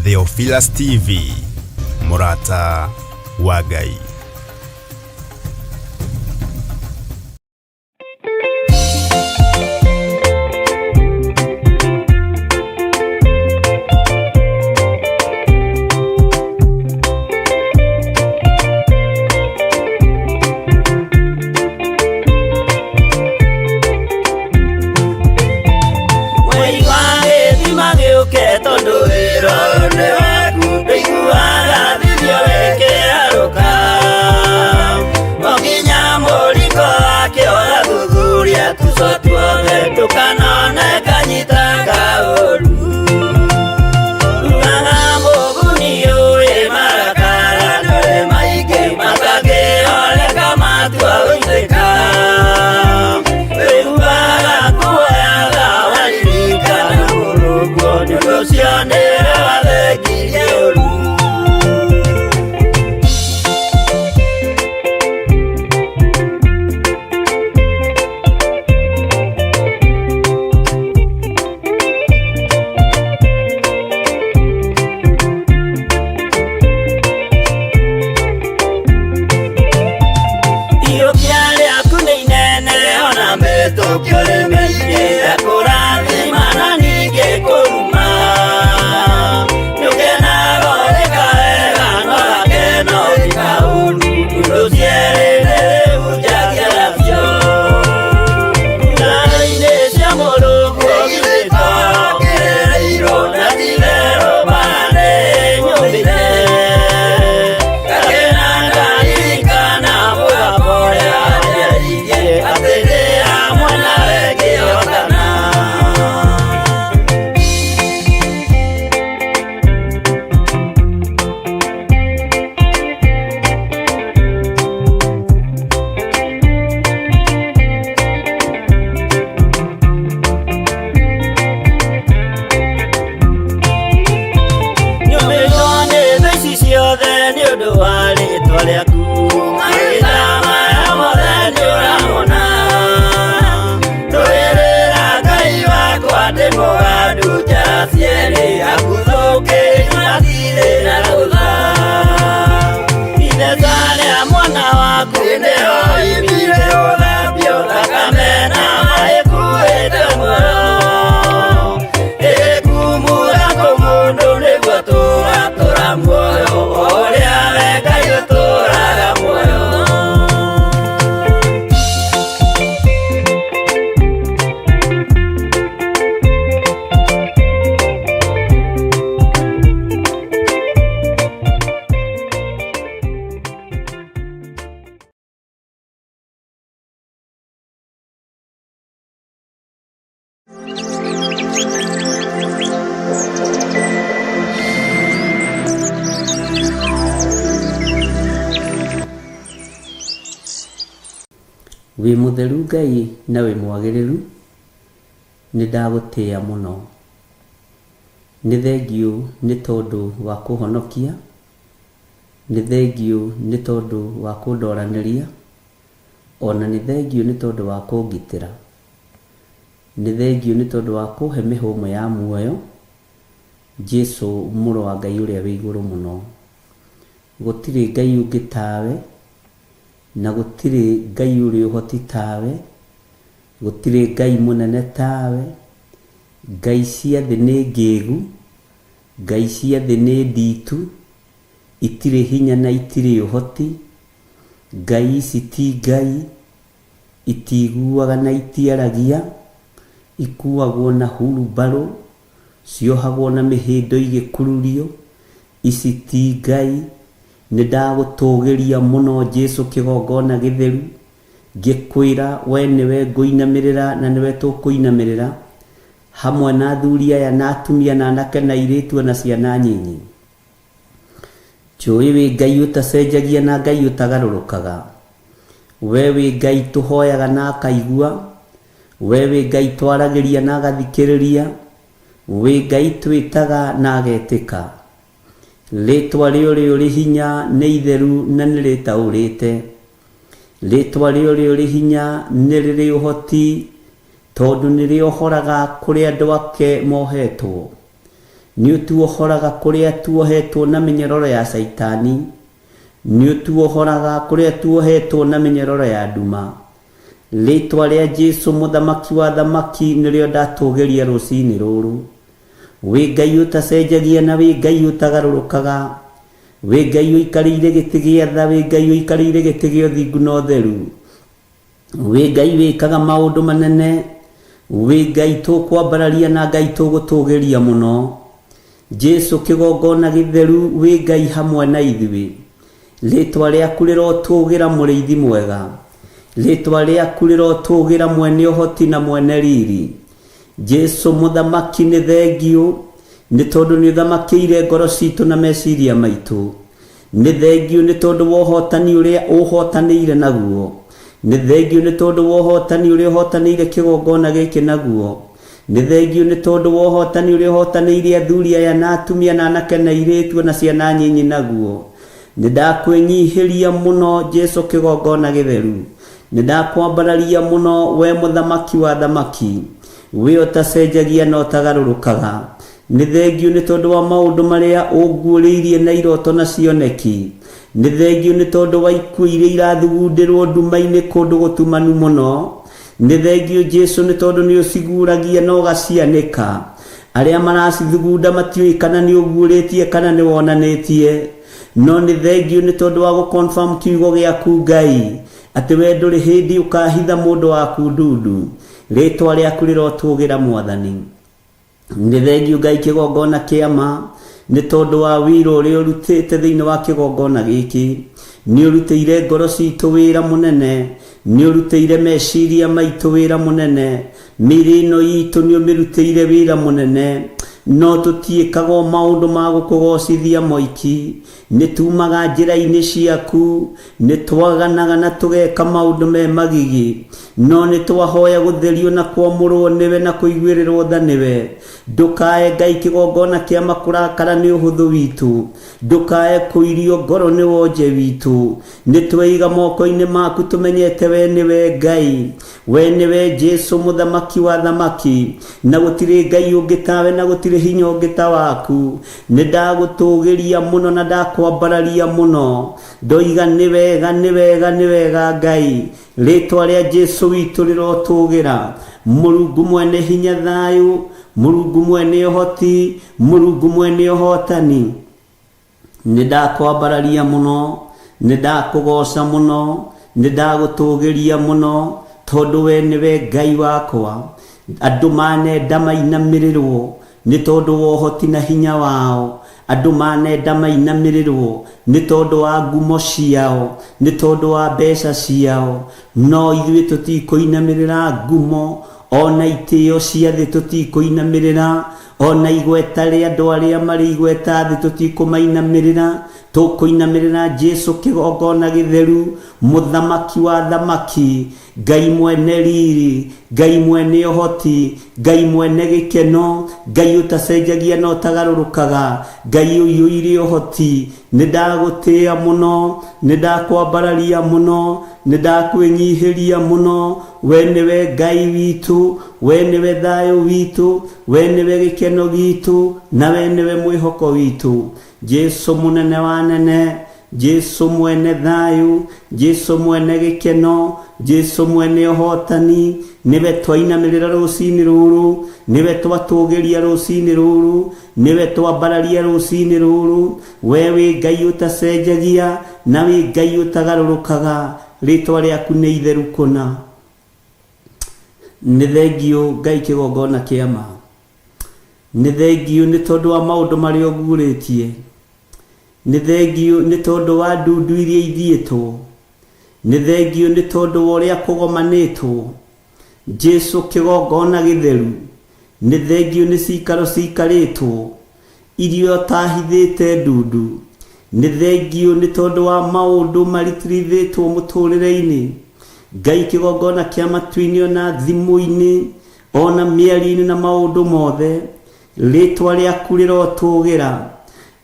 Theophilus TV, mũrata wa Ngai. Mwei wa gĩthima gĩũke tondũ wĩra ũyũ nĩ waku ndũiguaga thithio wĩkĩarũka o nginya mũringo wake ũgathuthuria tuco tuothe ndũkanone kanyita kaũru Ugaga mũguni ũĩ marakara ndũrĩ maingĩ matangĩoleka matua gũitĩka wĩhubaga kuoyaga waririkana mũrũguo nĩ ũndũ ũcio nĩwe wathengirie ũru. Iyũkia rĩaku nĩ inene ona mĩtũkio nĩ mĩingĩ ekũrathima na ningĩ kũruma nĩũkenaga ũrĩka wega no gakeno ti kaũru indo cierĩ nĩrĩhunjagia nacio Ngari-inĩ cia Mũrungu githĩ to kĩrĩrĩirwo na ti-itherũ mbara nĩ nyũmire Ngakena ngaririkana mũgambo ũrĩa wanjarĩirie atĩ ndĩ hamwe nawe ngĩhotana. Nyũmĩtwo nĩ thũ ici ciothe nĩ ũndũ wa rĩtwa rĩaku mahinda maya mothe nĩũramona ndũĩrĩra Ngai wakwa ndĩ mũgandu njara cierĩ aguthũkĩri matirĩ na rũtha Ithesa rĩa mwana waku nĩho imire gũthambio thakame na maĩ kuĩte muoyo ĩkumura kũmũndũ nĩguo tũgatũra muoyo o ũrĩa we Ngai ũtũraga muoyo. Wĩ mũtheru Ngai na wĩ mwagĩrĩru, nĩ ndagũtĩa mũno. Nĩ thengiũ nĩ tondũ wa kũhonokia, nĩ thengiũ nĩ tondũ wa kũndoranĩria, ona nĩ thengiũ nĩ tondũ wa kũngitĩra. Nĩ thengiũ nĩ tondũ wa kũhe mĩhũmũ ya muoyo, Jesu mũrũ wa Ngai ũrĩa wĩ igũrũ mũno. Gũtirĩ Ngai ũngĩ tawe, na gũtirĩ Ngai ũrĩ ũhoti tawe, gũtirĩ Ngai mũnene tawe. Ngai cia thĩ nĩ ngĩgu, Ngai cia thĩ nĩ nditu, itirĩ hinya na itirĩ ũhoti. Ngai ici ti Ngai, itiiguaga na itiaragia, ikuagwo na hurumbarũ, ciohagwo na mĩhĩndo igĩkururio. Ici ti Ngai. Nĩndagũtũgĩria mũno Jesu kĩgongona gĩtheru, ngĩkwĩra we nĩwe ngũinamĩrĩra na nĩwe tũkũinamĩrĩra, hamwe na athuri aya na atumia na anake na airĩtu ona ciana nyinyi. Njũĩ wĩ Ngai ũtacenjagia na Ngai ũtagarũrũkaga. We wĩ Ngai tũhoyaga na akaigua. We wĩ Ngai twaragĩria na agathikĩrĩria. Wĩ Ngai twĩtaga na agetĩka. Rĩtwa rĩa ũrĩa ũrĩ hinya nĩ itheru na nĩ rĩtaũrĩte. Rĩtwa rĩa ũrĩa ũrĩ hinya nĩ rĩrĩ ũhoti, tondũ nĩ rĩohoraga kũrĩa andũ ake mohetwo. Nĩ ũtuohoraga kũrĩa tuohetwo na mĩnyororo ya Caitani. Nĩ ũtuohoraga kũrĩa tuohetwo na mĩnyororo ya nduma. Rĩtwa rĩa Jesu mũthamaki wa thamaki nĩrĩo ndatũgĩria rũcinĩ rũrũ. Wĩ Ngai ũtacenjagia na wĩ Ngai ũtagarũrũkaga. Wĩ Ngai ũikarĩire gĩtĩ gĩa tha, wĩ Ngai ũikarĩire gĩtĩ gĩa ũthingu na ũtheru. Wĩ Ngai wĩkaga maũndũ manene, wĩ Ngai tũkwambararia na Ngai tũgũtũgĩria mũno. Jesu kĩgongona gĩtheru, wĩ Ngai hamwe na ithuĩ. Rĩtwa rĩaku rĩrotũgĩra mũrĩithi mwega. Rĩtwa rĩaku rĩrotũgĩra mwene ũhoti na mwene riri. Jesu mũthamaki nĩ thengiũ, nĩ tondũ nĩ ũthamakĩire ngoro citũ na meciria maitũ. Nĩ thengiũ nĩ tondũ wa ũhotani ũrĩa ũhotanĩire naguo. Nĩ thengiũ nĩ tondũ wa ũhotani ũrĩa ũhotanĩire kĩgongona gĩkĩ naguo. Nĩ thengiũ nĩ tondũ wa ũhotani ũrĩa ũhotanĩire athuri aya na atumia na anake na airĩtu na ciana nyinyi naguo. Nĩ ndakwĩnyihĩria mũno Jesu kĩgongona gĩtheru. Nĩ ndakwambararia mũno we mũthamaki wa thamaki. We ũtacenjagia na ũtagarũrũkaga. Nĩ thengiũ nĩ tondũ wa maũndũ marĩa ũnguũrĩirie na iroto na cioneki. Nĩ thengiũ nĩ tondũ wa ikuũ iria irathugundĩrwo nduma-inĩ kũndũ gũtumanu mũno. Nĩ thengiũ Jesu nĩ tondũ nĩ ũciguũragia na ũgacianĩka. Arĩa maracithugunda matiũĩ kana nĩ ũguũrĩtie kana nĩ wonanĩtie. No nĩ thengiũ nĩ tondũ wa gũ-confirm kiugo gĩaku Ngai, atĩ we ndũrĩ hĩndĩ ũkahitha mũndũ waku ndundu. Rĩtwa rĩaku rĩrotũgĩra Mwathani. Nĩ thengiũ Ngai kĩgongona kĩa ma, nĩ tondũ wa wĩra ũrĩa ũrutĩte thĩinĩ wa kĩgongona gĩkĩ. Nĩ ũrutĩire ngoro citũ wĩra mũnene, nĩ ũrutĩire meciria maitũ wĩra mũnene, mĩĩrĩ ĩno itũ nĩ ũmĩrutĩire wĩra mũnene. No tũtiĩkaga o maũndũ ma gũkũgocithia moiki, nĩ tumaga njĩra-inĩ ciaku, nĩ twaganaga na tũgeka maũndũ me magigi, no nĩ twahoya gũtherio na kwamũrwo nĩwe na kũiguĩrĩrwo tha nĩwe. Ndũkae Ngai kĩgongona kĩa makũrakara nĩ ũhũthũ witũ, ndũkae kũirio ngoro nĩ wonje witũ. Nĩ tweiga moko-inĩ maku tũmenyete we nĩwe Ngai, we nĩwe Jesu mũthamaki wa thamaki, na gũtirĩ Ngai ũngĩ tawe na gũtirĩ hinya ũngĩ ta waku. Nĩ ndagũtũgĩria mũno na ndakwambararia mũno. Ndoiga nĩ wega, nĩ wega, nĩ wega Ngai. Rĩtwa rĩa Jesu witũ rĩrotũgĩra. Mũrungu mwene hinya thayũ, Mũrungu mwene ũhoti, Mũrungu mwene ũhotani. Nĩ ndakwambararia mũno, nĩ ndakũgoca mũno, nĩ ndagũtũgĩria mũno, tondũ we nĩwe Ngai wakwa. Andũ manenda mainamĩrĩrwo nĩ tondũ wa ũhoti na hinya wao. Andũ manenda mainamĩrĩrwo nĩ tondũ wa ngumo ciao, nĩ tondũ wa mbeca ciao. No ithuĩ tũtikũinamĩrĩra ngumo, ona itĩo cia thĩ tũtikũinamĩrĩra, ona igweta rĩa andũ arĩa marĩ igweta thĩ tũtikũmainamĩrĩra. Tũkũinamĩrĩra Jesu kĩgongona gĩtheru, mũthamaki wa thamaki, Ngai mwene riri, Ngai mwene ũhoti, Ngai mwene gĩkeno, Ngai ũtacenjagia na ũtagarũrũkaga, Ngai ũiyũire ũhoti. Nĩ ndagũtĩĩa mũno, nĩ ndakwambararia mũno, nĩ ndakwĩnyihĩria mũno. We nĩwe Ngai witũ, we nĩwe thayũ witũ, we nĩwe gĩkeno gitũ, na we nĩwe mwĩhoko witũ. Jesu mũnene wa nene, Jesu mwene thayũ, Jesu mwene gĩkeno, Jesu mwene ũhotani, nĩwe twainamĩrĩra rũcinĩ rũrũ, nĩwe twatũgĩria rũcinĩ rũrũ, nĩwe twambararia rũcinĩ rũrũ. We wĩ Ngai ũtacenjagia na wĩ Ngai ũtagarũrũkaga. Rĩtwa rĩaku nĩ itheru kũna. Nĩ thengiũ Ngai kĩgongona kĩa ma. Nĩ thengiũ nĩ tondũ wa maũndũ marĩa ũguũrĩtie. Nĩ thengiũ nĩ tondũ wa ndundu iria ithiĩtwo. Nĩ thengiũ nĩ tondũ wa ũrĩa kũgomanĩtwo. Jesu kĩgongona gĩtheru. Nĩ thengiũ nĩ cikaro cikarĩtwo iria ũtahithĩte ndundu. Nĩ thengiũ nĩ tondũ wa maũndũ maritirithĩtwo mũtũrĩre-inĩ. Ngai kĩgongona kĩa matu-inĩ ona thimũ-inĩ ona mĩario-inĩ na maũndũ mothe. Rĩtwa rĩaku rĩrotũgĩra.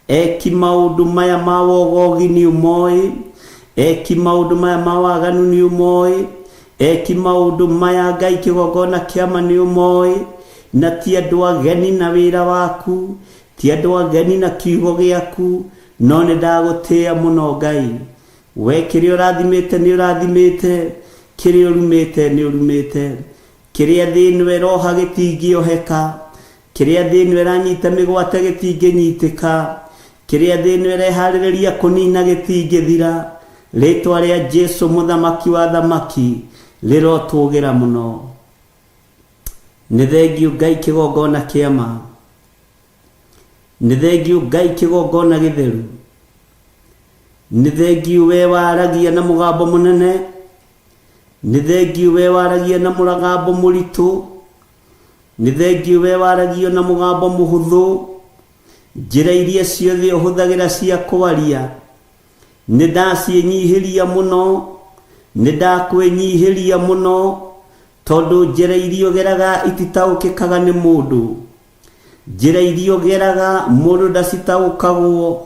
Eki maũndũ maya ma wogogi nĩ ũmoĩ, eki maũndũ maya ma waganu nĩ ũmoĩ, eki maũndũ maya Ngai kĩgongona kĩa ma nĩ ũmoĩ, na ti andũ ageni na wĩra waku. Ti andũ ageni na kiugo gĩaku, no nĩ ndagũtĩĩa mũno Ngai. We kĩrĩa ũrathimĩte nĩ ũrathimĩte, kĩrĩa ũrumĩte nĩ ũrumĩte. Kĩrĩa thĩ ĩno ĩroha gĩtingĩoheka, kĩrĩa thĩ ĩno ĩranyita mĩgwate gĩtingĩnyitĩka, kĩrĩa thĩ ĩno ĩreharĩrĩria kũnina gĩtingĩthira. Rĩtwa rĩa Jesu mũthamaki wa thamaki rĩrotũgĩra mũno. Nĩ thengiũ Ngai kĩgongona kĩa ma. Nĩ thengiũ Ngai kĩgongona gĩtheru. Nĩ thengiũ we waragia na mũgambo mũnene. Nĩ thengiũ we waragia na mũgambo mũritũ. Nĩ thengiũ we waragia na mũgambo mũhũthũ. Njĩra iria ciothe ũhũthagĩra cia kwaria nĩ ndaciĩnyihĩria mũno, nĩ ndakwĩnyihĩria mũno, tondũ njĩra iria ũgeraga ititaũkĩkaga nĩ mũndũ. Njĩra iria ũgeraga mũndũ ndacitaũkagwo.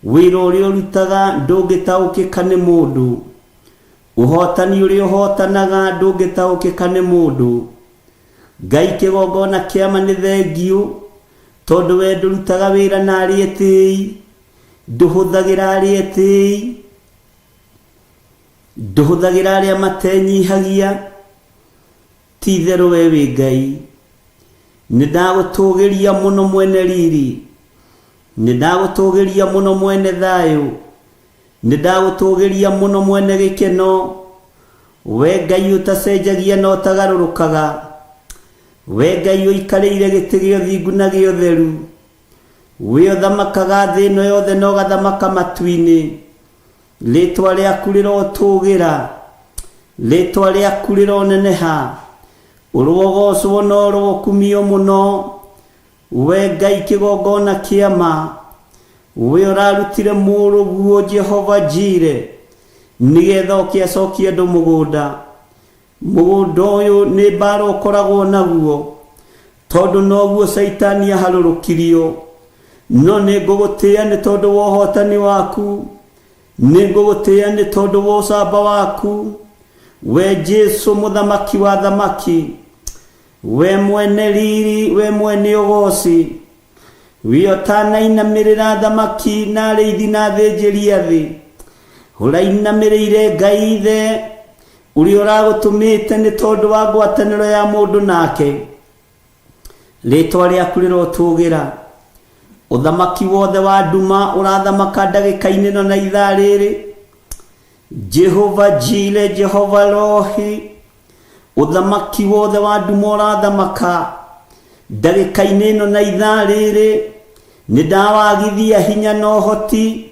Wĩra ũrĩa ũrutaga ndũngĩtaũkĩka nĩ mũndũ. Ũhotani ũrĩa ũhotanaga ndũngĩtaũkĩka nĩ mũndũ. Ngai kĩgongona kĩa ma nĩ thengiũ, tondũ we ndũrutaga wĩra na arĩa etĩĩi, ndũhũthagĩra arĩa etĩĩi, ndũhũthagĩra arĩa matenyihagia. Ti itherũ we wĩ Ngai. Nĩ ndagũtũgĩria mũno mwene riri, nĩ ndagũtũgĩria mũno mwene thayũ, nĩ ndagũtũgĩria mũno mwene gĩkeno. We Ngai ũtacenjagia na ũtagarũrũkaga, we Ngai ũikarĩire gĩtĩ gĩa ũthingu na gĩa ũtheru, we ũthamakaga thĩ ĩno yothe na ũgathamaka matu-inĩ. Rĩtwa rĩaku rĩrotũgĩra, rĩtwa rĩaku rĩroneneha, ũrogocwo na ũrokumio mũno. We Ngai kĩgongona kĩa ma, we ũrarutire mũrũguo Jehova Jire, nĩgetha oke acokie andũ mũgũnda. Mũgũnda ũyũ nĩ mbara ũkoragwo naguo, tondũ noguo Caitani aharũrũkirio. No nĩ ngũgũtĩĩa nĩ tondũ wa ũhotani waku, nĩ ngũgũtĩĩa nĩ tondũ wa ũcamba waku. We Jesu mũthamaki wa thamaki, we mwene riri, we mwene ũgoci, we ũtanainamĩrĩra thamaki na arĩithi na athĩnjĩri a thĩ, ũrainamĩrĩire Ngai Ithe ũrĩa ũragũtũmĩte nĩ tondũ wa ngwatanĩro ya mũndũ nake. Rĩtwa rĩaku rĩrotũgĩra. Ũthamaki wothe wa nduma ũrathamaka ndagĩka-inĩ ĩno na ithaa rĩrĩ. Jehova Jire, Jehova Rohi, ũthamaki wothe wa nduma ũrathamaka ndagĩka-inĩ ĩno na ithaa rĩrĩ. Nĩ ndawagithia hinya na ũhoti,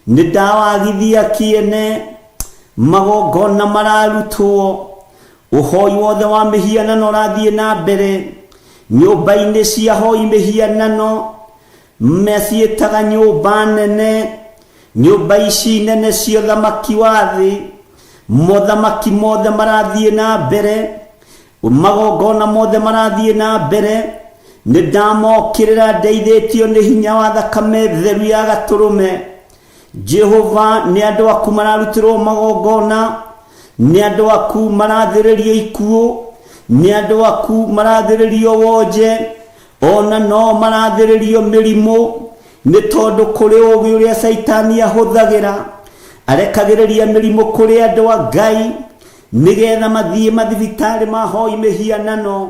nĩ ndawagithia kĩene, magongona mararutwo, ũhoi wothe wa mĩhianano ũrathiĩ na mbere nyũmba-inĩ cia hoi mĩhianano, meciĩtaga nyũmba nene, nyũmba ici nene cia ũthamaki wa thĩ, mothamaki mothe marathiĩ na mbere, magongona mothe marathiĩ na mbere. Nĩ ndamokĩrĩra ndeithĩtio nĩ hinya wa thakame theru ya gatũrũme. Jehova, nĩ andũ aku mararutĩrwo magongona, nĩ andũ aku marathĩrĩrio ikuũ, nĩ andũ aku marathĩrĩrio wonje, ona no marathĩrĩrio mĩrimũ, nĩ tondũ kũrĩ ũũgĩ ũrĩa Caitani ahũthagĩra. Arekagĩrĩria mĩrimũ kũrĩ andũ a Ngai nĩgetha mathiĩ mathibitarĩ mahoi mĩhianano.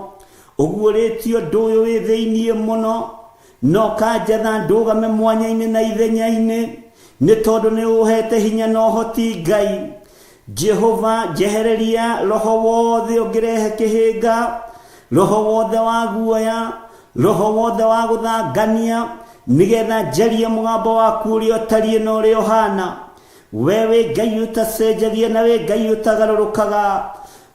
Ũguũrĩtie ũndũ ũyũ wĩ thĩinĩ mũno, na ũkanjatha ndũgame mwanya-inĩ na ithenya-inĩ, nĩ tondũ nĩ ũhete hinya na ũhoti Ngai. Jehova, njehereria roho wothe ũngĩrehe kĩhĩnga, roho wothe wa guoya, roho wothe wa gũthangania, nĩgetha njarie mũgambo waku ũrĩa ũtariĩ na ũrĩa ũhana. We wĩ Ngai ũtacenjagia na wĩ Ngai ũtagarũrũkaga,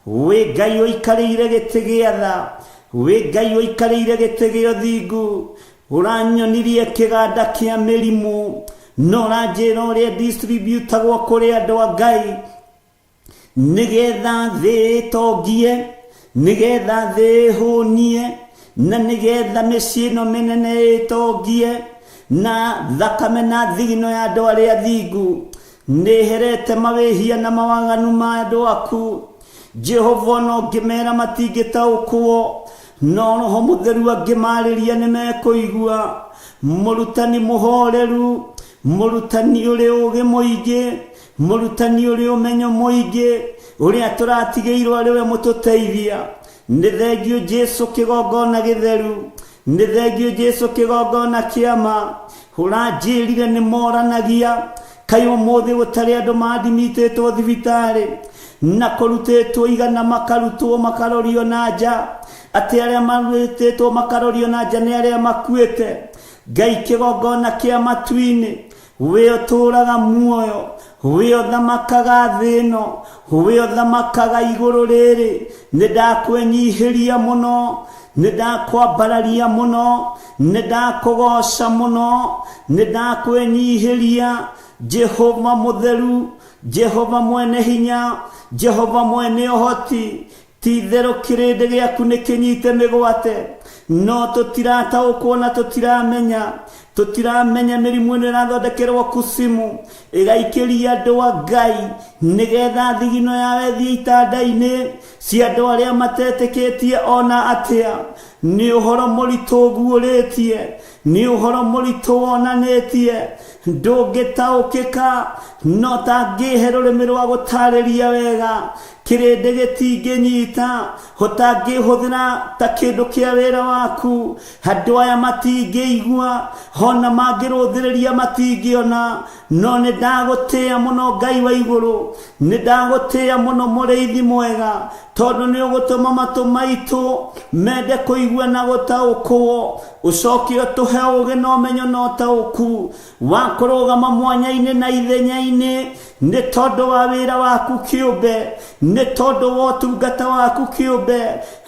wĩ Ngai ũikarĩire gĩtĩ gĩa tha, wĩ Ngai ũikarĩire gĩtĩ gĩa ũthingu. Ũranyonirie kĩganda kĩa mĩrimũ, no ũranjĩra ũrĩa distributagwo kũrĩ andũ a Ngai, nĩgetha thĩ ĩtongie, nĩgetha thĩ ĩhũnie, na nĩgetha mĩciĩ ĩno mĩnene ĩtongie, na thakame na thigino ya andũ arĩa athingu. Nĩherete mawĩhia na mawaganu ma andũ aku. Jehova, no ngĩmera matingĩtaũkwo, No Roho Mũtheru angĩmarĩria nĩ mekũigua. Mũrutani mũhoreru, mũrutani ũrĩ ũũgĩ mũingĩ, mũrutani ũrĩ ũmenyo mũingĩ, ũrĩa tũratigĩirwo arĩ we mũtũteithia. Nĩ thengiũ Jesu kĩgongona gĩtheru, nĩ thengiũ Jesu kĩgongona kĩama. Ũranjĩrire nĩ moranagia, kaĩ ũmũthĩ gũtarĩ andũ mandimitĩtwo thibitarĩ na kũrutĩtwo igana makarutwo makarorio na nja, atĩ arĩa marutĩtwo makarorio na nja nĩ arĩa makuĩte. Ngai kĩgongona kĩa matu-inĩ, we ũtũũraga muoyo, we ũthamakaga thĩ ĩno, we ũthamakaga igũrũ rĩrĩ, nĩ ndakwĩnyihĩria mũno, nĩ ndakwambararia mũno, nĩ ndakũgoca mũno, nĩ ndakwĩnyihĩria. Jehova mũtheru, Jehova mwene hinya, Jehova mwene ũhoti, ti-itherũ kĩrĩndĩ gĩaku nĩ kĩnyite mĩgwate, no tũtirataũkwo na tũtiramenya. Tũtiramenya mĩrimũ ĩno ĩrathondekerwo kusimu ĩgaikĩria andũ a Ngai nĩgetha thigino yao ĩthiĩ itanda-inĩ cia andũ arĩa matetĩkĩtie ona atĩa. Nĩ ũhoro mũritũ ũguũrĩtie, nĩ ũhoro mũritũ wonanĩtie, ndũngĩtaũkĩka, no tangĩhe rũrĩmĩ rwa gũtarĩria wega, kĩrĩndĩ gĩtingĩnyita, ũtangĩhũthĩra ta kĩndũ kĩa wĩra waku, andũ aya matingĩigua, ona mangĩrũthĩrĩria matingĩona. No nĩ ndagũtĩĩa mũno Ngai wa igũrũ, nĩ ndagũtĩĩa mũno mũrĩithi mwega, tondũ nĩ ũgũtũma matũ maitũ mende kũigua na gũtaũkwo, ũcoke ũtũhe ũũgĩ na ũmenyo na ũtaũku wa kũrũgama mwanya-inĩ na ithenya-inĩ, nĩ tondũ wa wĩra waku kĩũmbe, nĩ tondũ wa ũtungata waku kĩũmbe.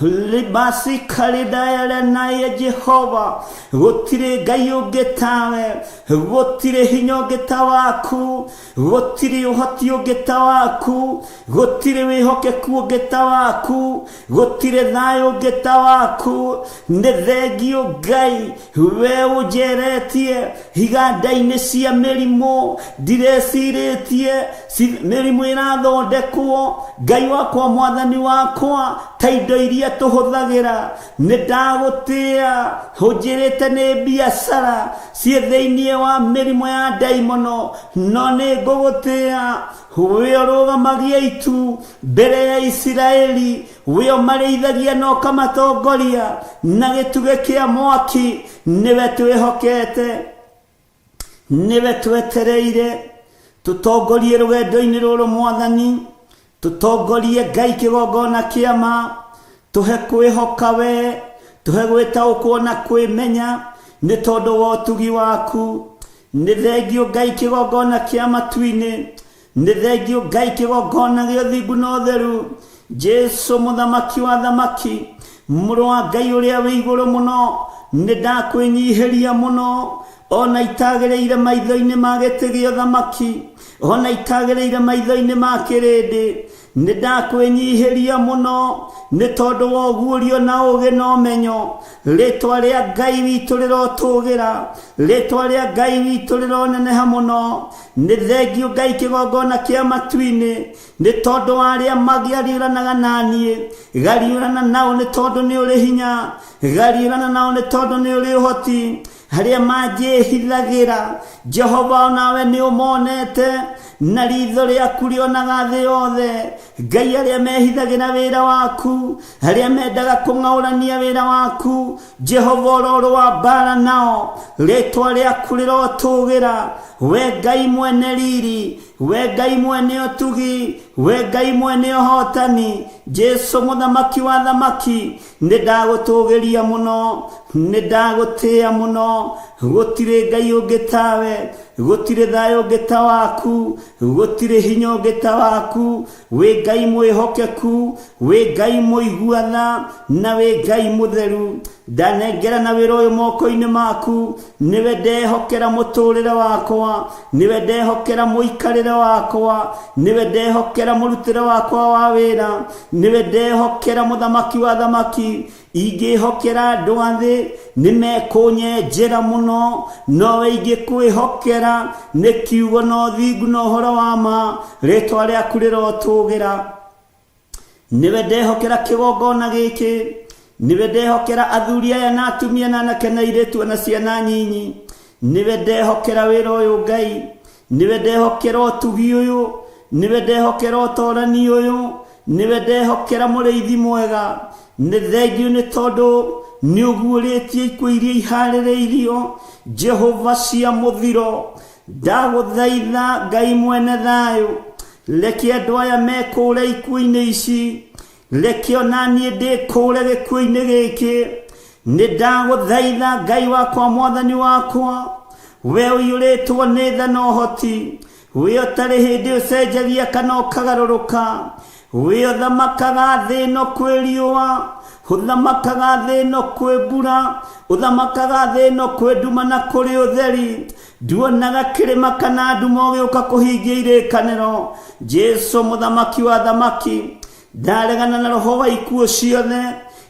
Libasi karidayalenaye Jehova, gũtirĩ Ngai ũngĩ tawe, gũtirĩ hinya ũngĩ ta waku, gũtirĩ ũhoti ũngĩ ta waku, gũtirĩ wĩhokeku ũngĩ ta waku, gũtirĩ thayũ ũngĩ ta waku. Nĩ thengiũ Ngai, we ũnjeretie iganda-inĩ cia mĩrimũ, ndirecirĩtie mĩrimũ ĩrathondekwo. Ngai wakwa, mwathani wakwa, ta indo iria tũhũthagĩra, nĩ ndagũtĩĩa. Ũnjĩrĩte nĩ biacara ciĩ thĩinĩ wa mĩrimũ ya ndaimono, no nĩ ngũgũtĩĩa. We ũrũgamagia itu mbere ya Isiraeli, we ũmarĩithagia na ũkamatongoria na gĩtugĩ kĩa mwaki, nĩwe twĩhokete, nĩwe twetereire. Tũtongorie rũgendo-inĩ rũrũ mwathani, tũtongorie Ngai kĩgongona kĩa ma, tũhe kwĩhoka we, tũhe gwĩtaũkwo na kwĩmenya nĩ tondũ wa ũtugi waku. Nĩ thengiũ Ngai kĩgongona kĩa matu-inĩ, nĩ thengiũ Ngai kĩgongona gĩa ũthingu na ũtheru. Jesu mũthamaki wa thamaki, mũrũ wa Ngai ũrĩa wĩ igũrũ mũno, nĩ ndakwĩnyihĩria mũno, ona itagĩrĩire maitho-inĩ ma gĩtĩ gĩa ũthamaki, ona itagĩrĩire maitho-inĩ ma kĩrĩndĩ, nĩ ndakwĩnyihĩria mũno nĩ tondũ wa ũguũrio na ũũgĩ na ũmenyo. Rĩtwa rĩa Ngai witũ rĩrotũgĩra, rĩtwa rĩa Ngai witũ rĩroneneha mũno. Nĩ thengiũ Ngai kĩgongona kĩa matu-inĩ, nĩ tondũ wa arĩa magĩariũranaga na niĩ. Gariũrana nao nĩ tondũ nĩ ũrĩ hinya, gariũrana nao nĩ tondũ nĩ ũrĩ ũhoti. Arĩa manjĩhithagĩra, Jehova onawe nĩ ũmonete, na ritho rĩaku rĩonaga thĩ yothe. Ngai, arĩa mehithagĩra wĩra waku, arĩa mendaga kũng'aũrania wĩra waku, Jehova ũrorũ wa mbara nao, rĩtwa rĩaku rĩrotũgĩra. We Ngai mwene riri, we Ngai mwene ũtugi, we Ngai mwene ũhotani, Jesu mũthamaki wa thamaki, nĩ ndagũtũgĩria mũno, nĩ ndagũtĩĩa mũno. Gũtirĩ Ngai ũngĩ tawe, gũtirĩ thayũ ũngĩ ta waku, gũtirĩ hinya ũngĩ ta waku. Wĩ Ngai mwĩhokeku, wĩ Ngai mũigua tha, na wĩ Ngai mũtheru. Ndanengera na wĩra ũyũ moko-inĩ maku, nĩwe ndehokera mũtũrĩre wakwa, nĩwe ndehokera mũikarĩre wakwa, nĩwe ndehokera mũrutĩre wakwa wa wĩra, nĩwe ndehokera mũthamaki wa thamaki. Ingĩhokera andũ a thĩ nĩ mekũnyenjera mũno, nowe ingĩkwĩhokera nĩ kiugo na ũthingu na ũhoro wa ma, rĩtwa rĩaku rĩrotũgĩra. Nĩwe ndehokera kĩgongona gĩkĩ, Nĩwe ndehokera athuri aya na atumia na anake na airĩtu na ciana nyinyi. Nĩwe ndehokera wĩra ũyũ Ngai, nĩwe ndehokera ũtugi ũyũ, nĩwe ndehokera ũtorani ũyũ, nĩwe ndehokera mũrĩithi mwega. Nĩ thengiũ nĩ tondũ nĩ ũguũrĩtie ikuũ iria iharĩrĩirio Jehova cia mũthiro. Ndagũthaitha Ngai mwene thayũ, reke andũ aya mekũũre ikuũ-inĩ ici, reke ona niĩ ndĩkũũre gĩkuũ-inĩ gĩkĩ. Nĩ ndagũthaitha Ngai wakwa, mwathani wakwa, we ũiyũrĩtwo nĩ tha na ũhoti, we ũtarĩ hĩndĩ ũcenjagia kana ũkagarũrũka, we ũthamakaga thĩ ĩno kwĩ riũa, ũthamakaga thĩ ĩno kwĩ mbura, ũthamakaga thĩ ĩno kwĩ nduma na kũrĩ ũtheri. Nduonaga kĩrĩma kana nduma ũgĩũka kũhingia irĩkanĩro. Jesu mũthamaki wa thamaki, ndaregana na roho wa ikuũ ciothe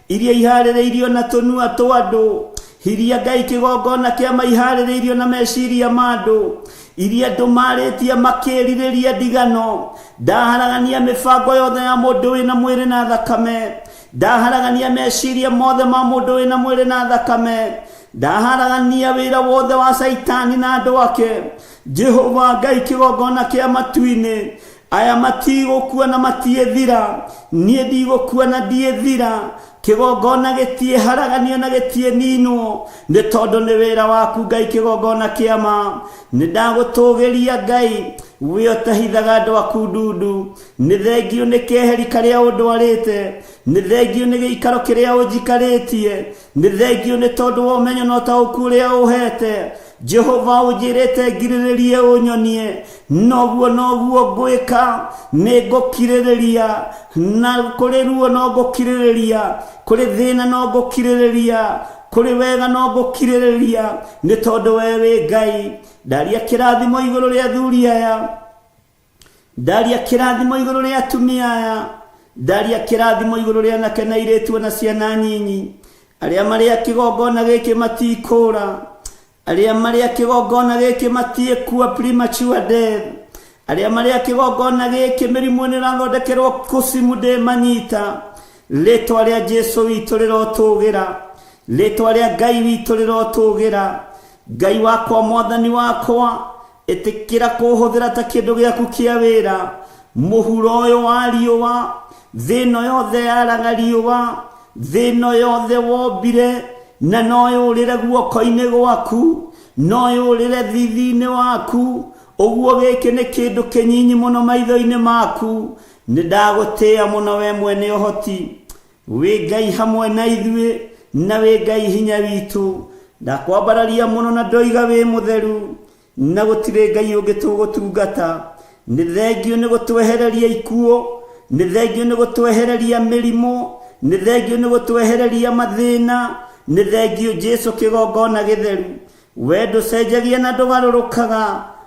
iria iharĩrĩirio na tũnua twa andũ, iria Ngai kĩgongona kĩa maiharĩrĩirio na meciria ma andũ, iria andũ marĩtie makĩrirĩria ndigano. Ndaharagania mĩbango yothe ya mũndũ wĩna mwĩrĩ na thakame, ndaharagania meciria mothe ma mũndũ wĩna mwĩrĩ na thakame, ndaharagania wĩra wothe wa Caitani na andũ ake. Jehova Ngai kĩgongona kĩa matu-inĩ, aya matigũkua na matiĩthira, niĩ ndigũkua na ndiĩthira. Kĩgongona gĩtiĩharaganio na gĩtiĩninwo, nĩ tondũ nĩ wĩra waku Ngai kĩgongona kĩa ma. Nĩ ndagũtũgĩria Ngai, we ũtahithaga andũ aku ndundu. Nĩ thengiũ nĩ keheri karĩa ũndwarĩte, nĩ thengiũ nĩ gĩikaro kĩrĩa ũnjikarĩtie, nĩ thengiũ nĩ tondũ wa ũmenyo na ũtaũku ũrĩa ũhete. Jehova ũnjĩrĩte ngirĩrĩrie ũnyonie, noguo noguo ngwĩka, nĩ ngũkirĩrĩria, na kũrĩ ruo no ngũkirĩrĩria, kũrĩ thĩna no ngũkirĩrĩria, kũrĩ wega no ngũkirĩrĩria, nĩ tondũ we wĩ Ngai. Ndaria kĩrathimo igũrũ rĩa athuri aya, ndaria kĩrathimo igũrũ rĩa atumia aya, ndaria kĩrathimo igũrũ rĩa anake na airĩtu na ciana nyinyi. Arĩa marĩ a kĩgongona gĩkĩ matikũũra, arĩa marĩ a kĩgongona gĩkĩ matiĩkua premature death, arĩa marĩ a kĩgongona gĩkĩ mĩrimũ nĩ ĩrathondekerwo kũcimu ndĩmanyita. Rĩtwa rĩa Jesu witũ rĩrotũgĩra, rĩtwa rĩa Ngai witũ rĩrotũgĩra. Ngai wakwa, mwathani wakwa, ĩtĩkĩra kũhũthĩra ta kĩndũ gĩaku kĩa wĩra. Mũhuro ũyũ wa riũa, thĩ ĩno yothe yaraga riũa, thĩ ĩno yothe wombire, na no yũrĩre guoko-inĩ gwaku, no yũrĩre thithi-inĩ waku. Ũguo gĩkĩ nĩ kĩndũ kĩnyinyi mũno maitho-inĩ maku. Nĩ ndagũtĩĩa mũno we mwene ũhoti, wĩ Ngai hamwe na ithuĩ, na wĩ Ngai hinya witũ. Ndakwambararia mũno na ndoiga wĩ mũtheru, na gũtirĩ Ngai ũngĩ tũgũtungata. Nĩ thengiũ nĩ gũtwehereria ikuũ, nĩ thengiũ nĩ gũtwehereria mĩrimũ, nĩ thengiũ nĩ gũtwehereria mathĩna, nĩ thengiũ Jesu kĩgongona gĩtheru. We ndũcenjagia na ndũgarũrũkaga,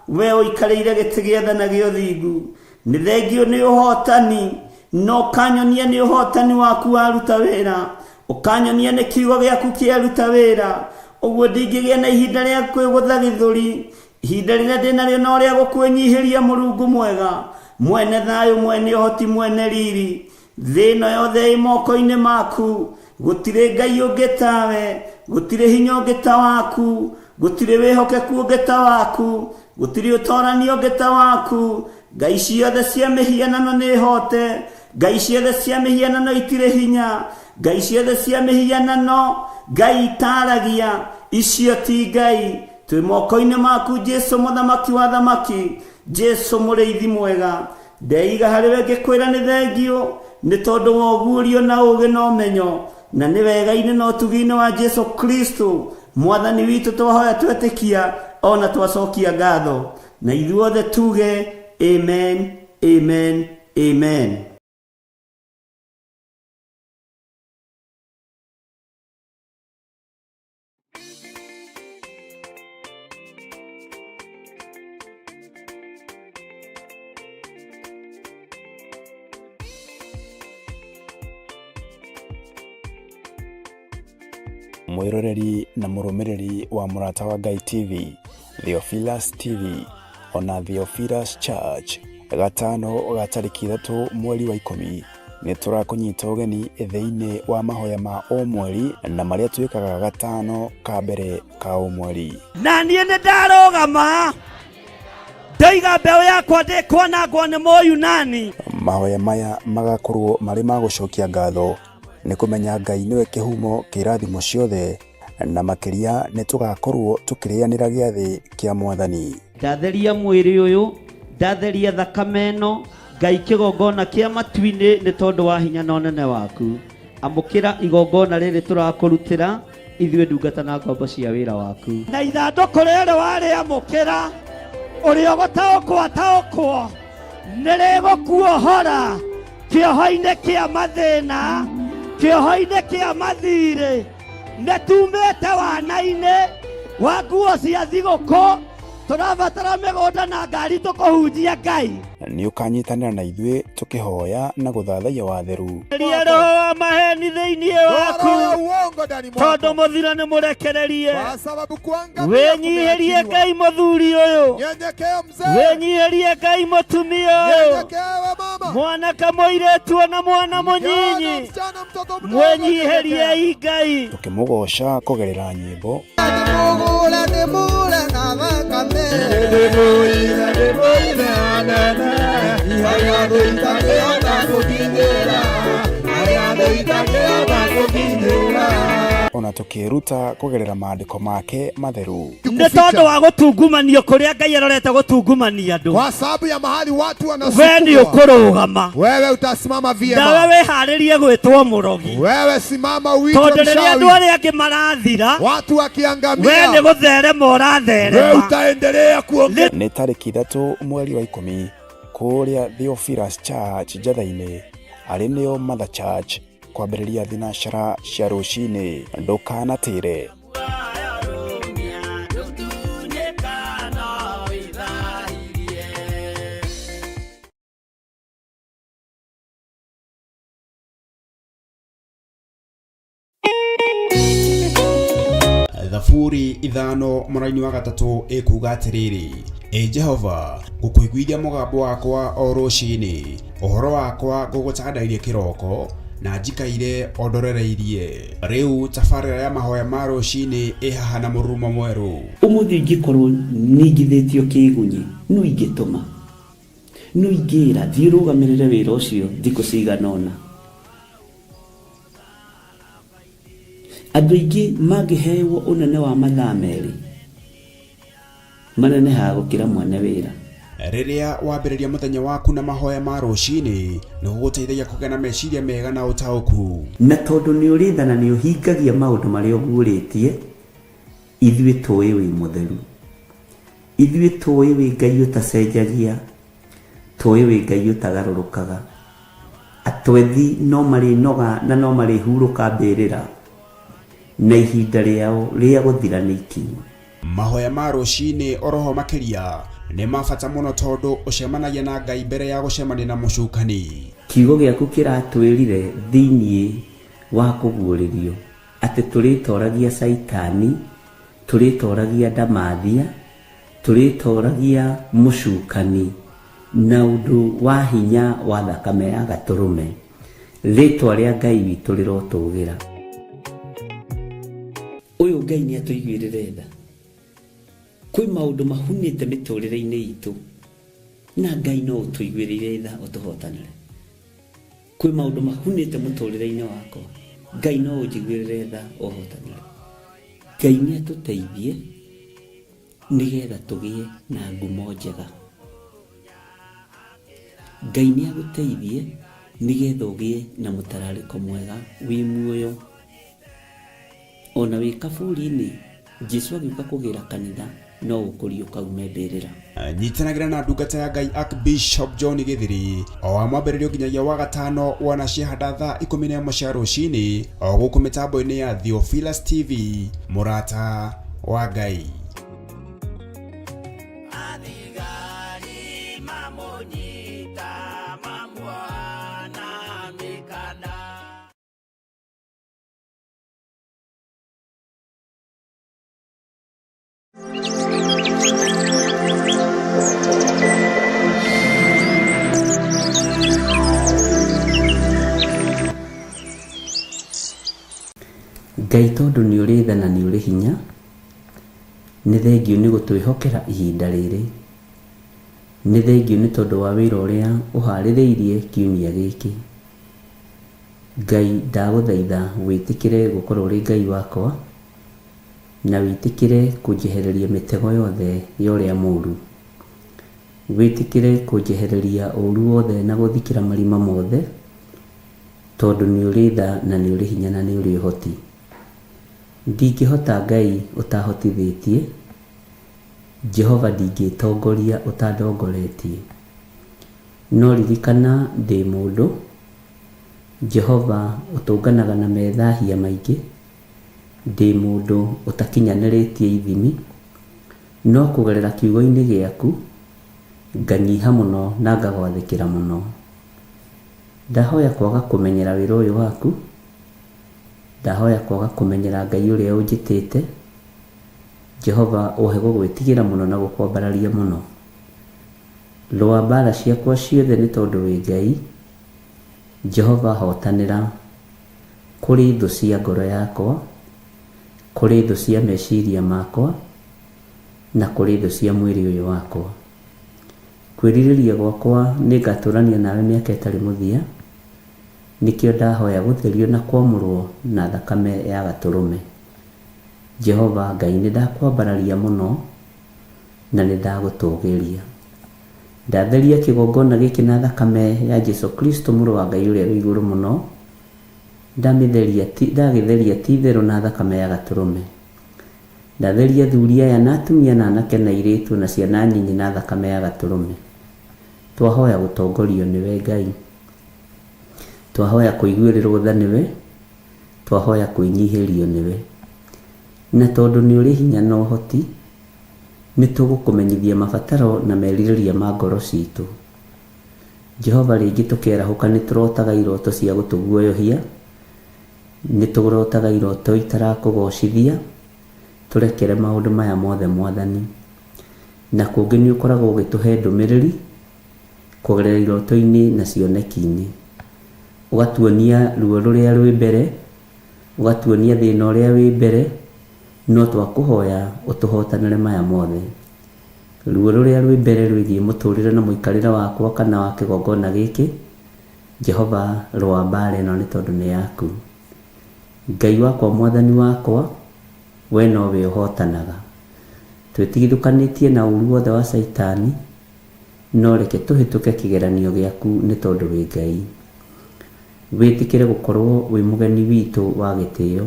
we ũikarĩire gĩtĩ gĩa tha na gĩa ũthingu. Nĩ thengiũ nĩ ũhotani, na ũkanyonia nĩ ũhotani waku waruta wĩra, ũkanyonia nĩ kiugo gĩaku kĩaruta wĩra. Ũguo ndingĩgĩa na ihinda rĩa kwĩgũtha gĩthũri, ihinda rĩrĩa ndĩnarĩo no rĩa gũkwĩnyihĩria Mũrungu mwega, mwene thayũ, mwene ũhoti, mwene riri. Thĩ ĩno yothe ĩ moko-inĩ maku, gũtirĩ Ngai ũngĩ tawe, gũtirĩ hinya ũngĩ ta waku, gũtirĩ wĩhokeku ũngĩ ta waku, gũtirĩ ũtorani ũngĩ ta waku. Ngai ciothe cia mĩhianano nĩ hote, Ngai ciothe cia mĩhianano itirĩ hinya, Ngai ciothe cia mĩhianano Ngai itaragia, icio ti Ngai. Twĩ moko-inĩ maku Jesu mũthamaki wa thamaki, Jesu mũrĩithi mwega. Ndeiga harĩ we ngĩkwĩra nĩ thengiũ, nĩ tondũ wa ũguũrio na ũũgĩ na ũmenyo, na nĩ wega-inĩ na ũtugi-inĩ wa Jesu Kristo mwathani witũ twahoya twetĩkia ona twacokia ngatho, na ithuothe tuge amen, amen, amen. Mwĩroreri na mũrũmĩrĩri wa Mũrata wa Ngai TV, Theophilus TV, ona Theophilus Church, gatano ga tarĩki 3 mweri wa 10. Nĩ tũrakũnyita ũgeni thĩinĩ wa mahoya ma o mweri na marĩa twĩkaga gatano ka mbere ka o mweri. Na niĩ nĩ ndarũgama ndoiga mbeũ yakwa ndĩkwanangwo nĩ Mũyunani. Mahoya maya magakorwo marĩ ma gũcokia ngatho nĩ kũmenya Ngai nĩwe kĩhumo kĩa irathimo ciothe, na makĩria nĩ tũgakorwo tũkĩrĩanĩra gĩathĩ kĩa Mwathani. Ndatheria mwĩrĩ ũyũ, ndatheria thakame ĩno, Ngai kĩgongona kĩa matu-inĩ nĩ tondũ wa hinya na ũnene waku. Amũkĩra igongona rĩrĩ tũrakũrutĩra ithuĩ ndungata na ngombo cia wĩra waku. Na ithandũkũ rĩrĩ warĩamũkĩra, ũrĩa ũgũtaũkwo ataũkwo, nĩ rĩgũkuohora kĩoho-inĩ kĩa mathĩna, kĩoho-inĩ kĩa mathirĩ. Nĩ tumĩte wana-inĩ wa nguo cia thigũkũ, tũrabatara mĩgũnda na ngari tũkũhunjia Ngai. Nĩ ũkanyitanĩra na ithuĩ tũkĩhoya na gũthathaiya watheru. Ria roho wa maheni thĩinĩ waku, Roho ya uongo ndani mwako, tondũ mũthiro nĩ mũrekererie. kwa sababu kuangamia Wĩnyihĩrie kumeachiliwa. Ngai mũthuri ũyũ, Nyenyekea mzee, wĩnyihĩrie Ngai mũtumia ũyũ, nyenyekea we mama, mwanake mũirĩtu ona mwana kijana, mũnyinyi, msichana, mtoto mdogo, mwĩnyihĩriei Ngai. Tũkĩmũgoca kũgerera nyĩmbo, Ndimugure ndimure na thakame ona tũkĩĩruta kũgerera maandĩko make matheru. Nĩ tondũ wa gũtungumanio kũrĩa Ngai arorete gũtungumania andũ, kwa sababu ya mahali watu we nĩ wanasukumwa, ũkũrũgama wewe utasimama nawe vyema. wĩharĩrie gwĩtwo mũrogi, Wewe simama uitwe tondũ rĩrĩa andũ mchawi. arĩa angĩ marathira, Watu we nĩ wakiangamia, gũtherema wewe ũratherema. utaendelea kuongea. Nĩ tarĩki 3 mweri wa 10 kũrĩa Theophilus Church Njatha-inĩ, arĩ nĩo Mother Church, kwambĩrĩria thinacara cia rũcinĩ. Ndũkanatĩre. Thaburi 5 mũraini wa 3 ĩkuga atĩrĩrĩ, Ĩ Jehova, ngũkũiguithia mũgambo wakwa o rũcinĩ, ũhoro wakwa ngũgũtandairie kĩroko, na njikaire o ndorereirie. Rĩu tabarĩra ya mahoya ma rũcinĩ ĩ haha na mũrurumo mwerũ. Ũmũthĩ ingĩkorwo ningithĩtio kĩgunyi, no ingĩtũma, no ingĩra thiĩ ũrũgamĩrĩre wĩra ũcio thikũ cigana ũna. Andũ aingĩ mangĩhewo ũnene wa mathaa 2 manenehaga gũkĩra mwene wĩra. Rĩrĩa wambĩrĩria mũthenya waku na mahoya ma rũcinĩ, nĩ gũgũteithagia kũgĩa na meciria mega na ũtaũku. Na tondũ nĩ ũrĩ tha na nĩ ũhingagia maũndũ marĩa ũguũrĩtie, ithuĩ tũĩ wĩ mũtheru, ithuĩ tũĩ wĩ Ngai ũtacenjagia, tũĩ wĩ Ngai ũtagarũrũkaga. Atwethi no marĩnoga na no marĩhurũka mbĩrĩra, na ihinda rĩao rĩa gũthira nĩ ikinyu. Mahoya ma rũcinĩ oroho makĩria nĩ ma bata mũno tondũ ũcemanagia na Ngai mbere ya gũcemania na mũcukani. Kiugo gĩaku kĩratwĩrire thĩinĩ wa kũguũrĩrio atĩ tũrĩtoragia Caitani, tũrĩtoragia ndamathia, tũrĩtoragia mũcukani na ũndũ wa hinya wa thakame ya gatũrũme. Rĩtwa rĩa Ngai witũ rĩrotũgĩra. Ũyũ Ngai nĩ atũiguĩrĩre tha. Kwĩ maũndũ mahunĩte mĩtũrĩre-inĩ itũ, na Ngai no ũtũiguĩrĩire tha ũtũhotanĩre. Kwĩ maũndũ mahunĩte mũtũrĩre-inĩ wakwa, Ngai no ũnjiguĩrĩre tha ũhotanĩre. Ngai nĩ atũteithie nĩgetha tũgĩe na ngumo njega. Ngai nĩ agũteithie nĩgetha ũgĩe na mũtararĩko mwega wĩ muoyo. Ona wĩ kaburi-inĩ, Jesũ agĩũka kũgĩra kanitha no ũkũriũka ume mbĩrĩra. Nyitanagĩra na ndungata ya Ngai Archbishop John Gĩthiri o wa mwambĩrĩrio nginyagia wa gatano wana ciahanda thaa 11 cia rũcinĩ o gũkũ mĩtambo-inĩ ya Theophilus TV, mũrata wa Ngai. Ngai tondũ nĩ ũrĩ tha na nĩ ũrĩ hinya, nĩ thengiũ nĩ gũtwĩhokera ihinda rĩrĩ. Nĩ thengiũ nĩ tondũ wa wĩra ũrĩa ũharĩrĩirie kiumia gĩkĩ. Ngai ndagũthaitha wĩtĩkĩre gũkorwo ũrĩ Ngai wakwa, na wĩtĩkĩre kũnjehereria mĩtego yothe ya ũrĩa mũũru. Wĩtĩkĩre kũnjehereria ũũru wothe na gũthikĩra marima mothe, tondũ nĩ ũrĩ tha na nĩ ũrĩ hinya na nĩ ũrĩ ũhoti. Ndingĩhota Ngai ũtahotithĩtie, Jehova ndingĩtongoria ũtandongoretie. No ririkana ndĩ mũndũ, Jehova ũtũnganaga na methahia maingĩ, ndĩ mũndũ ũtakinyanĩrĩtie ithimi, no kũgerera kiugo-inĩ gĩaku, nganyiha mũno na ngagwathĩkĩra mũno. Ndahoya kwaga kũmenyera wĩra ũyũ waku, ndahoya kwaga kũmenyera Ngai ũrĩa ũnjĩtĩte, Jehova ũhe gũgwĩtigĩra mũno na gũkwambararia mũno. Rũa mbara ciakwa ciothe nĩ tondũ wĩ Ngai, Jehova hotanĩra kũrĩ thũ cia ngoro yakwa, kũrĩ thũ cia meciria makwa, na kũrĩ thũ cia mwĩrĩ ũyũ wakwa. Kwĩrirĩria gwakwa nĩ ngatũrania nawe mĩaka ĩtarĩ mũthia, nĩkĩo ndahoya gũtherio na kwamũrwo na thakame ya Gatũrũme. Jehova Ngai nĩ ndakwambararia mũno na nĩ ndagũtũgĩria. Ndatheria kĩgongona gĩkĩ na thakame ya Jesu Kristo mũrũ wa Ngai ũrĩa wĩ igũrũ mũno, ndamĩtheria ndagĩtheria ti itherũ na thakame ya Gatũrũme. Ndatheria athuri aya na atumia na anake na airĩtu na ciana nyinyi na thakame ya Gatũrũme. Twahoya gũtongorio nĩwe Ngai. Twahoya kũiguĩrĩrwo tha nĩwe, twahoya kwĩnyihĩrio nĩwe. Na tondũ nĩ ũrĩ hinya na ũhoti, nĩ tũgũkũmenyithia mabataro na merirĩria ma ngoro citũ. Jehova rĩngĩ tũkĩarahũka nĩ tũrotaga iroto cia gũtũguoyohia, nĩ tũrotaga iroto itarakũgocithia, tũrekere maũndũ maya mothe Mwathani. Na kũngĩ nĩ ũkoragwo ũgĩtũhe ndũmĩrĩri kũgerera iroto-inĩ na cioneki-inĩ. Ũgatuonia ruo rũrĩa rwĩ mbere, ũgatuonia thĩna ũrĩa wĩ mbere, no twakũhoya ũtũhotanĩre maya mothe. Ruo rũrĩa rwĩ mbere rwĩgiĩ mũtũrĩre na mũikarĩre wakwa kana wa kĩgongona gĩkĩ, Jehova rũa mbara ĩno nĩ tondũ nĩ yaku. Ngai wakwa Mwathani wakwa, we nowe ũhotanaga. Twĩtigithũkanĩtie na ũru wothe wa Caitani, no reke tũhĩtũke kĩgeranio gĩaku nĩ tondũ wĩ Ngai. Wĩtĩkĩre gũkorwo wĩ mũgeni witũ wa gĩtĩo,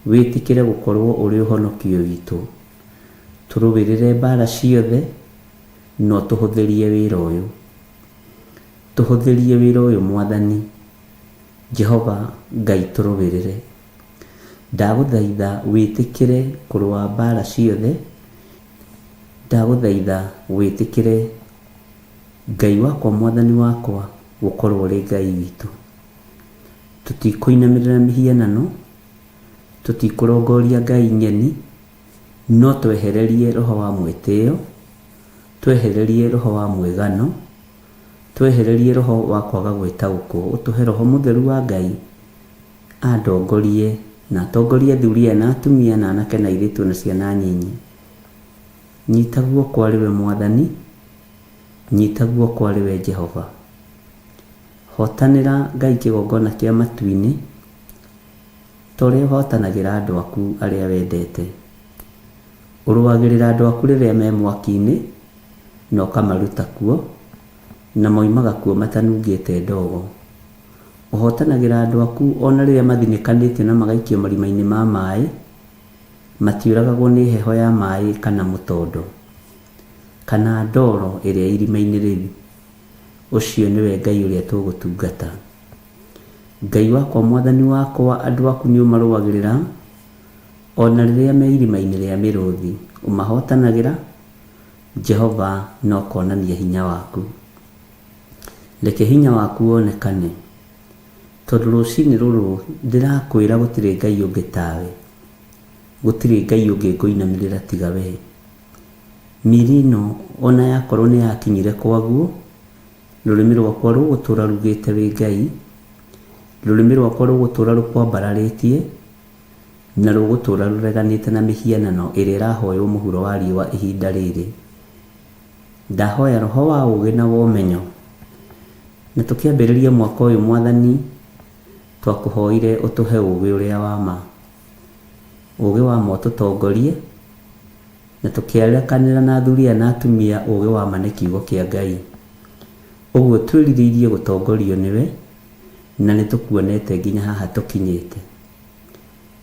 wĩtĩkĩre gũkorwo ũrĩ ũhonokio witũ. Tũrũĩrĩre mbara ciothe, no tũhũthĩrie wĩra ũyũ. Tũhũthĩrie wĩra ũyũ Mwathani, Jehova Ngai tũrũĩrĩre. Ndagũthaitha wĩtĩkĩre kũrũa mbara ciothe, ndagũthaitha wĩtĩkĩre Ngai wakwa Mwathani wakwa gũkorwo ũrĩ Ngai witũ. Tũtikũinamĩrĩra mĩhianano, tũtikũrongoria ngai ng'eni, no twehererie roho wa mwĩtĩo, twehererie roho wa mwĩgano, twehererie roho wa kwaga gwĩtaũkwo, ũtũhe roho mũtheru wa Ngai andongorie na atongorie athuri aya na atumia na anake na airĩtu na ciana nyinyi. Nyita guoko arĩ we Mwathani, nyita guoko arĩ we Jehova. Hotanĩra Ngai kĩgongona kĩa matu-inĩ, ta ũrĩa ũhotanagĩra andũ aku arĩa wendete. Ũrũagĩrĩra andũ aku rĩrĩa me mwaki-inĩ, na ũkamaruta kuo, na moimaga kuo matanungĩte ndogo. Ũhotanagĩra andũ aku o na rĩrĩa mathinĩkanĩtio na magaikio marima-inĩ ma maĩ, matiũragagwo nĩ heho ya maĩ kana mũtondo, kana ndoro ĩrĩa irima-inĩ rĩu. Ũcio nĩwe Ngai ũrĩa tũgũtungata. Ngai wakwa Mwathani wakwa, andũ aku nĩ ũmarũagĩrĩra, o na rĩrĩa me irima-inĩ rĩa mĩrũthi, ũmahotanagĩra, Jehova, na ũkonania hinya waku. Reke hinya waku wonekane, tondũ rũcinĩ rũrũ ndĩrakwĩra gũtirĩ Ngai ũngĩ tawe, gũtirĩ Ngai ũngĩ ngũinamĩrĩra tiga we. Mĩĩrĩ ĩno ona yakorwo nĩ yakinyire kwaguo, rũrĩmĩ rwakwa rũgũtũra rugĩte wĩ Ngai, rũrĩmĩ rwakwa rũgũtũra rũkwambararĩtie, Na rũgũtũũra rũreganĩte na mĩhianano ĩrĩa ĩrahoywo mũhuro wa riũa ihinda rĩrĩ. Ndahoya roho wa ũũgĩ na wa ũmenyo. Na tũkĩambĩrĩria mwaka ũyũ Mwathani, twakũhoire ũtũhe ũũgĩ ũrĩa wa ma. Ũũgĩ wa ma ũtũtongorie, na tũkĩarekanĩra na athuri aya na atumia ũũgĩ wa ma nĩ kiugo kĩa Ngai. Ũguo twĩrirĩirie gũtongorio nĩwe, na nĩ tũkuonete nginya haha tũkinyĩte.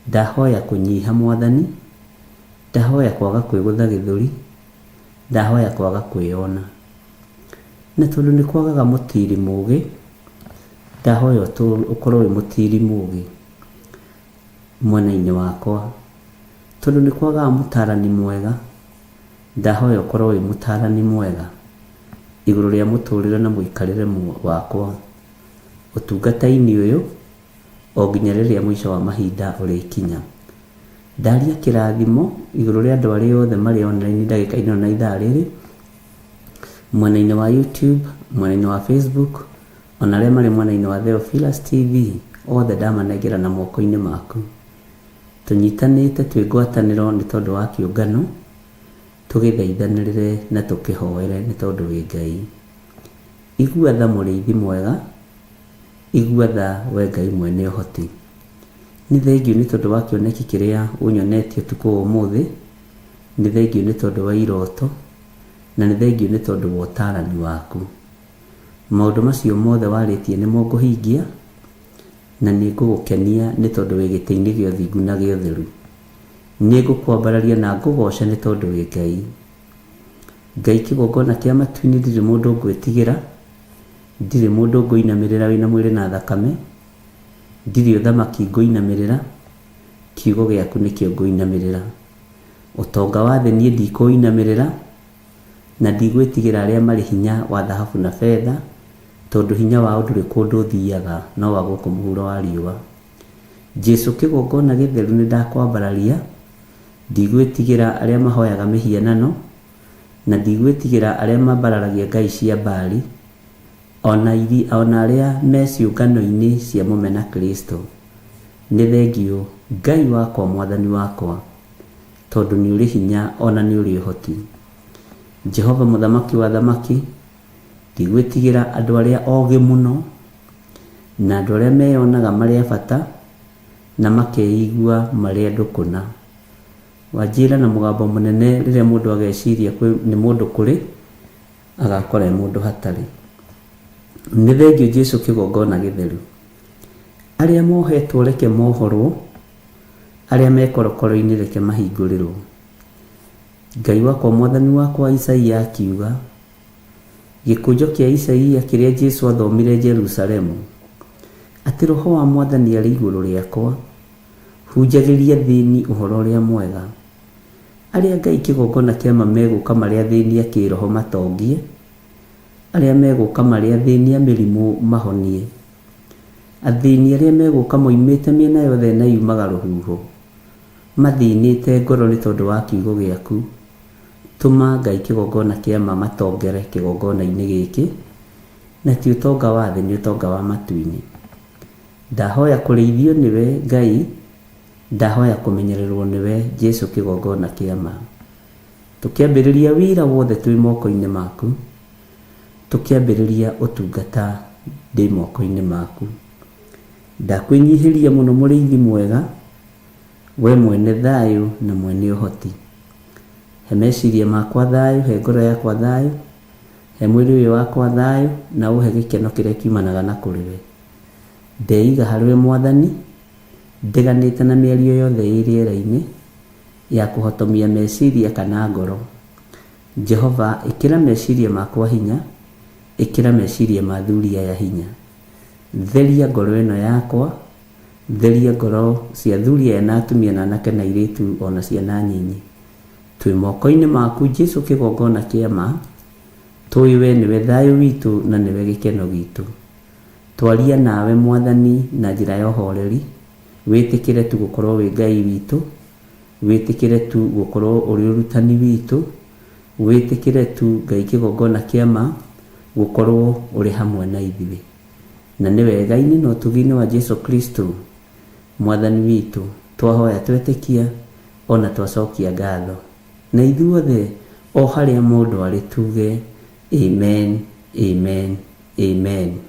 Ndahoya kũnyiha Mwathani, ndahoya kwaga kwĩgũtha gĩthũri, ndahoya kwaga kwĩyona. Na tondũ nĩ kwagaga mũtiri mũgĩ, ndahoya ũkorwo wĩ mũtiri mũgĩ mwena-inĩ wakwa. Tondũ nĩ kwagaga mũtarani mwega, ndahoya ũkorwo wĩ mũtarani mwega igũrũ rĩa mũtũrĩre na mũikarĩre wakwa ũtungata-inĩ ũyũ o nginya rĩrĩa mũico wa mahinda ũrĩkinya. Ndaria kĩrathimo igũrũ rĩa andũ arĩa othe marĩ online ndagĩka-inĩ ĩno na ithaa rĩrĩ, mwena-inĩ wa YouTube, mwena-inĩ wa Facebook, ona arĩa marĩ mwena-inĩ wa Theophilus TV, othe ndamanengera na moko-inĩ maku. Tũnyitanĩte twĩ ngwatanĩro nĩ tondũ wa kĩũngano, tũgĩthaithanĩrĩre na tũkĩhoere nĩ tondũ wĩ Ngai. Igua tha mũrĩithi mwega, igua tha we Ngai mwene ũhoti. Nĩ thengiũ nĩ tondũ wa kĩoneki kĩrĩa ũnyonetie ũtukũ wa ũmũthĩ, nĩ thengiũ nĩ tondũ wa iroto, na nĩ thengiũ nĩ tondũ wa ũtarani waku. Maũndũ macio mothe warĩtie nĩmo ngũhingia, na nĩ ngũgũkenia nĩ tondũ wĩ gĩtĩ-inĩ gĩa ũthingu na gĩa ũtheru. Nĩ ngũkwambararia na ngũgooce nĩ tondũ wĩ Ngai. Ngai kĩgongona kĩa matu-inĩ ndirĩ mũndũ ngwĩtigĩra, ndirĩ mũndũ ngũinamĩrĩra wĩna mwĩrĩ na thakame, ndirĩ ũthamaki ngũinamĩrĩra, kiugo gĩaku nĩkĩo ngũinamĩrĩra. Ũtonga wa thĩ niĩ ndikũinamĩrĩra, na ndigwĩtigĩra arĩa marĩ hinya wa thahabu na betha, tondũ hinya wao ndũrĩ kũndũ ũthiaga no wa gũkũ mũhuro wa riũa. Jesu kĩgongona gĩtheru nĩ ndakwambararia, ndigwĩtigĩra arĩa mahoyaga mĩhianano, na ndigwĩtigĩra arĩa mambararagia ngai cia Baali, ona arĩa me ciũngano-inĩ cia mũmena Kristo. Nĩ thengiũ Ngai wakwa Mwathani wakwa, tondũ nĩ ũrĩ hinya ona nĩ ũrĩ ũhoti. Jehova mũthamaki wa thamaki, ndigwĩtigĩra andũ arĩa ogĩ mũno, na andũ arĩa meyonaga marĩ a bata, na makeigua marĩ andũ kũna. Wanjĩra na mũgambo mũnene rĩrĩa mũndũ ageciria nĩ mũndũ kũrĩ, agakora mũndũ hatarĩ. Nĩ thengiũ Jesu kĩgongona gĩtheru. Arĩa mohetwo reke mohorwo, arĩa me korokoro-inĩ reke mahingũrĩrwo. Ngai wakwa Mwathani wakwa Isaia akiuga, gĩkũnjo kĩa Isaia kĩrĩa Jesu athomire Jerusalemu, atĩ roho wa Mwathani arĩ igũrũ rĩakwa, hunjagĩria athĩni ũhoro ũrĩa mwega. Arĩa Ngai kĩgongona kĩa ma megũka marĩ athĩni a kĩroho matongie, arĩa megũka marĩ athĩni a mĩrimũ mahonie, athĩni arĩa megũka moimĩte mĩena yothe na yumaga rũhuho, mathĩnĩte ngoro nĩ tondũ wa kiugo gĩaku. Tũma Ngai kĩgongona kĩa ma matongere kĩgongona-inĩ gĩkĩ, na ti ũtonga wa thĩ, nĩ ũtonga wa matu-inĩ. Ndahoya kũrĩithio nĩwe Ngai, ndahoya kũmenyererwo nĩwe Jesu kĩgongona kĩa ma. Tũkĩambĩrĩria wĩra wothe twĩ moko-inĩ maku, tũkĩambĩrĩria ũtungata ndĩ moko-inĩ maku. Ndakwĩnyihĩria mũno mũrĩithi mwega, we mwene thayũ na mwene ũhoti. He meciria makwa thayũ, he ngoro yakwa thayũ, he mwĩrĩ ũyũ wakwa thayũ, na ũhe gĩkeno kĩrĩa kiumanaga na kũrĩ we. Ndeiga harĩ we Mwathani, ndiganĩte na mĩario yothe ĩ rĩera-inĩ ya kũhotomia meciria kana ngoro. Jehova, ĩkĩra meciria makwa hinya, ĩkĩra meciria ma athuri aya hinya. Theria ngoro ĩno yakwa, theria ngoro cia athuri aya na atumia na anake na airĩtu ona ciana nyinyi. Twĩ moko-inĩ maku Jesu kĩgongona kĩa ma, tũĩ we nĩwe thayũ witũ na nĩwe gĩkeno gitũ. Twaria nawe Mwathani na njĩra ya ũhoreri, wĩtĩkĩre tu gũkorwo wĩ Ngai witũ, wĩtĩkĩre tu gũkorwo ũrĩ ũrutani witũ, wĩtĩkĩre tu Ngai kĩgongona kĩa ma gũkorwo ũrĩ hamwe na ithuĩ. Na nĩ wega-inĩ na ũtugi-inĩ wa Jesu Kristo Mwathani witũ. Twahoya twetĩkia ona twacokia ngatho. Na ithuothe o harĩa mũndũ arĩ tuge amen, amen, amen.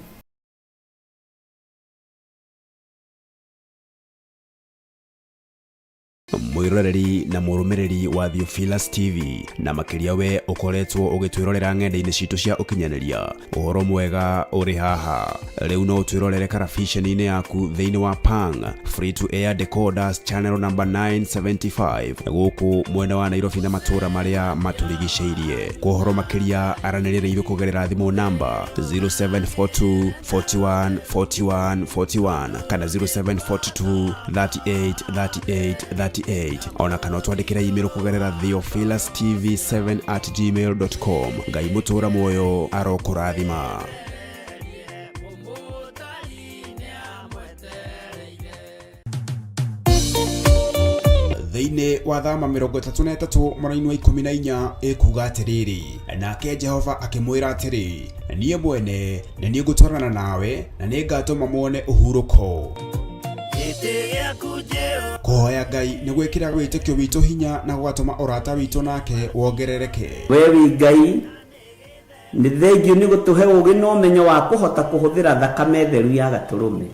Mwiroreri na mũrũmĩrĩri wa Theophilus TV na makĩria we ũkoretwo ũgĩtwĩrorera ng'enda-inĩ citũ cia ũkinyanĩria, ũhoro mwega ũrĩ haha. Rĩu no ũtwĩrorere karabiceni-inĩ yaku thĩinĩ wa Pang Free to Air Decoders channel number 975 gũkũ mwena wa Nairobi na matũũra marĩa matũrigicĩirie. Kwa ũhoro makĩria aranĩria na ithuĩ kũgerera thimũ namba 0742 41 41 41 kana 0742 38 38 38, ona kana ũtwandĩkĩre email kũgerera theophilustv7@gmail.com. Ngai mũtũra muoyo arokũrathima. Thĩinĩ wa Thama 33 mũraini wa 14 ĩkuga atĩrĩrĩ, nake Jehova akĩmwĩra atĩrĩ, niĩ mwene nĩ niĩ ngũtwarana nawe na nĩ ngatũma muone ũhurũko. Kũhoya Ngai nĩ gwĩkĩra wĩtĩkio witũ hinya na gũgatũma ũrata witũ nake wongerereke. We wĩ Ngai, nĩ thengiũ nĩ gũtũhe ũũgĩ na ũmenyo wa kũhota kũhũthĩra thakame theru ya gatũrũme,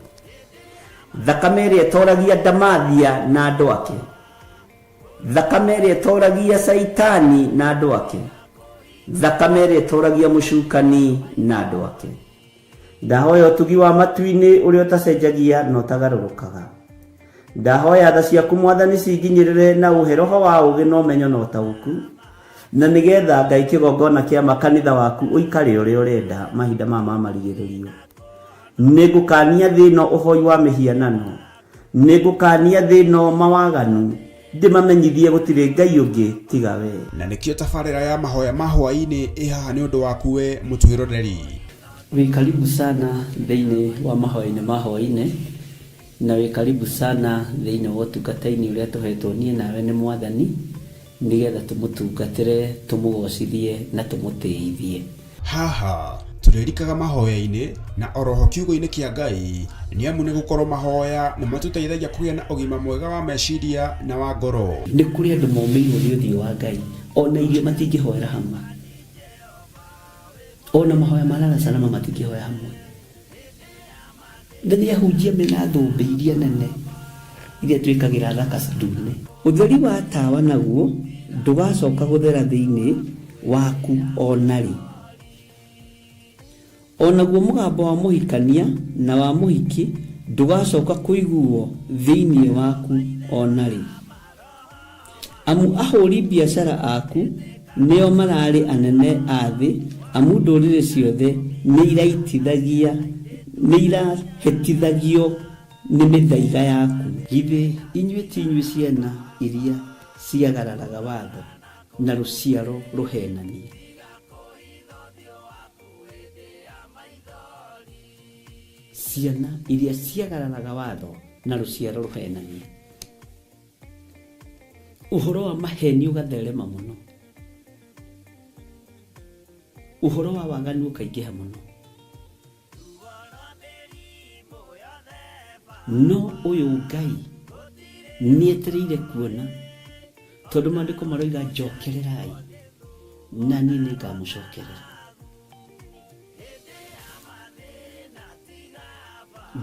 thakame ĩrĩa ĩtoragia ndamathia na andũ ake, thakame ĩrĩa ĩtoragia Caitani na andũ ake, thakame ĩrĩa ĩtoragia mũcukani na andũ ake. Ndahoya ũtugi wa matu-inĩ ũrĩa ũtacenjagia na ũtagarũrũkaga. Ndahoya tha ciaku Mwathani cinginyĩrĩre na ũhe roho wa ũũgĩ na ũmenyo na ũtaũku, na nĩgetha Ngai kĩgongona kĩa makanitha waku ũikare ũrĩa ũrenda mahinda maya ma marigĩrĩrio. Nĩngũkania thĩ ĩno ũhoi wa mĩhianano, nĩngũkania thĩ ĩno mawaganu, ndĩmamenyithie gũtirĩ Ngai ũngĩ tiga we. Na nĩkĩo tabarĩra ya mahoya ma hwaĩ-inĩ ĩ haha nĩ ũndũ waku we mũtwĩroreri. Wĩ karibu sana thĩinĩ wa mahoya-inĩ ma hwaĩ-inĩ, na wĩ karibu sana thĩinĩ wa ũtungata-inĩ ũrĩa tũhetwo niĩ nawe nĩ Mwathani, nĩgetha tũmũtungatĩre, tũmũgocithie na tũmũtĩithie. Haha tũrĩrikaga mahoya-inĩ na oroho kiugo-inĩ kĩa Ngai, nĩ amu nĩ gũkorwo mahoya nĩ matũteithagia kũgĩa na ũgima mwega wa meciria na wa ngoro. Nĩ kũrĩ andũ momĩirwo nĩ ũthiũ wa Ngai, ona irio matingĩhoera hamwe, ona mahoya ma lala salama matingĩhoya hamwe. Na nĩ ahunjia mena thũmbĩ iria nene iria twĩkagĩra thaka ndune. Ũtheri wa tawa naguo ndũgacoka gũthera thĩinĩ waku ona rĩ. Onaguo mũgambo wa mũhikania na wa mũhiki ndũgacoka kũiguo thĩinĩ waku ona rĩ. Amu ahũri biacara aku nĩo mararĩ anene a thĩ, amu ndũrĩrĩ ciothe nĩ irahĩtithagio nĩ mĩthaiga yaku. Githĩ inyuĩ ti inyuĩ ciana iria ciagararaga watho na rũciaro rũhenanie? Ciana iria ciagararaga watho na rũciaro rũhenanie. Ũhoro wa maheni ũgatherema mũno, ũhoro wa waganu ũkaingĩha mũno. No ũyũ Ngai nĩetereire kuona, tondũ maandĩko maroiga njokererai na niĩ nĩngamũcokerera.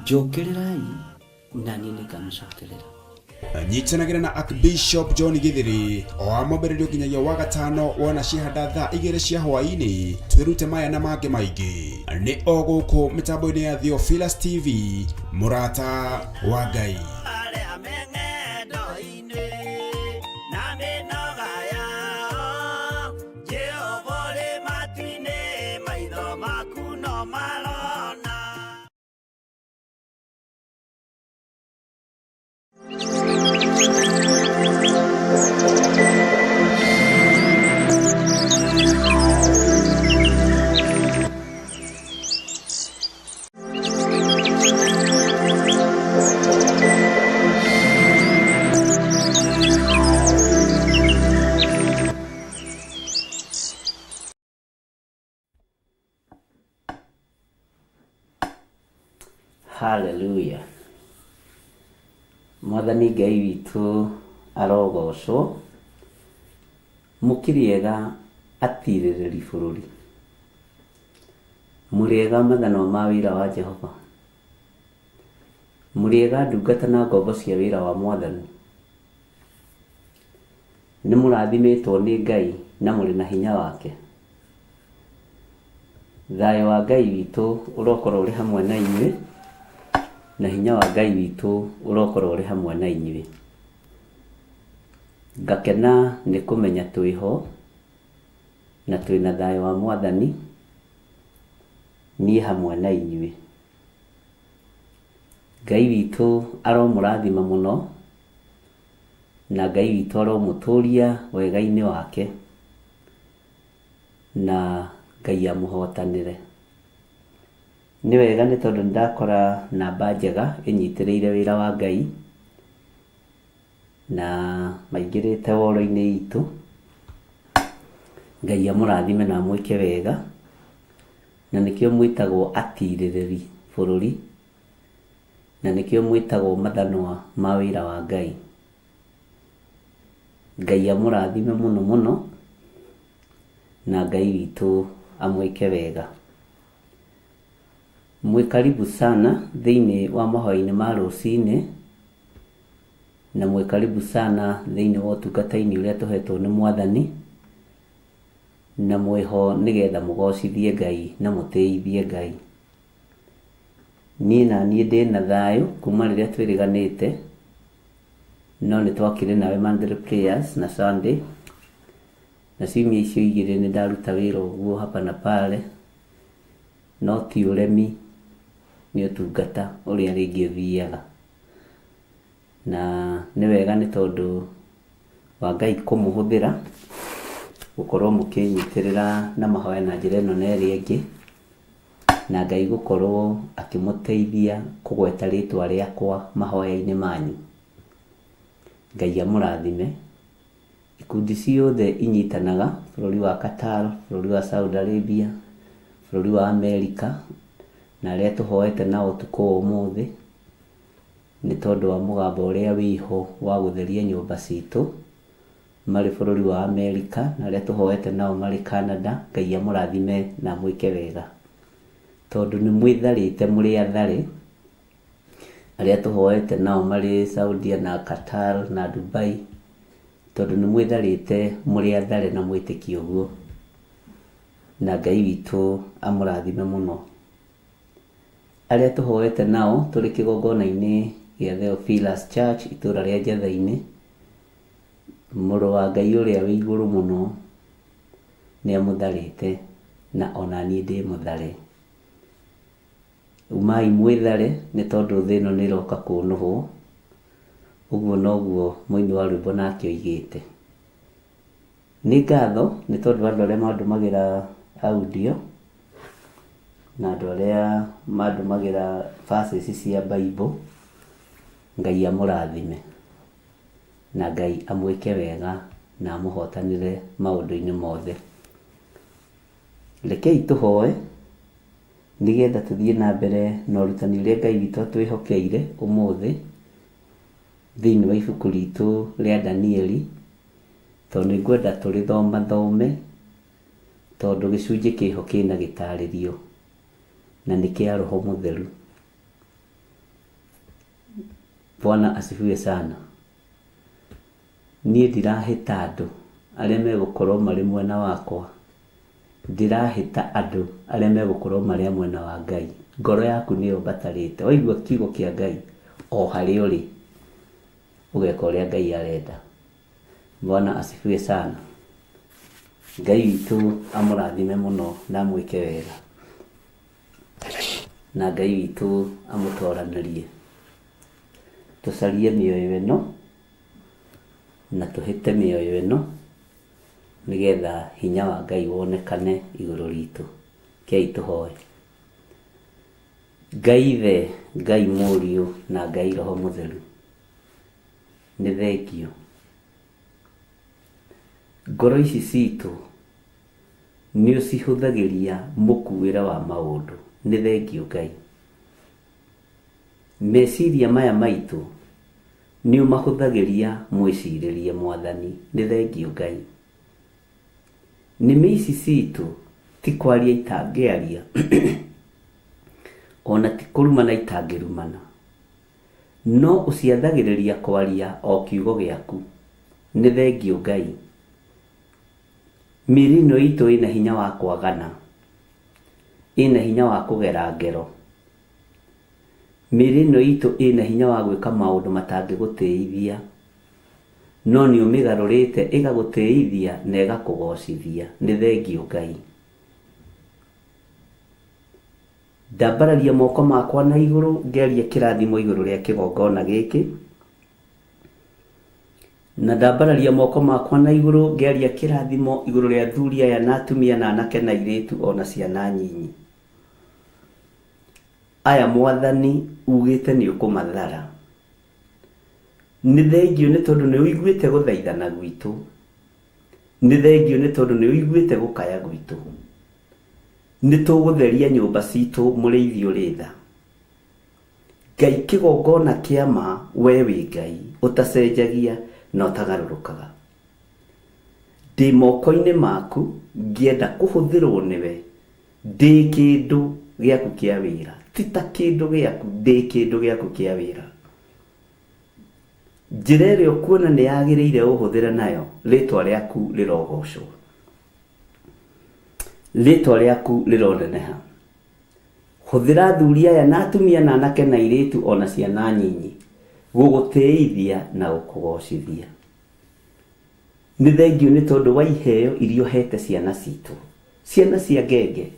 Njokererai na niĩ nĩngamũcokerera. Nyitanagĩra na Archbishop John Githiri o wa mwambĩrĩrio nginyagia wa gatano wona ciahanda thaa 2 cia hwaĩ-inĩ, twĩrute maya na mangĩ maingĩ. Nĩ o gũkũ mĩtambo-inĩ ya Theophilus TV, mũrata wa Ngai. Hallelujah. Mwathani Ngai witũ arogocwo, mũkĩrĩega atirĩrĩri bũrũri, mũrĩega mathanwa ma wĩra wa Jehova, mũrĩega ndungata na ngombo cia wĩra wa Mwathani. Nĩ mũrathimĩtwo nĩ Ngai na mũrĩ na hinya wake. Thayũ wa Ngai witũ ũrokorwo ũrĩ hamwe na inyuĩ, na hinya wa Ngai witũ ũrokorwo ũrĩ hamwe na inyuĩ. Ngakena nĩ kũmenya twĩho na twĩna thayũ wa Mwathani, niĩ hamwe na inyuĩ. Ngai witũ aromũrathima mũno, na Ngai witũ aromũtũria wega-inĩ wake, na Ngai amũhotanĩre. Nĩ wega nĩ tondũ nĩ ndakora namba njega ĩnyitĩrĩire wĩra wa Ngai, na maingĩrĩte woro-inĩ itũ. Ngai amũrathime na amwĩke wega, na nĩkĩo mwĩtagwo atirĩrĩri bũrũri, na nĩkĩo mwĩtagwo mathanwa ma wĩra wa Ngai. Ngai amũrathime mũno mũno, na Ngai witũ amwĩke wega. Mwĩ karibu sana thĩinĩ wa mahoya-inĩ ma rũcinĩ, na mwĩ karibu sana thĩinĩ wa ũtungata-inĩ ũrĩa tũhetwo nĩ Mwathani, na mwĩho nĩgetha mũgocithie Ngai na mũtĩithie Ngai. Niĩ na niĩ ndĩna thayũ kuma rĩrĩa twĩrĩganĩte, no nĩ twakĩrĩ nawe monthly prayers na Sunday, na ciumia icio igĩrĩ nĩ ndaruta wĩra ũguo hapa na pale, no ti ũremi, nĩ ũtungata ũrĩa rĩngĩ ũthiaga. Na nĩ wega nĩ tondũ wa Ngai kũmũhũthĩra gũkorwo mũkĩnyitĩrĩra na mahoya na njĩra ĩno na ĩrĩa ĩngĩ, na Ngai gũkorwo akĩmũteithia kũgweta rĩtwa rĩakwa mahoya-inĩ manyu. Ngai amũrathime. Ikundi ciothe inyitanaga, bũrũri wa Qatar, bũrũri wa Saudi Arabia, bũrũri wa Amerika, na arĩa tũhoete nao ũtukũ wa ũmũthĩ, nĩ tondũ wa mũgambo ũrĩa wĩho wa gũtheria nyũmba citũ, marĩ bũrũri wa Amerika, na arĩa tũhoete nao marĩ Canada. Ngai amũrathime na amwĩke wega, tondũ nĩ mwĩtharĩte mũrĩ athare. Arĩa tũhoete nao marĩ Saudia na Qatar na Dubai, tondũ nĩ mwĩtharĩte mũrĩ athare na mwĩtĩkie ũguo, na Ngai witũ amũrathime mũno. Arĩa tũhoete nao tũrĩ kĩgongona-inĩ gĩa Theophilus Church itũra rĩa Njatha-inĩ, mũrũ wa Ngai ũrĩa wĩ igũrũ mũno nĩ amũtharĩte, na ona niĩ ndĩ mũthare. Umai mwĩthare nĩ tondũ thĩ ĩno nĩ ĩroka kũnũhwo. Ũguo noguo mũini wa rwĩmbo nake oigĩte. Nĩ ngatho nĩ tondũ andũ arĩa mandũmagĩra audio na andũ arĩa mandũmagĩra verses cia Bible, Ngai amũrathime na Ngai amwĩke wega na amũhotanĩre maũndũ-inĩ mothe. Rekei tũhoe nĩgetha tũthiĩ na mbere na ũrutani ũrĩa Ngai witũ atwĩhokeire ũmũthĩ thĩinĩ wa ibuku ritũ rĩa Danieli, tondũ nĩ ngwenda tũrĩthomathome, tondũ gĩcunjĩ kĩho kĩna gĩtarĩrio na nĩ kĩa Roho Mũtheru. Bwana asifiwe sana. Niĩ ndirahĩta andũ arĩa megũkorwo marĩ mwena wakwa, ndirahĩta andũ arĩa megũkorwo marĩ a mwena wa Ngai. Ngoro yaku nĩyo mbatarĩte. Waigua kiugo kĩa Ngai o harĩa ũrĩ, ũgeka ũrĩa Ngai arenda. Bwana asifiwe sana. Ngai witũ amũrathime mũno na amwĩke wega, na Ngai witũ amũtoranĩrie. Tũcarie mĩoyo ĩno na tũhĩte mĩoyo ĩno nĩgetha hinya wa Ngai wonekane igũrũ ritũ. Kei tũhoe. Ngai Ithe, Ngai Mũriũ na Ngai Roho Mũtheru, nĩ thengio. Ngoro ici citũ nĩ ũcihũthagĩria mũkuĩre wa maũndũ. Nĩ thengio Ngai. Meciria maya maitũ Nĩ ũmahũthagĩria mwĩcirĩrie Mwathani. Nĩ thengiũ Ngai. Nĩmĩ ici citũ ti kwaria itangĩaria ona ti kũrumana itangĩrumana, no ũciathagĩrĩria kwaria o kiugo gĩaku. Nĩ thengiũ Ngai. Mĩĩrĩ ĩno itũ ĩna hinya wa kwagana, ĩna hinya wa kũgera ngero. Mĩĩrĩ ĩno itũ ĩna hinya wa gwĩka maũndũ matangĩgũtĩithia, no nĩ ũmĩgarũrĩte ĩgagũtĩithia na ĩgakũgocithia. Nĩ thengiũ Ngai. Ndambararia moko makwa na igũrũ ngĩaria kĩrathimo igũrũ rĩa kĩgongona gĩkĩ, na ndambararia moko makwa na igũrũ ngĩaria kĩrathimo igũrũ rĩa athuri aya na atumia na anake na airĩtu ona ciana nyinyi. Aya Mwathani ugĩte nĩ ũkũmathara. Nĩ thengiũ nĩ tondũ nĩ ũiguĩte gũthaithana gwitũ. Nĩ thengiũ nĩ tondũ nĩ ũiguĩte gũkaya gwitũ. Nĩ tũgũtheria nyũmba citũ mũrĩithi ũrĩ tha. Ngai kĩgongona kĩa ma we wĩ Ngai ũtacenjagia na ũtagarũrũkaga. Ndĩ moko-inĩ maku ngĩenda kũhũthĩrwo nĩwe ndĩ kĩndũ gĩaku kĩa wĩra. Ti ta kĩndũ gĩaku, ndĩ kĩndũ gĩaku kĩa wĩra. Njĩra ĩrĩa ũkuona nĩ yagĩrĩire ũhũthĩre nayo, rĩtwa rĩaku rĩrogocwo. Rĩtwa rĩaku rĩroneneha. Hũthĩra athuri aya na atumia na anake na airĩtu ona ciana nyinyi gũgũtĩithia na gũkũgocithia. Nĩ thengiũ nĩ tondũ wa iheo iria ũhete ciana citũ, ciana cia ngenge.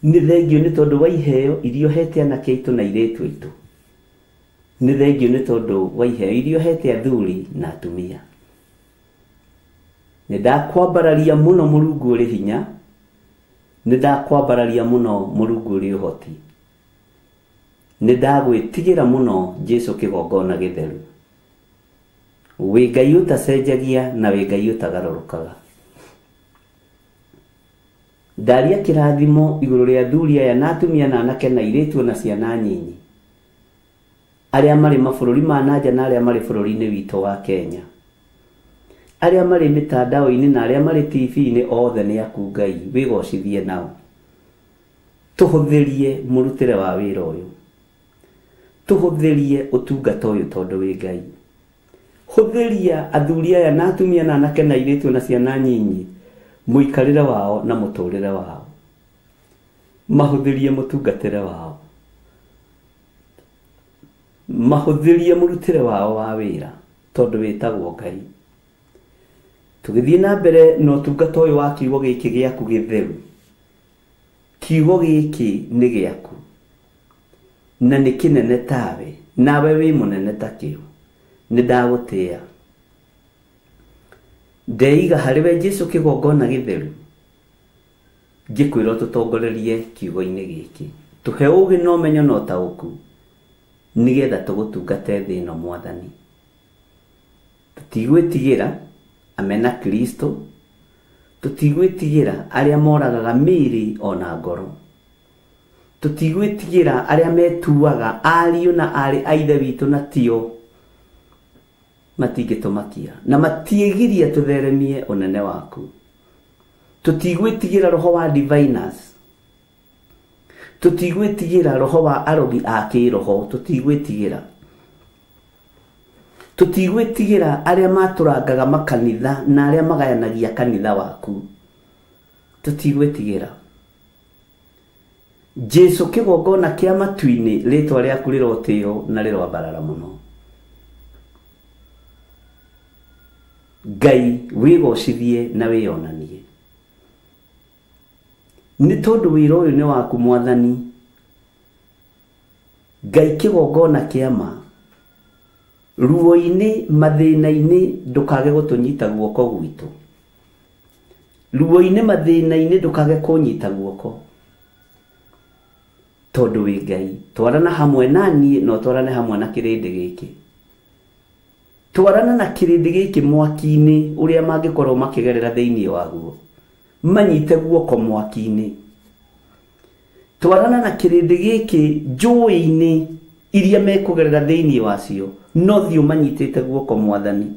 Nĩ thengiũ nĩ tondũ wa iheo iria ũhete anake aitũ na airĩtu aitũ. Nĩ thengiũ nĩ tondũ wa iheo iria ũhete athuri na atumia. Nĩ ndakwambararia mũno Mũrungu ũrĩ hinya, nĩ ndakwambararia mũno Mũrungu ũrĩ ũhoti. Nĩ ndagwĩtigĩra mũno Jesu kĩgongona gĩtheru. Wĩ Ngai ũtacenjagia na wĩ Ngai ũtagarũrũkaga. Ndaria kĩrathimo igũrũ rĩa athuri aya na atumia na anake na airĩtu na ciana nyinyi. Arĩa marĩ mabũrũri ma nanja na arĩa marĩ bũrũri-inĩ witũ wa Kenya. Arĩa marĩ mĩtandao-inĩ na arĩa marĩ TV-inĩ othe nĩ aku Ngai, wĩgocithie nao. Tũhũthĩrie mũrutĩre wa wĩra ũyũ. Tũhũthĩrie ũtungata ũyũ tondũ wĩ Ngai. Hũthĩria athuri aya na atumia na anake na airĩtu na ciana nyinyi mũikarĩre wao na mũtũrĩre wao. Mahũthĩrie mũtungatĩre wao. Mahũthĩrie mũrutĩre wao wa wĩra tondũ wĩtagwo Ngai. Tũgĩthiĩ na mbere na ũtungata ũyũ wa kiugo gĩkĩ gĩaku gĩtheru. Kiugo gĩkĩ nĩ gĩaku na nĩ kĩnene tawe, nawe wĩ mũnene takĩo. Nĩ ndagũtĩa. Ndeiga harĩ we Jesu kĩgongona gĩtheru. Ngĩkwĩra ũtũtongorerie kiugo-inĩ gĩkĩ. Tũhe ũũgĩ na ũmenyo na ũtaũku nĩgetha tũgũtungate thĩ ĩno Mwathani. Tũtigwĩtigĩra amena Kristo, tũtigwĩtigĩra arĩa moragaga mĩĩrĩ ona ngoro. Tũtigwĩtigĩra arĩa metuaga ariũ na aarĩ a Ithe witũ na tio, matingĩtũmakia na matiĩgiria tũtheremie ũnene waku. Tũtigwĩtigĩra roho wa diviners, tũtigwĩtigĩra roho wa arogi a kĩroho, tũtigwĩtigĩra. Tũtigwĩtigĩra arĩa matũrangaga makanitha na arĩa magayanagia kanitha waku. Tũtigwĩtigĩra. Jesu kĩgongona kĩa matu-inĩ, rĩtwa rĩaku rĩrotĩo na rĩroambarara mũno. Ngai wĩgocithie na wĩyonanie. Nĩ tondũ wĩra ũyũ nĩ waku Mwathani. Ngai kĩgongona kĩa ma. Ruo-inĩ, mathĩna-inĩ ndũkage gũtũnyita guoko gwitũ. Ruo-inĩ, mathĩna-inĩ ndũkage kũnyita guoko. Tondũ wĩ Ngai. Twarana hamwe na niĩ na ũtwarane hamwe na kĩrĩndĩ gĩkĩ. Twarana na kĩrĩndĩ gĩkĩ mwaki-inĩ ũrĩa mangĩkorwo makĩgerera thĩinĩ waguo. Manyite guoko mwaki-inĩ. Twarana na kĩrĩndĩ gĩkĩ njũĩ-inĩ. iria mekũgerera thĩinĩ wacio, no thiĩ ũmanyitĩte guoko Mwathani.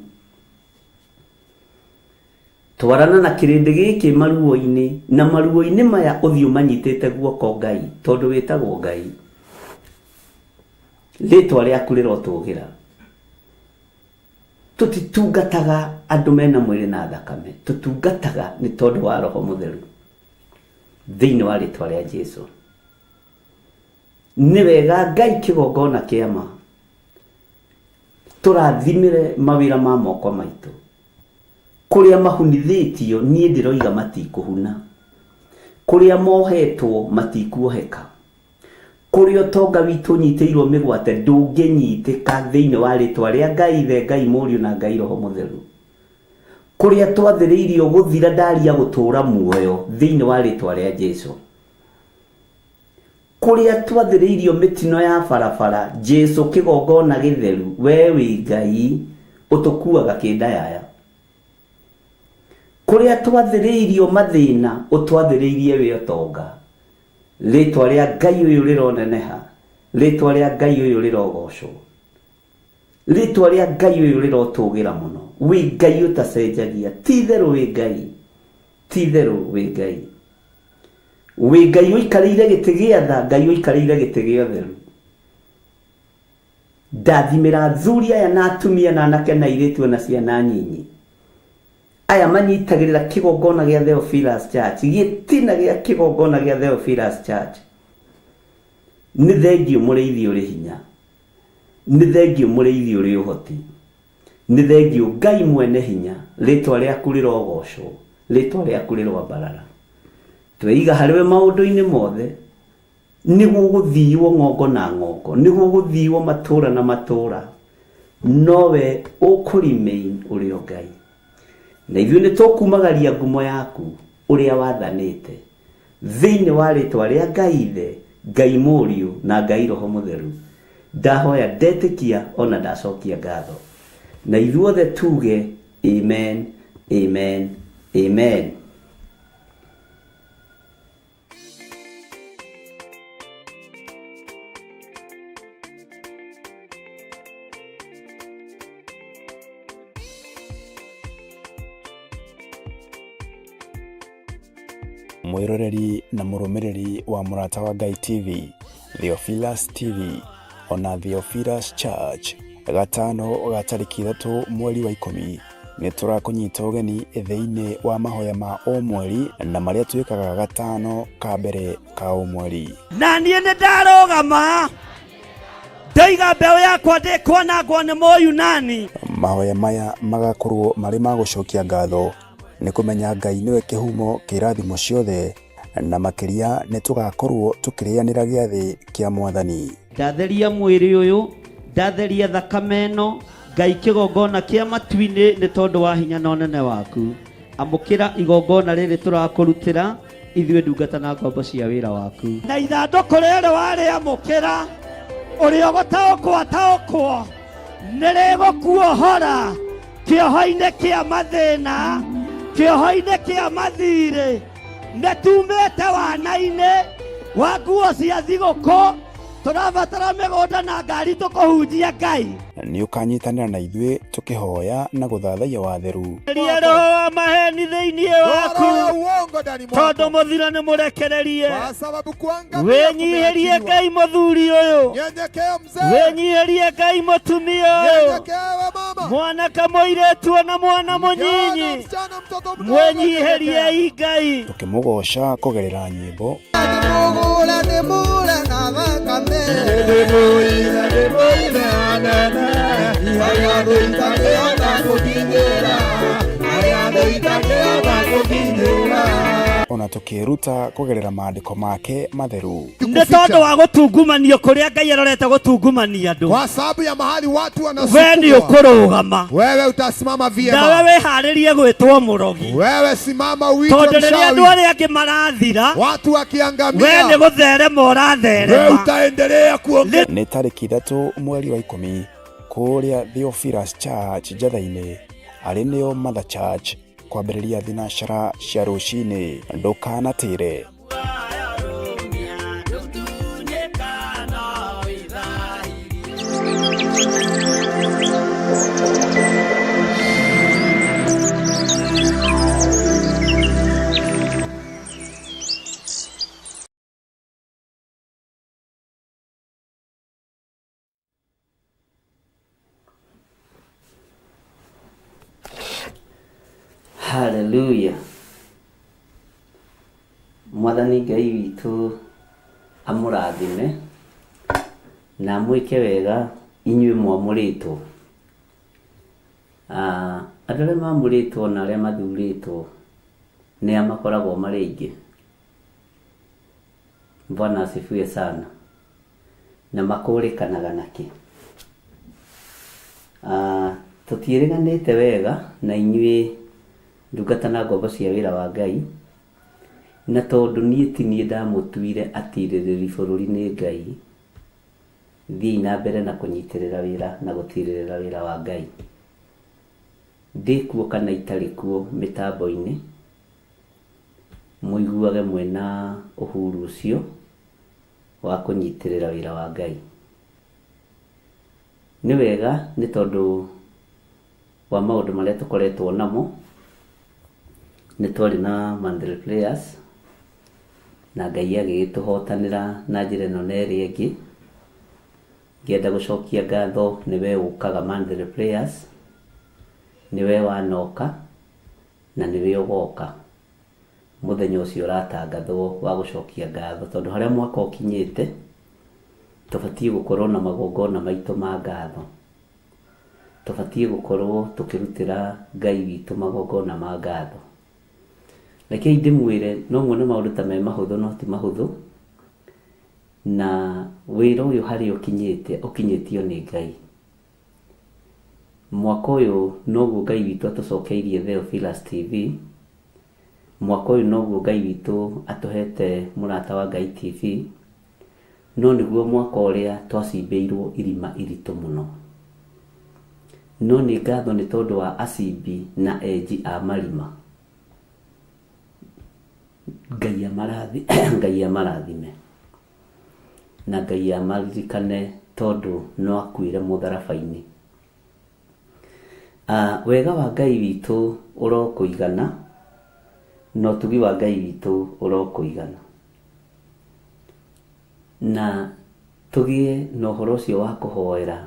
Twarana na kĩrĩndĩ gĩkĩ maruo-inĩ, na maruo-inĩ maya ũthiĩ ũmanyitĩte guoko Ngai, tondũ wĩtagwo Ngai. Rĩtwa rĩaku rĩrotũgĩra. Tũtitungataga andũ mena mwĩrĩ na thakame, tũtungataga nĩ tondũ wa Roho Mũtheru. Thĩinĩ wa rĩtwa rĩa Jesu. Nĩ wega Ngai kĩgongona kĩa ma. Tũrathimĩre mawĩra ma moko maitũ. Kũrĩa mahunithĩtio niĩ ndĩroiga matikũhuna. Kũrĩa mohetwo matikuoheka. Kũrĩa ũtonga witũ ũnyitĩirwo mĩgwate ndũngĩnyitĩka thĩinĩ wa rĩtwa rĩa Ngai Ithe, Ngai Mũriũ na Ngai Roho Mũtheru. Kũrĩa twathĩrĩirio gũthira ndaria gũtũũra muoyo thĩinĩ wa rĩtwa rĩa Jesu. Kũrĩa twathĩrĩirio mĩtino ya barabara, Jesu kĩgongona gĩtheru, we wĩ Ngai ũtũkuaga kĩndayaya. Kũrĩa twathĩrĩirio mathĩna, ũtwathĩrĩirie wĩ ũtonga. Rĩtwa rĩa Ngai ũyũ rĩroneneha, rĩtwa rĩa Ngai ũyũ rĩrogocwo. Rĩtwa rĩa Ngai ũyũ rĩrotũgĩra mũno. Wĩ Ngai ũtacenjagia, ti itherũ wĩ Ngai, ti itherũ wĩ Ngai. Wĩ Ngai ũikarĩire gĩtĩ gĩa tha, Ngai ũikarĩire gĩtĩ gĩa ũtheru. Ndathimĩra athuri aya na atumia na anake na airĩtu ona ciana nyinyi. Aya manyitagĩrĩra kĩgongona gĩa Theophilus Church, gĩtina gĩa kĩgongona gĩa Theophilus Church. Nĩ thengiũ mũrĩithi ũrĩ hinya. Nĩ thengiũ mũrĩithi ũrĩ ũhoti. Nĩ thengiũ Ngai mwene hinya, rĩtwa rĩaku rĩrogocwo, rĩtwa rĩaku rĩroambarara. Tweiga harĩ we maũndũ-inĩ mothe, nĩ gũgũthiwo ng'ongo na ng'ongo, nĩ gũgũthiwo matũũra na matũũra, nowe ũkũ remain ũrĩ o Ngai. Na ithuĩ nĩ tũkumagaria ngumo yaku ũrĩa wathanĩte, thĩinĩ wa rĩtwa rĩa Ngai Ithe, Ngai Mũriũ na Ngai Roho Mũtheru. Ndahoya ndetĩkia ona ndacokia ngatho. Na ithuothe tuge amen, amen, amen. Mwĩroreri na mũrũmĩrĩri wa Mũrata wa Ngai TV, Theophilus TV, ona Theophilus Church, gatano ga tarĩki 3 mweri wa 10 nĩ tũrakũnyita ũgeni thĩinĩ wa mahoya ma o mweri na marĩa twĩkaga gatano ka mbere ka o mweri. Na niĩ nĩ ndarũgama ndoiga mbeũ yakwa ndĩkwanangwo nĩ Mũyunani. Mahoya maya magakorwo marĩ ma gũcokia ngatho nĩ kũmenya Ngai nĩwe kĩhumo kĩa irathimo ciothe, na makĩria nĩ tũgakorwo tũkĩrĩanĩra gĩathĩ kĩa Mwathani. Ndatheria mwĩrĩ ũyũ, ndatheria thakame ĩno, Ngai kĩgongona kĩa matu-inĩ nĩ tondũ wa hinya na ũnene waku. Amũkĩra igongona rĩrĩ tũrakũrutĩra ithuĩ ndungata na ngombo cia wĩra waku. Na ithandũkũ rĩrĩ warĩamũkĩra, ũrĩa ũgũtaũkwo ataũkwo, nĩ rĩgũkuohora kĩoho-inĩ kĩa mathĩna, kĩoho-inĩ kĩa mathirĩ. Nĩ tumĩte wana-inĩ wa nguo cia thigũkũ, tũrabatara mĩgũnda na ngari tũkũhunjia Ngai. Nĩ ũkanyitanĩra na ithuĩ tũkĩhoya na gũthathaiya watheru. Eheria roho wa maheni thĩinĩ waku, Roho ya uongo ndani mwako. tondũ mũthira nĩ mũrekererie. Kwa sababu kuangamia Wĩnyihĩrie kumeachiliwa. Ngai mũthuri ũyũ, Nyenyekea mzee, wĩnyihĩrie Ngai mũtumia ũyũ, nyenyekea we mama, mwanake mũirĩtu ona mwana kijana, mũnyinyi, msichana, mtoto mdogo, mwĩnyihĩriei nyenyekea. Ngai. Tũkĩmũgooca kũgerera nyĩmbo, ona tũkĩĩruta kũgerera maandĩko make matheru. Nĩ tondũ wa gũtungumanio kũrĩa Ngai arorete gũtungumania andũ, Kwa sababu ya mahali watu we nĩ wanasukumwa, ũkũrũgama wewe utasimama nawe vyema. wĩharĩrie gwĩtwo mũrogi, Wewe simama uitwe tondũ rĩrĩa andũ mchawi. arĩa angĩ marathira, Watu we nĩ wakiangamia, gũtherema wewe ũratherema. utaendelea kuongea. Nĩ tarĩki 3 mweri wa 10 kũrĩa Theophilus Church Njatha-inĩ, arĩ nĩo Mother Church, kwambĩrĩria thinacara cia rũcinĩ. Ndũkanatĩre. Hallelujah. Mwathani Ngai witũ amũrathime na amwĩke wega inyuĩ mwamũrĩtwo. Ah, andũ arĩa mamũrĩtwo na arĩa mathurĩtwo nĩa makoragwo marĩ aingĩ. Bwana asifiwe sana. Na makũrĩkanaga nakĩ? Ah, tũtiĩrĩganĩte wega na inyuĩ ndungata na ngombo cia wĩra wa Ngai, na tondũ niĩ ti niĩ ndamũtuire atirĩrĩri bũrũri nĩ Ngai, thiĩi na mbere na kũnyitĩrĩra wĩra na gũtirĩrĩra wĩra wa Ngai. Ndĩ kuo kana itarĩ kuo mĩtambo-inĩ, mũiguage mwĩna ũhuru ũcio wa kũnyitĩrĩra wĩra wa Ngai. Nĩ wega nĩ tondũ wa maũndũ marĩa tũkoretwo namo, nĩ twarĩ na monthly prayers, na Ngai agĩgĩtũhotanĩra na njĩra ĩno na ĩrĩa ĩngĩ. Ngĩenda gũcokia ngatho nĩwe ũkaga monthly prayers, nĩwe wanoka na nĩwe ũgoka mũthenya ũcio ũratangathwo wa gũcokia ngatho, tondũ harĩa mwaka ũkinyĩte tũbatiĩ gũkorwo na magongona maitũ ma ngatho, tũbatiĩ gũkorwo tũkĩrutĩra Ngai witũ magongona ma ngatho. Rekei ndĩmwĩre, no muone maũndũ ta me mahũthũ no ti mahũthũ, na wĩra ũyũ harĩa ũkinyĩte ũkinyĩtio nĩ Ngai. Mwaka ũyũ noguo Ngai witũ atũcokeirie Theophilus TV, mwaka ũyũ noguo Ngai witũ atũhete Mũrata wa Ngai TV, no nĩguo mwaka ũrĩa twacimbĩirwo irima iritũ mũno. No nĩ ngatho nĩ tondũ wa acimbi na enji a marima. Ngai amarathi Ngai amarathime na Ngai amaririkane tondũ no akuire mũtharaba-inĩ. Ah, wega wa Ngai witũ ũrokũigana na ũtugi wa Ngai witũ ũrokũigana, na tũgĩe na ũhoro ũcio wa kũhoera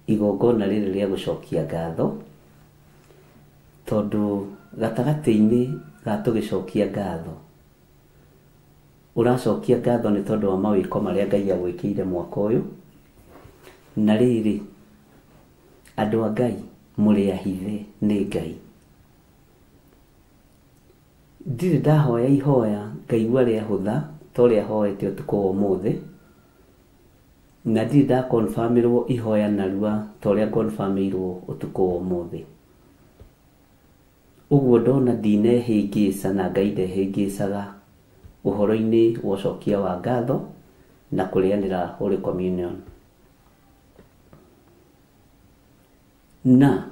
igongona rĩrĩ rĩa gũcokia ngatho, tondũ gatagatĩ-inĩ ga tũgĩcokia ngatho, ũracokia ngatho nĩ tondũ wa mawĩko marĩa Ngai agwĩkĩire mwaka ũyũ. Na rĩrĩ, andũ a Ngai, mũrĩ ahithe nĩ Ngai. Ndirĩ ndahoya ihoya ngaigua rĩahũtha ta ũrĩa hoete ũtukũ wa ũmũthĩ, na ndirĩ ndakonfamĩrwo ihoya narua ta ũrĩa ngonfamĩirwo ũtukũ wa ũmũthĩ. Ũguo ndona ndinehĩngĩca na Ngai ndehĩngĩcaga ũhoro-inĩ wa ũcokia wa ngatho na kũrĩanĩra Holy Communion. Na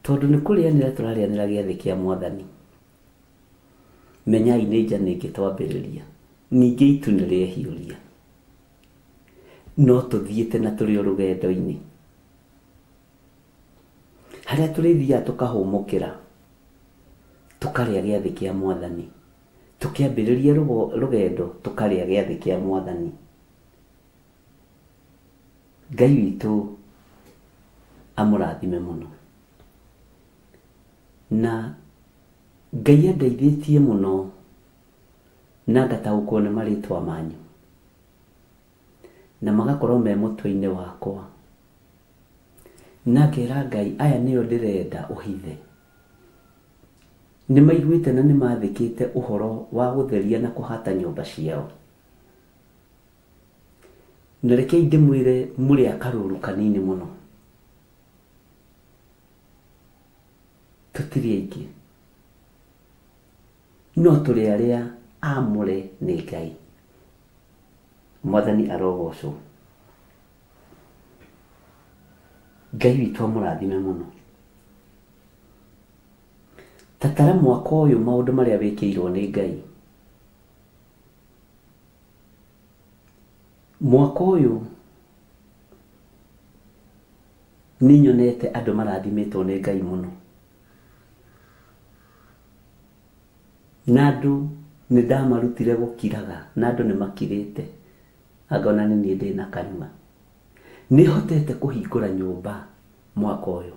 tondũ nĩ kũrĩanĩra tũrarĩanĩra gĩathĩ kĩa Mwathani, menyai nĩ njana ĩngĩ twambĩrĩria, ningĩ itu nĩ rĩehiũria, no tũthiĩte na tũrĩ o rũgendo-inĩ harĩa tũrĩthiaga tũkahũmũkĩra, tũkarĩa gĩathĩ kĩa Mwathani, tũkĩambĩrĩria rũgendo tũkarĩa gĩathĩ kĩa Mwathani. Ngai witũ amũrathime mũno, na Ngai andeithĩtie mũno na ngataũkwo nĩ marĩtwa manyu na magakorwo me mũtwe-inĩ wakwa, na ngera Ngai aya nĩo ndĩrenda ũhithe. Nĩ maiguĩte na nĩ mathĩkĩte ũhoro wa gũtheria na kũhata nyũmba ciao. Na rekei ndĩmwĩre, mũrĩ a karũru kanini mũno, tũtirĩ aingĩ, no tũrĩ arĩa amũre nĩ Ngai. Mwathani arogocwo. Ngai witũ amũrathime mũno. Tatara mwaka ũyũ maũndũ marĩa wĩkĩirwo nĩ Ngai. Mwaka ũyũ nĩ nyonete andũ marathimĩtwo nĩ Ngai mũno, na andũ nĩ ndamarutire gũkiraga, na andũ nĩ makirĩte, angona nĩ niĩ ndĩna kanua. Nĩ hotete kũhingũra nyũmba mwaka ũyũ.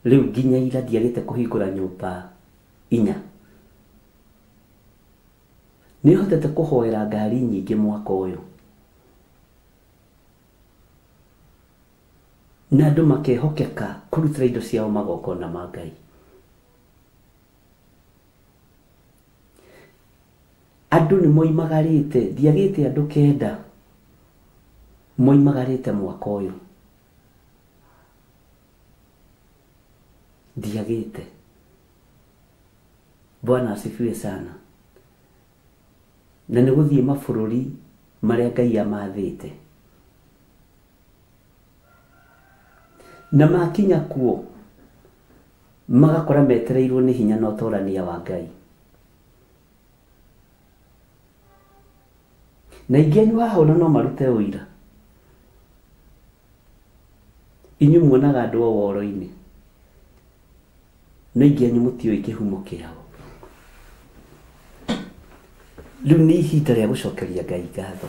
Rĩu nginya ira ndiagĩte kũhingũra nyũmba inya. Nĩ hotete kũhoera ngari nyingĩ mwaka ũyũ. Na andũ makehokeka kũrutĩra indo ciao magongona ma Ngai. Andũ nĩ moimagarĩte, ndiagĩte andũ kenda moimagarĩte mwaka ũyũ. Ndiagĩte. Bwana asifiwe sana. Na nĩ gũthiĩ mabũrũri marĩa Ngai amathĩte. Na makinya kuo magakora metereirwo nĩ hinya na ũtorania wa Ngai. Na aingĩ anyu haha ona no marute ũira. Inyuĩ muonaga andũ o woro-inĩ, no aingĩ anyu mũtiũĩ kĩhumo kĩao. Rĩu nĩ ihinda rĩa gũcokeria Ngai ngatho.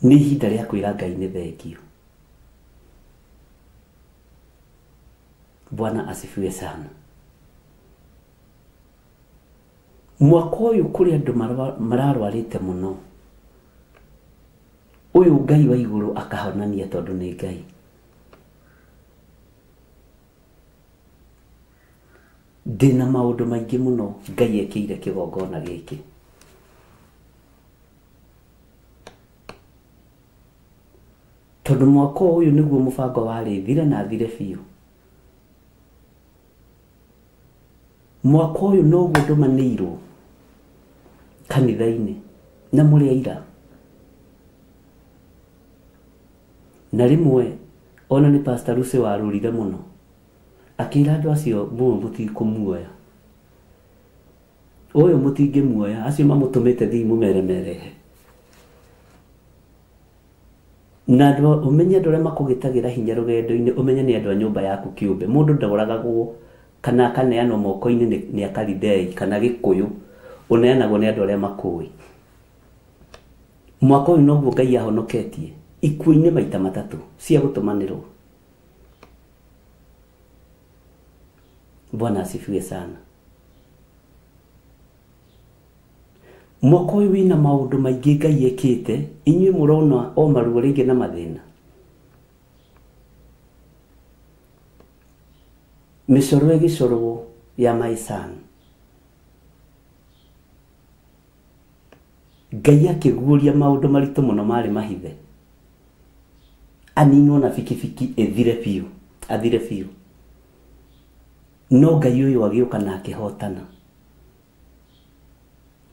Nĩ ihinda rĩa kwĩra Ngai nĩ thengiũ. Bwana asifiwe sana. Mwaka ũyũ kũrĩ andũ mararwarĩte mũno. Ũyũ Ngai wa igũrũ akahonania tondũ nĩ Ngai. Ndĩna maũndũ maingĩ mũno Ngai ekĩire kĩgongona gĩkĩ. Tondũ mwaka ũyũ nĩguo mũbango warĩ thire na thire biũ. Mwaka ũyũ noguo ndũmanĩirwo kanitha-inĩ na mũrĩ aira. Na rĩmwe ona nĩ Pastor Lucy warũrire mũno akĩra andũ acio mũũ mũtikũmuoya, ũyũ mũtingĩmuoya, acio mamũtũmĩte thiĩ mũmeremerehe. Na andũ ũmenye andũ arĩa makũgĩtagĩra hinya rũgendo-inĩ, ũmenye nĩ andũ a nyũmba yaku kĩũmbe. Mũndũ ndoragagwo kana akaneanwo moko-inĩ nĩ Akalidei kana Gĩkũyũ, ũneanagwo nĩ andũ arĩa makũĩ. Mwaka ũyũ noguo Ngai ahonoketie ikuũ-inĩ maita matatũ cia gũtũmanĩrwo. Bwana asifiwe sana. Mwaka ũyũ wĩna maũndũ maingĩ Ngai ekĩte, inyuĩ mũrona o maruo rĩngĩ na mathĩna. Mĩcoro ĩgĩcorwo ya my son. Ngai akĩguũria maũndũ maritũ mũno marĩ mahithe. Aninwo na bikibiki ĩthire biũ, athire biũ. No Ngai ũyũ agĩũka na akĩhotana.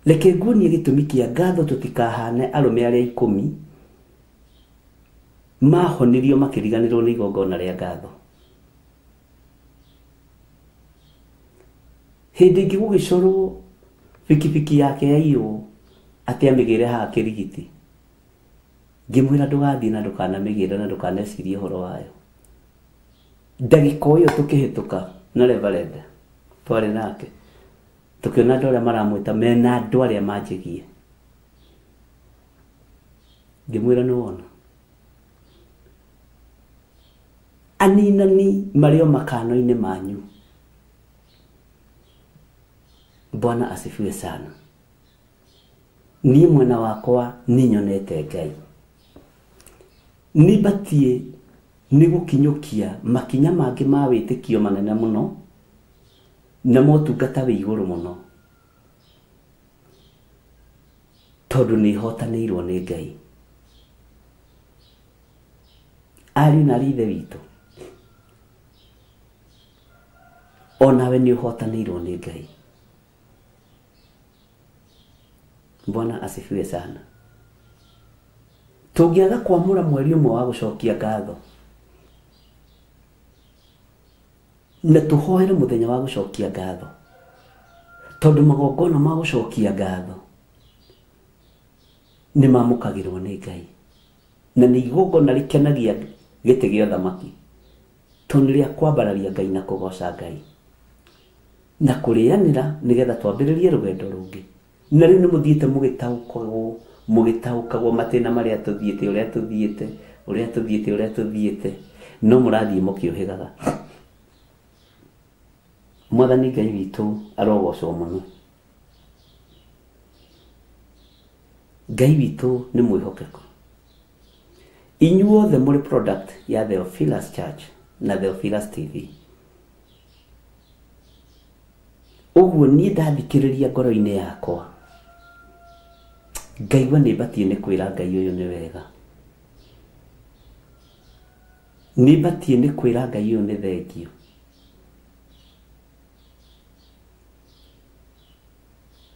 Reke nguonie gĩtũmi kĩa ngatho tũtikahane arũme arĩa ikũmi mahonirio makĩriganĩrwo nĩ igongona rĩa ngatho. Hĩndĩ ĩngĩ gũgĩcorwo bikibiki yake yaiywo atĩ amĩgĩre haha kĩrigiti. Ngĩmwĩra ndũgathiĩ na ndũkanamĩgĩre na ndũkanecirie ũhoro wayo. Ndagĩka o ĩyo tũkĩhĩtũka na reverend twarĩ nake tũkĩona andũ arĩa maramwĩta mena andũ arĩa manjĩgie. Ngĩmwĩra nĩ wona. Aninani marĩ o makano-inĩ manyu. Bwana asifiwe sana. Niĩ mwena wakwa nĩ nyonete Ngai. Nĩ batiĩ nĩ gũkinyũkia makinya mangĩ ma wĩtĩkio manene mũno na motungata wĩ igũrũ mũno tondũ nĩ hotanĩirwo nĩ Ngai. Ariũ na aarĩ a Ithe witũ, onawe nĩ ũhotanĩirwo nĩ Ngai. Bwana asifiwe sana. Tũngĩaga kwamũra mweri ũmwe wa gũcokia ngatho na tũhoere mũthenya wa gũcokia ngatho, tondũ magongona ma gũcokia ngatho nĩ mamũkagĩrwo nĩ Ngai na nĩ igongona rĩkenagia gĩtĩ gĩa ũthamaki, tondũ nĩ rĩa kwambararia Ngai na kũgoca Ngai na kũrĩanĩra nĩgetha twambĩrĩrie rũgendo rũngĩ. Na rĩu nĩ mũthiĩte mũgĩtaũkagwo, mũgĩtaũkagwo matĩna marĩa tũthiĩte, ũrĩa tũthiĩte, ũrĩa tũthiĩte, ũrĩa tũthiĩte. No mũrathiĩ mũkĩũhĩgaga. Mwathani Ngai witũ arogocwo mũno. Ngai witũ nĩ mwĩhokeku. Inyuothe mũrĩ product ya Theophilus Church na Theophilus TV. Ũguo niĩ ndathikĩrĩria ngoro-inĩ yakwa, ngaigua nĩ batiĩ nĩ kwĩra Ngai ũyũ nĩ wega. Nĩ batiĩ nĩ kwĩra Ngai ũyũ nĩ thengiũ.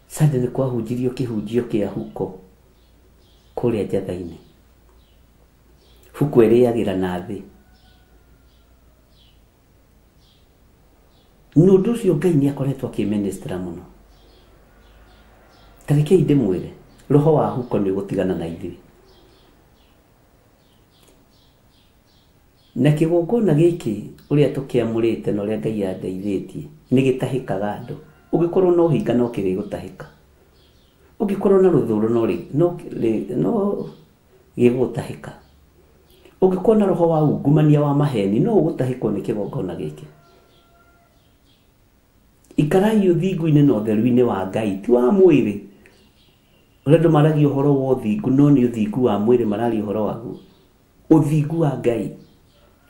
Sunday nĩ kwahunjirio kĩhunjio kĩa huko kũrĩa Njatha-inĩ. Huko ĩrĩagĩra na thĩ. Na ũndũ ũcio Ngai nĩ akoretwo akĩmĩnĩstĩra mũno. Ta rekei ndĩmwĩre, roho wa huko nĩ ũgũtigana na ithuĩ. Na kĩgongona gĩkĩ ũrĩa tũkĩamũrĩte na ũrĩa Ngai andeithĩtie, nĩ gĩtahĩkaga andũ. Ũngĩkorwo na ũhinga no kĩrĩgũtahĩka. Ũngĩkorwo na rũthũũro no no gĩgũgũtahĩka. Ũngĩkorwo na roho wa ungumania wa maheni no ũgũtahĩkwo nĩ kĩgongona gĩkĩ. Ikarai ũthingu-inĩ na ũtheru-inĩ wa Ngai, ti wa mwĩrĩ. Ũrĩa andũ maragia ũhoro wa ũthingu no nĩ ũthingu wa mwĩrĩ mararia ũhoro waguo. Ũthingu wa Ngai,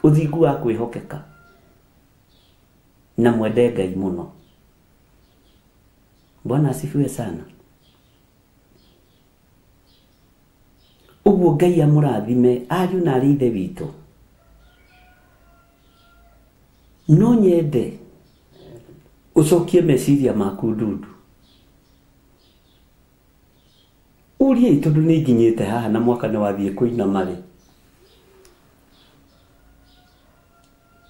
ũthingu wa kwĩhokeka, na mwende Ngai mũno. Bwana asifiwe sana. Ũguo Ngai amũrathime ariũ na arĩ ithe witũ. No nyende ũcokie meciria maku ndundu. Ũriei tondũ nĩ nginyĩte haha na mwaka nĩ wathiĩ kũinama rĩ.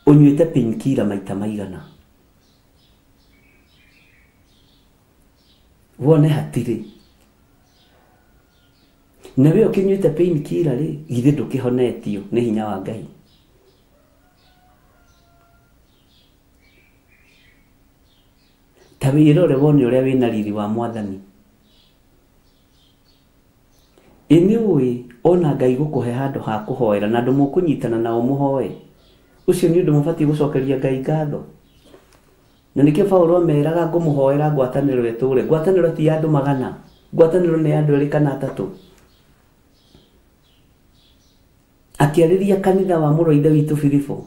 Ũnyuĩte painkiller maita maigana? Wone hatirĩ. Na we ũkĩnyuĩte painkiller rĩ, githĩ ndũkĩhonetio nĩ hinya wa Ngai? Ta wĩrore wone ũrĩa wĩna riri wa Mwathani. Ĩ nĩ ũĩ ona Ngai gũkũhe handũ ha kũhoera na andũ mũkũnyitana nao mũhoe, ũcio nĩ ũndũ mũbatiĩ gũcokeria Ngai ngatho? Na nĩkĩo Paulo ameraga ngũmũhoera ngwatanĩro ĩtũũre. Ngwatanĩro ti ya andũ magana, ngwatanĩro nĩ ya andũ erĩ kana atatũ. Akĩarĩria kanitha wa mũrũ wa ithe witũ Filipo,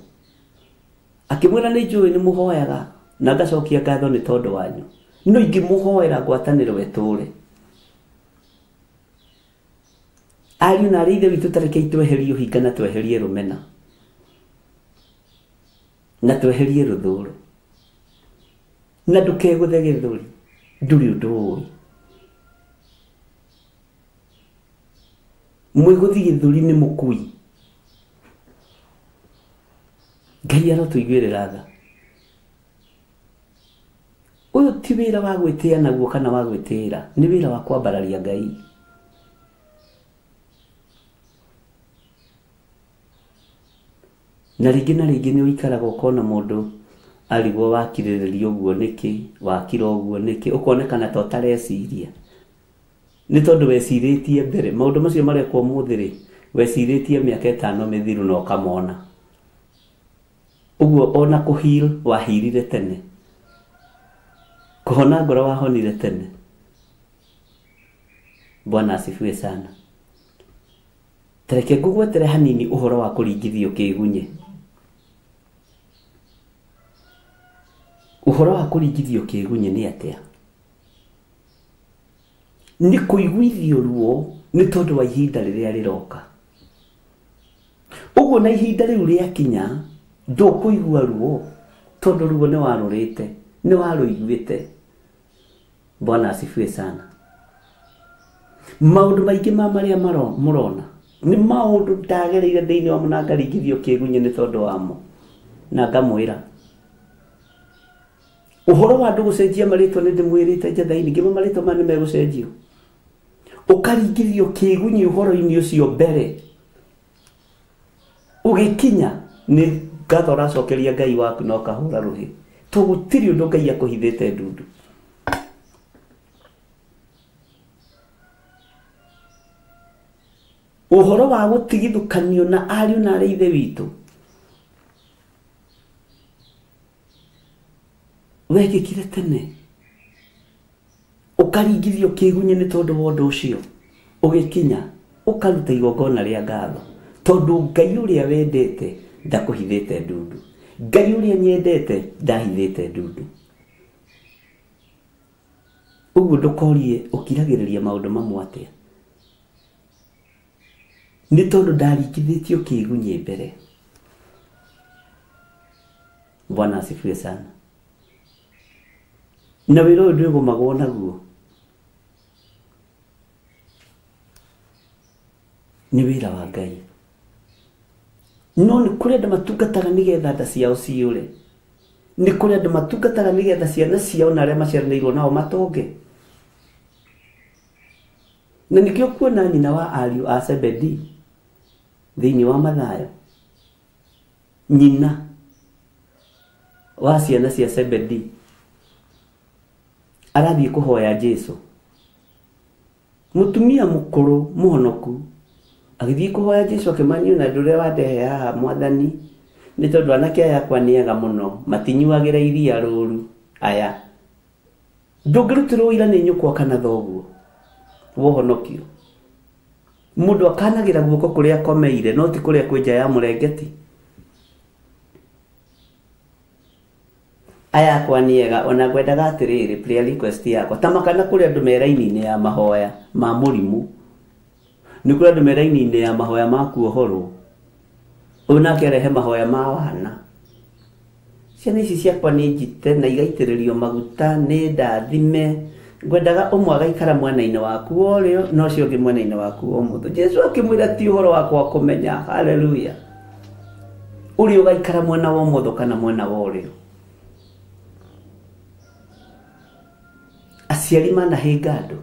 akĩmwĩra nĩ njũĩ nĩ mũhoyaga na ngacokia ngatho nĩ tondũ wanyu, no ingĩmũhoera ngwatanĩro ĩtũũre. Ariũ na arĩ ithe witũ ta rekei tweherie ũhinga na tweherie rũmena na tweherie rũthũũro na ndũkegũthe gĩthũri ndũrĩ ũndũ ũĩ. Mwĩgũthi gĩthũri nĩ mũkui. Ngai arotũiguĩrĩra tha. Ũyũ ti wĩra wa gwĩtĩa naguo kana wa gwĩtĩĩra, nĩ wĩra wa kwambararia Ngai. Na rĩngĩ na rĩngĩ nĩ ũikaraga ũkona mũndũ arigwo wakirĩrĩria ũguo nĩkĩ, wakira ũguo nĩkĩ, ũkonekana ta ũtareciria. Nĩ tondũ wecirĩtie mbere, maũndũ macio marekwo ũmũthĩ rĩ, wecirĩtie mĩaka ĩtano mĩthiru na ũkamona. Ũguo ona kũ heal wahirire tene. Kũhona ngoro wahonire tene. Bwana asifiwe sana. Ta reke ngũgwetere hanini ũhoro wa kũringithio kĩgunyĩ. Ũhoro wa kũringithio kĩgunyĩ nĩ atĩa? Nĩ kũiguithio ruo nĩ tondũ wa ihinda rĩrĩa rĩroka. Ũguo na ihinda rĩu rĩakinya ndũkũigua ruo tondũ ruo nĩ warũrĩte, nĩ warũiguĩte. Bwana asifiwe sana. Maũndũ maingĩ ma marĩa mũrona nĩ maũndũ ndagereire thĩinĩ wamo na ngaringithio kĩgunyĩ nĩ tondũ wamo na ngamwĩra ũhoro wa andũ gũcenjia marĩtwa nĩ ndĩmwĩrĩte njatha-inĩ ngĩma marĩtwa maya nĩ megũcenjio ũkaringithio kĩgunyĩ ũhoro-inĩ ũcio mbere ũgĩkinya nĩ ngatho ũracokeria Ngai waku na ũkahũra rũhĩ to gũtirĩ ũndũ Ngai akũhithĩte ndundu. Ũhoro wa gũtigithũkanio na ariũ na arĩ ithe witũ. Wekĩkire tene ũkaringithio kĩgunyĩ nĩ tondũ wa ũndũ ũcio ũgĩkinya ũkaruta igongona rĩa ngatho tondũ Ngai ũrĩa wendete ndakũhithĩte ndundu, Ngai ũrĩa nyendete ndahithĩte ndundu. Ũguo ndũkorie ũkiragĩrĩria maũndũ mamwe atĩa, nĩ tondũ ndaringithĩtio kĩgunyĩ mbere. Bwana asifiwe sana. Na wĩra ũyũ ndwĩgũmagwo naguo, nĩ wĩra wa Ngai. No nĩ kũrĩ andũ matungataga nĩgetha nda ciao ciyũre, nĩ kũrĩ andũ matungataga nĩgetha ciana ciao na arĩa maciaranĩirwo nao matonge. Na nĩkĩo kuona nyina wa ariũ a Zebedi thĩinĩ wa Mathayo, nyina wa ciana cia Zebedi arathiĩ kũhoya Jesu. Mũtumia mũkũrũ mũhonoku agĩthiĩ kũhoya Jesu akĩmanyua na ũndũ ũrĩa wandehe haha mwathani nĩ tondũ anake aya akwa nĩ ega mũno matinyuagĩra iria rũru aya. Ndũngĩrutĩrwo ũira nĩ nyũkwa kana thoguo wohonokio. Mũndũ akanagĩra guoko kũrĩa akomeire no ti kũrĩa kwĩ nja ya mũrengeti. Aya akwa nĩ ega ona ngwendaga atĩrĩrĩ prayer request yakwa ta makana kũrĩ andũ me raini-inĩ ya mahoya ma mũrimũ, nĩ kũrĩ andũ me raini-inĩ ya mahoya ma kuohorwo, ũyũ nake arehe mahoya ma wana. Ciana ici ciakwa nĩ njite na igaitĩrĩrio maguta nĩ ndathime, ngwendaga ũmwe agaikara mwena-inĩ waku wa ũrĩo na ũcio ũngĩ mwena-inĩ waku wa ũmotho. Jesu akĩmwĩra ti ũhoro wakwa kũmenya, haleluya, ũrĩa ũgaikara mwena wa ũmotho kana mwena wa ũrĩo. Aciari manahĩnga andũ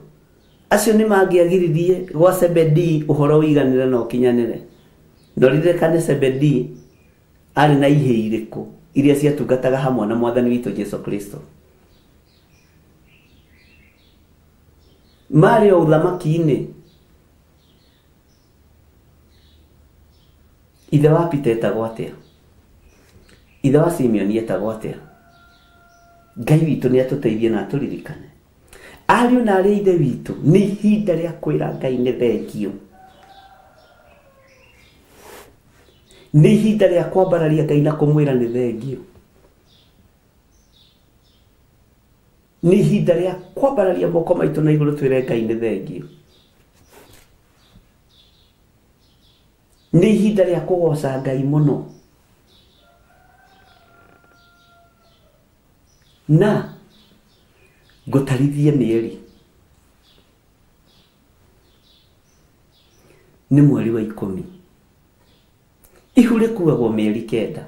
acio nĩ mangĩagiririe gwa Zebedii ũhoro ũiganĩre na ũkinyanĩre. Na ũririkane Zebedii arĩ na ihĩĩ irĩkũ iria ciatungataga hamwe na Mwathani witũ Jesu Kristo. Marĩ o ũthamaki-inĩ. Ithe wa Peter etagwo atĩa? Ithe wa Simeoni etagwo atĩa? Ngai witũ nĩ atũteithie na atũririkane. Ariũ na arĩ a Ithe witũ, nĩ ihinda rĩa kwĩra Ngai nĩ thengio. Nĩ ihinda rĩa kwambararia Ngai na kũmwĩra nĩ thengio. Nĩ ihinda rĩa kwambararia moko maitũ na igũrũ twĩre Ngai nĩ thengio. Nĩ ihinda rĩa kũgoca Ngai mũno. Na ngũtarithie mĩeri. Nĩ mweri wa 10. Ihu rĩkuagwo mĩeri 9.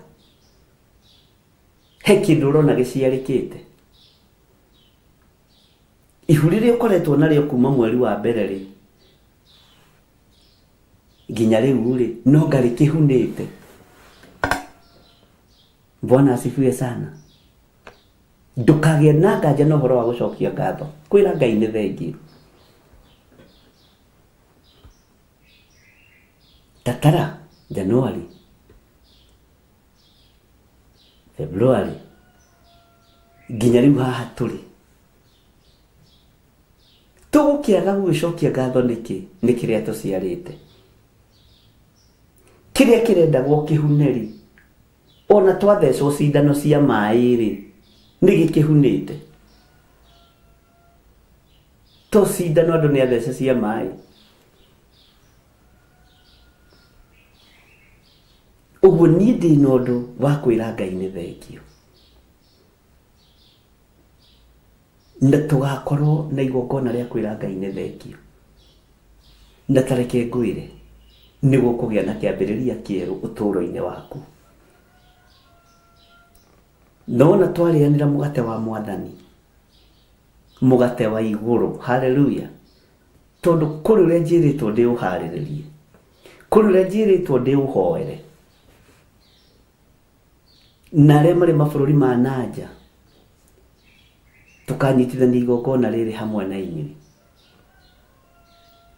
He kĩndũ ũrona gĩciarĩkĩte. Ihu rĩrĩa ũkoretwo narĩo kuma mweri wa mbere rĩ, nginya rĩu rĩ, no nga rĩkĩhunĩte. Bwana asifiwe sana. Ndũkagĩe na nganja na ũhoro wa gũcokia ngatho. Kwĩra Ngai nĩ thengiũ. Tatara, January, February, nginya rĩu haha tũrĩ. Tũgũkĩaga gũgĩcokia ngatho nĩkĩ? Nĩ kĩrĩa tũciarĩte. Kĩrĩa kĩrendagwo kĩhune-rĩ, ona twathecwo cindano cia maĩ-rĩ, nĩ gĩkĩhunĩte. To cindano andũ nĩ athece cia maĩ. Ũguo niĩ ndĩna ũndũ wa kwĩra Ngai nĩ thengio. Na tũgakorwo na igongona rĩa kwĩra Ngai nĩ thengio. Na ta reke ngwĩre, nĩ gũkũgĩa na kĩambĩrĩria kĩerũ ũtũũro-inĩ waku. Na wona twarĩanĩra mũgate wa Mwathani, mũgate wa igũrũ, haleluya, tondũ kũrĩ ũrĩa njĩrĩtwo ndĩũharĩrĩrie, kũrĩ ũrĩa njĩrĩtwo ndĩũhoere, na arĩa marĩ mabũrũri ma nanja, tũkanyitithania igongona rĩrĩ hamwe na inyuĩ.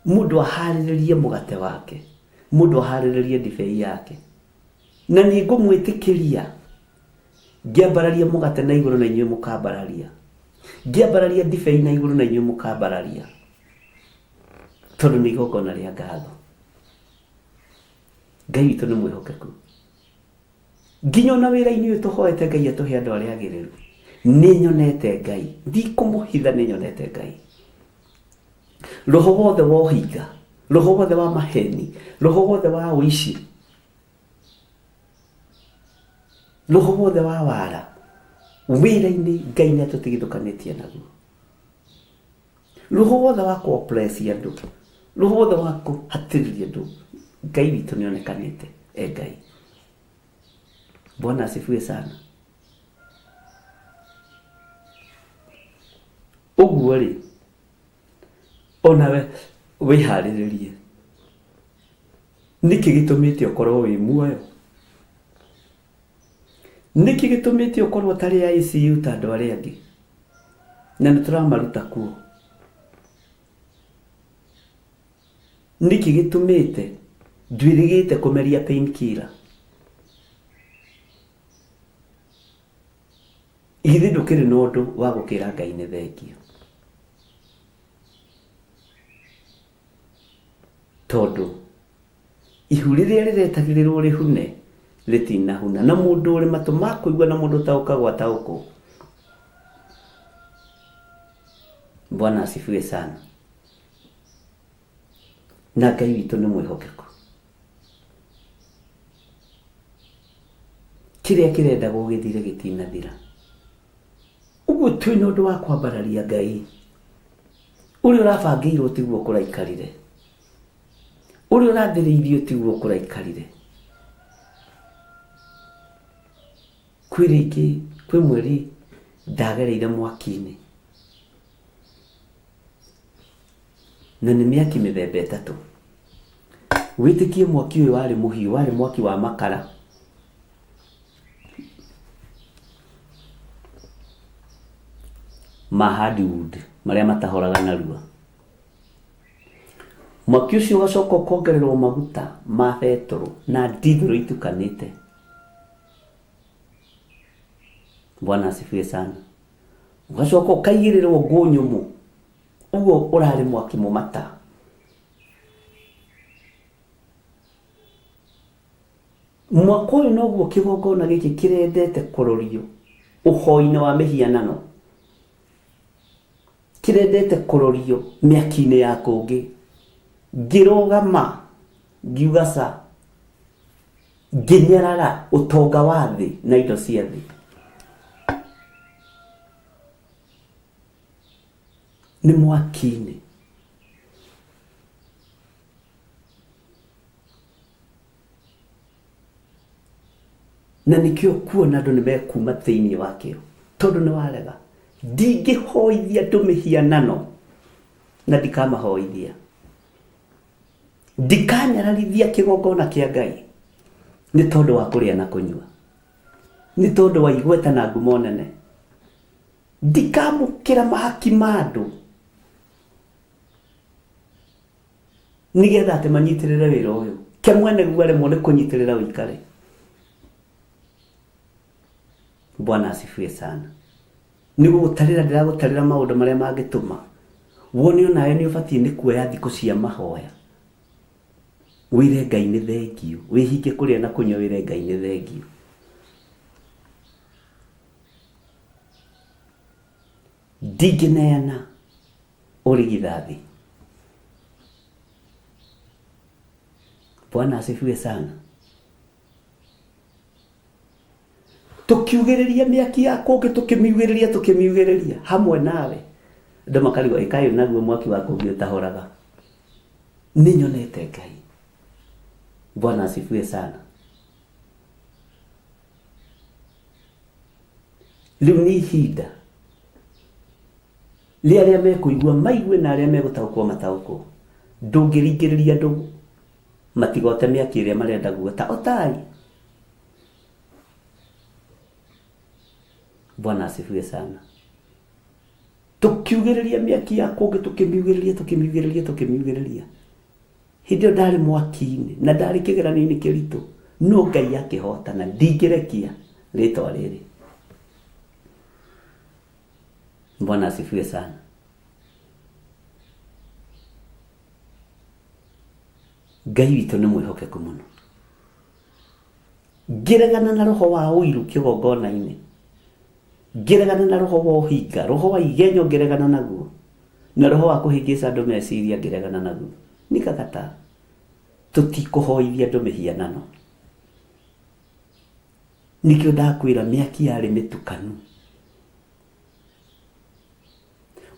Mũndũ aharĩrĩrie mũgate wake, mũndũ aharĩrĩrie ndibei yake, na nĩ ngũmwĩtĩkĩria. Ngĩambararia mũgate na igũrũ na inyuĩ mũkambararia. Ngĩambararia ndibei na igũrũ na inyuĩ mũkambararia. Tondũ nĩ igongona rĩa ngatho. Ngai witũ nĩ mwĩhokeku. Nginya ona wĩra-inĩ ũyũ tũhoete Ngai atũhe andũ arĩa agĩrĩru. Nĩ nyonete Ngai. Ndikũmũhitha nĩ nyonete Ngai. Roho wothe wa ũhinga, roho wothe wa maheni, roho wothe wa ũici, roho wothe wa wara, wĩra-inĩ Ngai nĩ atũtigithũkanĩtie naguo. Roho wothe wa kũ-oppress andũ, roho wothe wa kũhatĩrĩria andũ, Ngai witũ nĩ onekanĩte e Ngai. Bwana asifiwe sana. Ũguo rĩ, onawe wĩharĩrĩrie. Nĩkĩ gĩtũmĩte ũkorwo wĩ muoyo? Nĩkĩ gĩtũmĩte ũkorwo ũtarĩ ICU ta andũ arĩa angĩ? Na nĩ tũramaruta kuo. Nĩkĩ gĩtũmĩte ndwĩrĩgĩte kũmeria painkiller? Githĩ ndũkĩrĩ na ũndũ wa gũkĩra Ngai nĩ thengiũ? Tondũ ihu rĩrĩa rĩretagĩrĩrwo rĩhune rĩtinahuna, na mũndũ ũrĩ matũ ma kũigua na mũndũ ũtaũkagwo ataũkwo. Bwana asifiwe sana. Na Ngai witũ nĩ mwĩhokeku. Kĩrĩa kĩrendagwo gĩthire gĩtinathira. Ũguo twĩna ũndũ wa kwambararia Ngai. Ũrĩa ũrabangĩirwo tiguo kũraikarire. Ũrĩa ũrathĩrĩirio tiguo kũraikarire. Kwĩ rĩngĩ, kwĩ mweri ndagereire mwaki-inĩ. Na nĩ mĩaki mĩthemba ĩtatũ. Wĩtĩkie mwaki ũyũ warĩ mũhiũ, warĩ mwaki wa makara. Ma hardwood marĩa matahoraga narua. Mwaki ũcio ũgacoka ũkongererwo maguta ma betũrũ na ndithũrũ itukanĩte. Bwana asifiwe sana. Ũgacoka ũkaigĩrĩrwo ngũ nyũmũ. Ũguo ũrarĩ mwaki mũmata. Mwaka ũyũ noguo kĩgongona gĩkĩ kĩrendete kũrorio ũhoi-inĩ wa mĩhianano. Kĩrendete kũrorio mĩaki-inĩ ya kũngĩ. Ngĩrũgama ngiuga ca. Ngĩnyarara ũtonga wa thĩ na indo cia thĩ. Nĩ mwaki-inĩ. Na nĩkĩo kuona andũ nĩ mekuma thĩinĩ wakĩo tondũ nĩ warega. Ndingĩhoithia andũ mĩhianano na ndikamahoithia. Ndikanyararithia kĩgongona kĩa Ngai nĩ tondũ wa kũrĩa na kũnyua, nĩ tondũ wa igweta na ngumo nene. Ndikamũkĩra mahaki ma andũ nĩgetha atĩ manyitĩrĩre wĩra ũyũ. Ke mwene guo aremwo nĩ kũnyitĩrĩra ũikare. Bwana asifiwe sana. Nĩ gũgũtarĩra ndĩragũtarĩra maũndũ marĩa mangĩtũma wone onawe nĩ ũbatiĩ nĩ kuoya thikũ cia mahoya. Wĩre Ngai nĩ thengiũ. Wĩhinge kũrĩa na kũnyua wĩre Ngai nĩ thengiũ. Ndingĩneana ũrigithathi. Bwana asifiwe sana. Tũkiugĩrĩria mĩaki ya kũngĩ, tũkĩmiugĩrĩria, tũkĩmiugĩrĩria hamwe nawe. Andũ makarigwo ĩkaĩ naguo mwaki wa kũngĩ ũtahoraga. Nĩ nyonete Ngai. Bwana asifiwe sana. Rĩu nĩ ihinda rĩa arĩa mekũigua maigue na arĩa megũtaũkwo mataũkwo. Ndũngĩringĩrĩria andũ matigote mĩaki ĩrĩa marenda guota. Otai. Bwana asifiwe sana. Tũkiugĩrĩria mĩaki ya kũngĩ, tũkĩmiugĩrĩria, tũkĩmiugĩrĩria, tũkĩmiugĩrĩria. Hĩndĩ ĩyo ndarĩ mwaki-inĩ na ndarĩ kĩgeranio-inĩ kĩritũ, no Ngai akĩhotana. Ndingĩrekia rĩtwa rĩrĩ. Bwana asifiwe sana. Ngai witũ nĩ mwĩhokeku mũno. Ngĩregana na roho wa ũiru kĩgongona-inĩ, ngĩregana na roho wa ũhinga, roho wa igenyo ngĩregana naguo, na roho wa kũhĩngĩca andũ meciria ngĩregana naguo. Nikakataa. Tũtikũhoithia andũ mĩhianano. Nĩkĩo ndakwĩra mĩaki yarĩ mĩtukanu.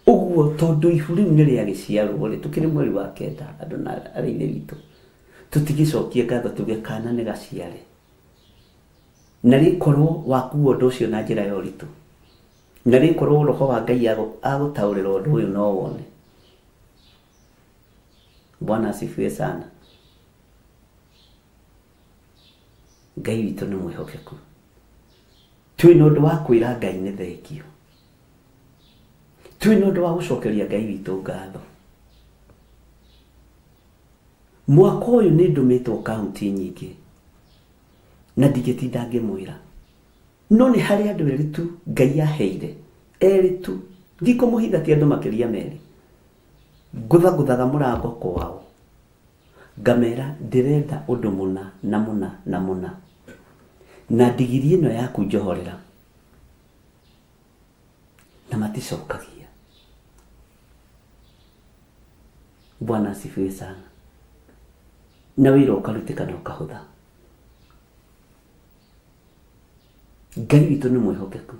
Ũguo tondũ ihu rĩu nĩ rĩagĩciarwo rĩ, tũkĩrĩ mweri wa kenda andũ na arĩ ithe witũ, tũtigĩcokie ngatho tuge kana nĩ gaciare. Na rĩkorwo wakua ũndũ ũcio na njĩra ya ũritũ, na rĩkorwo roho wa Ngai agũtaũrĩra ũndũ ũyũ no wone. Bwana asifiwe sana. Ngai witũ nĩ mwĩhokeku. Twĩna ũndũ wa kwĩra Ngai nĩ thengio. Twĩna ũndũ wa gũcokeria Ngai witũ ngatho. Mwaka ũyũ nĩ ndũmĩtwo kaunti nyingĩ na ndingĩtinda ngĩmwĩra. No nĩ harĩ andũ erĩ tu Ngai aheire, erĩ tu, ndikũmũhitha ti andũ makĩria merĩ. Ngũthagũthaga mũrango kwao ngamera ndĩrenda ũndũ mũna na mũna na mũna, na ndigiri ĩno yaku njohorera, na maticokagia. Bwana asifiwe sana. Na wĩra ũkarutĩka na ũkahũtha. Ngai witũ nĩ mwĩhokeku.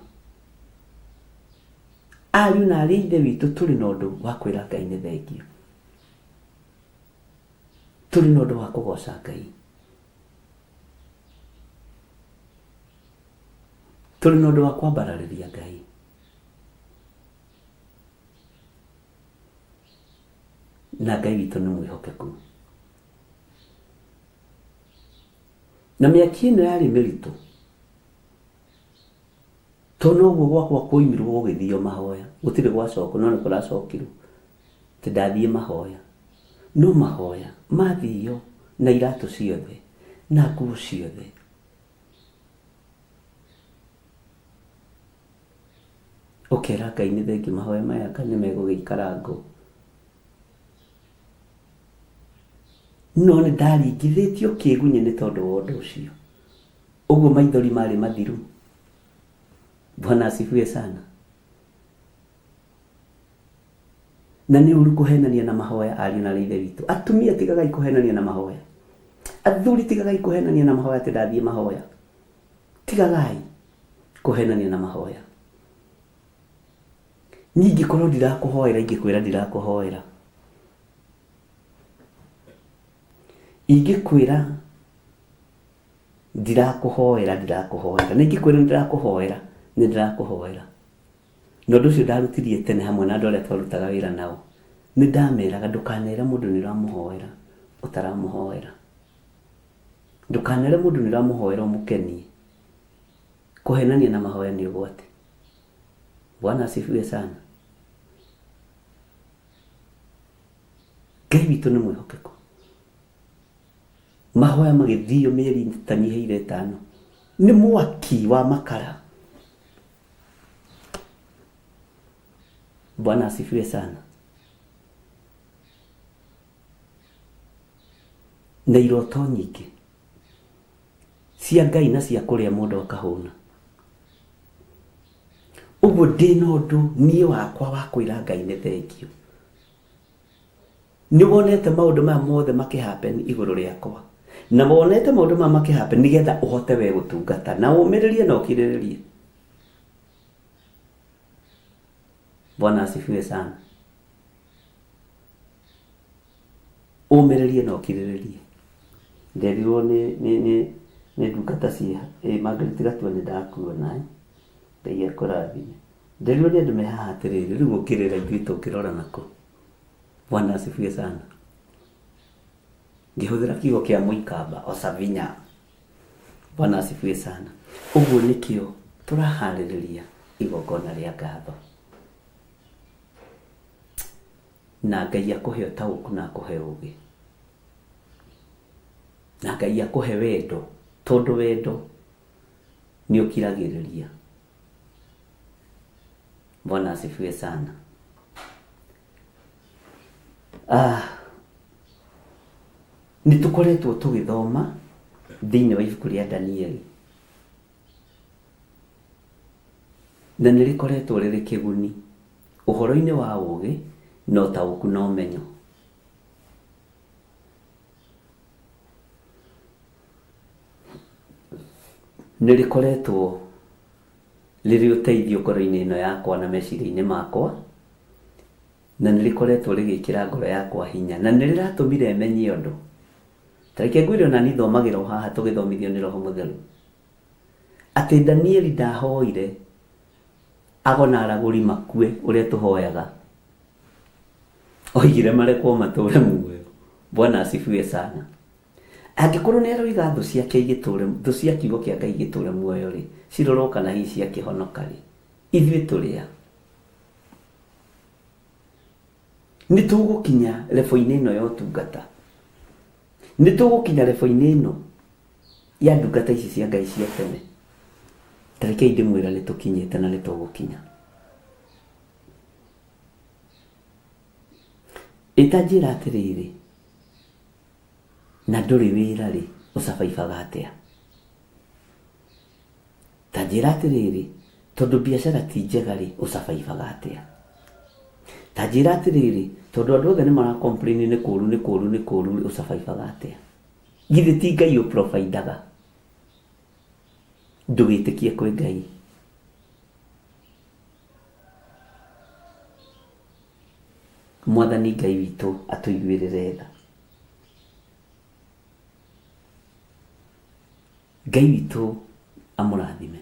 Ariũ na arĩ ithe witũ tũrĩ na ũndũ wa kwĩra Ngai nĩ thengio. Tũrĩ na ũndũ wa kũgoca Ngai. Tũrĩ na ũndũ wa kwambararĩria Ngai. Na Ngai witũ nĩ mwĩhokeku. Na mĩaki ĩno yarĩ mĩritũ tondũ noguo gwakwa kwoimirwo gũgĩthio mahoya, gũtirĩ gwacokwo no nĩ kũracokirwo atĩ ndathiĩ mahoya. No mahoya mathio na iratũ ciothe na nguo ciothe. Ũkera Ngai nĩ thengiũ mahoya maya anga nĩ megũgĩikarangwo. No nĩ ndaringithĩtio kĩgunyĩ nĩ tondũ wa ũndũ ũcio. Ũguo maithori marĩ mathiru. Bwana asifiwe sana. Na nĩ ũru kũhenania na mahoya ariũ na ithe witũ. Atumia tigagai kũhenania na mahoya. Athuri tigagai kũhenania na mahoya atĩ ndathiĩ mahoya. Tigagai kũhenania na mahoya. Niĩ ingĩkorwo ndirakũhoera ingĩkwĩra ndirakũhoera. Ingĩkwĩra ndirakũhoera ndirakũhoera. Na ingĩkwĩra nĩ ndĩrakũhoera nĩ ndĩrakũhoera. Na ũndũ ũcio ndarutirie tene hamwe na andũ arĩa twarutaga wĩra nao. Nĩ ndameraga ndũkanere mũndũ nĩ ũramũhoera ũtaramũhoera. Ndũkanere mũndũ nĩ ũramũhoera ũmũkenie. Kũhenania na mahoya nĩ ũgwati. Bwana asifiwe sana. Ngai witũ nĩ mwĩhokeku. Mahoya magĩthio mĩeri ĩtanyihĩire ĩtano nĩ mwaki wa makara. Bwana asifiwe sana. Na iroto nyingĩ cia Ngai na cia kũrĩa mũndũ akahũna. Ũguo ndĩna ũndũ niĩ wakwa wa kwĩra Ngai nĩ thengio. Nĩ wonete maũndũ maya mothe makĩ happen igũrũ rĩakwa. Na wonete maũndũ maya makĩ happen nĩgetha ũhote we gũtungata na ũmĩrĩrie na ũkirĩrĩrie. Bwana asifiwe sana. Ũmĩrĩrie na ũkirĩrĩrie. Nderirwo nĩ nĩ nĩ nĩ ndungata ciĩ ĩ Margaret Gatua nĩ ndakuona ĩ. Ngai akũrathime. Nderirwo nĩ andũ me haha atĩrĩrĩ, rĩu ũngĩrĩra ithuĩ tũngĩrora nakũ? Bwana asifiwe sana. Ngĩhũthĩra kiugo kĩa mũikamba osavinya. Bwana asifiwe sana. Ũguo nĩkĩo tũraharĩrĩria igongona rĩa ngatho. Na Ngai akũhe ũtaũku na akũhe ũgĩ. Na Ngai akũhe wendo, tondũ wendo nĩ ũkiragĩrĩria. Bwana asifiwe sana. Ah, nĩ tũkoretwo tũgĩthoma thĩinĩ wa ibuku rĩa Danieli na nĩ rĩkoretwo rĩrĩ kĩguni ũhoro-inĩ wa ũũgĩ na ũtaũku na ũmenyo. Nĩ rĩkoretwo rĩrĩ ũteithio ngoro-inĩ ĩno yakwa na meciria-inĩ makwa, na nĩ rĩkoretwo rĩgĩkĩra ngoro yakwa hinya, na nĩ rĩratũmire menye ũndũ. Ta reke ngwĩre ona niĩ thomagĩra o haha tũgĩthomithio nĩ Roho Mũtheru, atĩ Danieli ndahoire ago na aragũri makue ũrĩa tũhoyaga. Oigire marekwo matũre muoyo. Bwana asifiwe sana. Angĩkorwo nĩ aroiga thũ ciake igĩtũre, thũ cia kiugo kĩa Ngai igĩtũre muoyo rĩ, cirorwo kana hihi ciakĩhonoka rĩ, ithuĩ tũrĩ a? Nĩ tũgũkinya lebo-inĩ ĩno ya ũtungata? Nĩ tũgũkinya lebo-inĩ ĩno ya ndungata ici cia Ngai cia tene? Ta rekei ndĩmwĩre nĩ tũkinyĩte na nĩ tũgũkinya. Ĩ ta njĩra atĩrĩrĩ, na ndũrĩ wĩra rĩ, ũcabaibaga atĩa? Ta njĩra atĩrĩrĩ, tondũ biacara ti njega rĩ, ũcabaibaga atĩa? Ta njĩra atĩrĩrĩ, tondũ andũ othe nĩ mara complain nĩ kũru, nĩ kũru, nĩ kũru rĩ, ũcabaibaga atĩa? Githĩ ti Ngai ũprovidaga? Ndũgĩtĩkie kwĩ Ngai. Mwathani Ngai witũ atũiguĩrĩre tha. Ngai witũ amũrathime.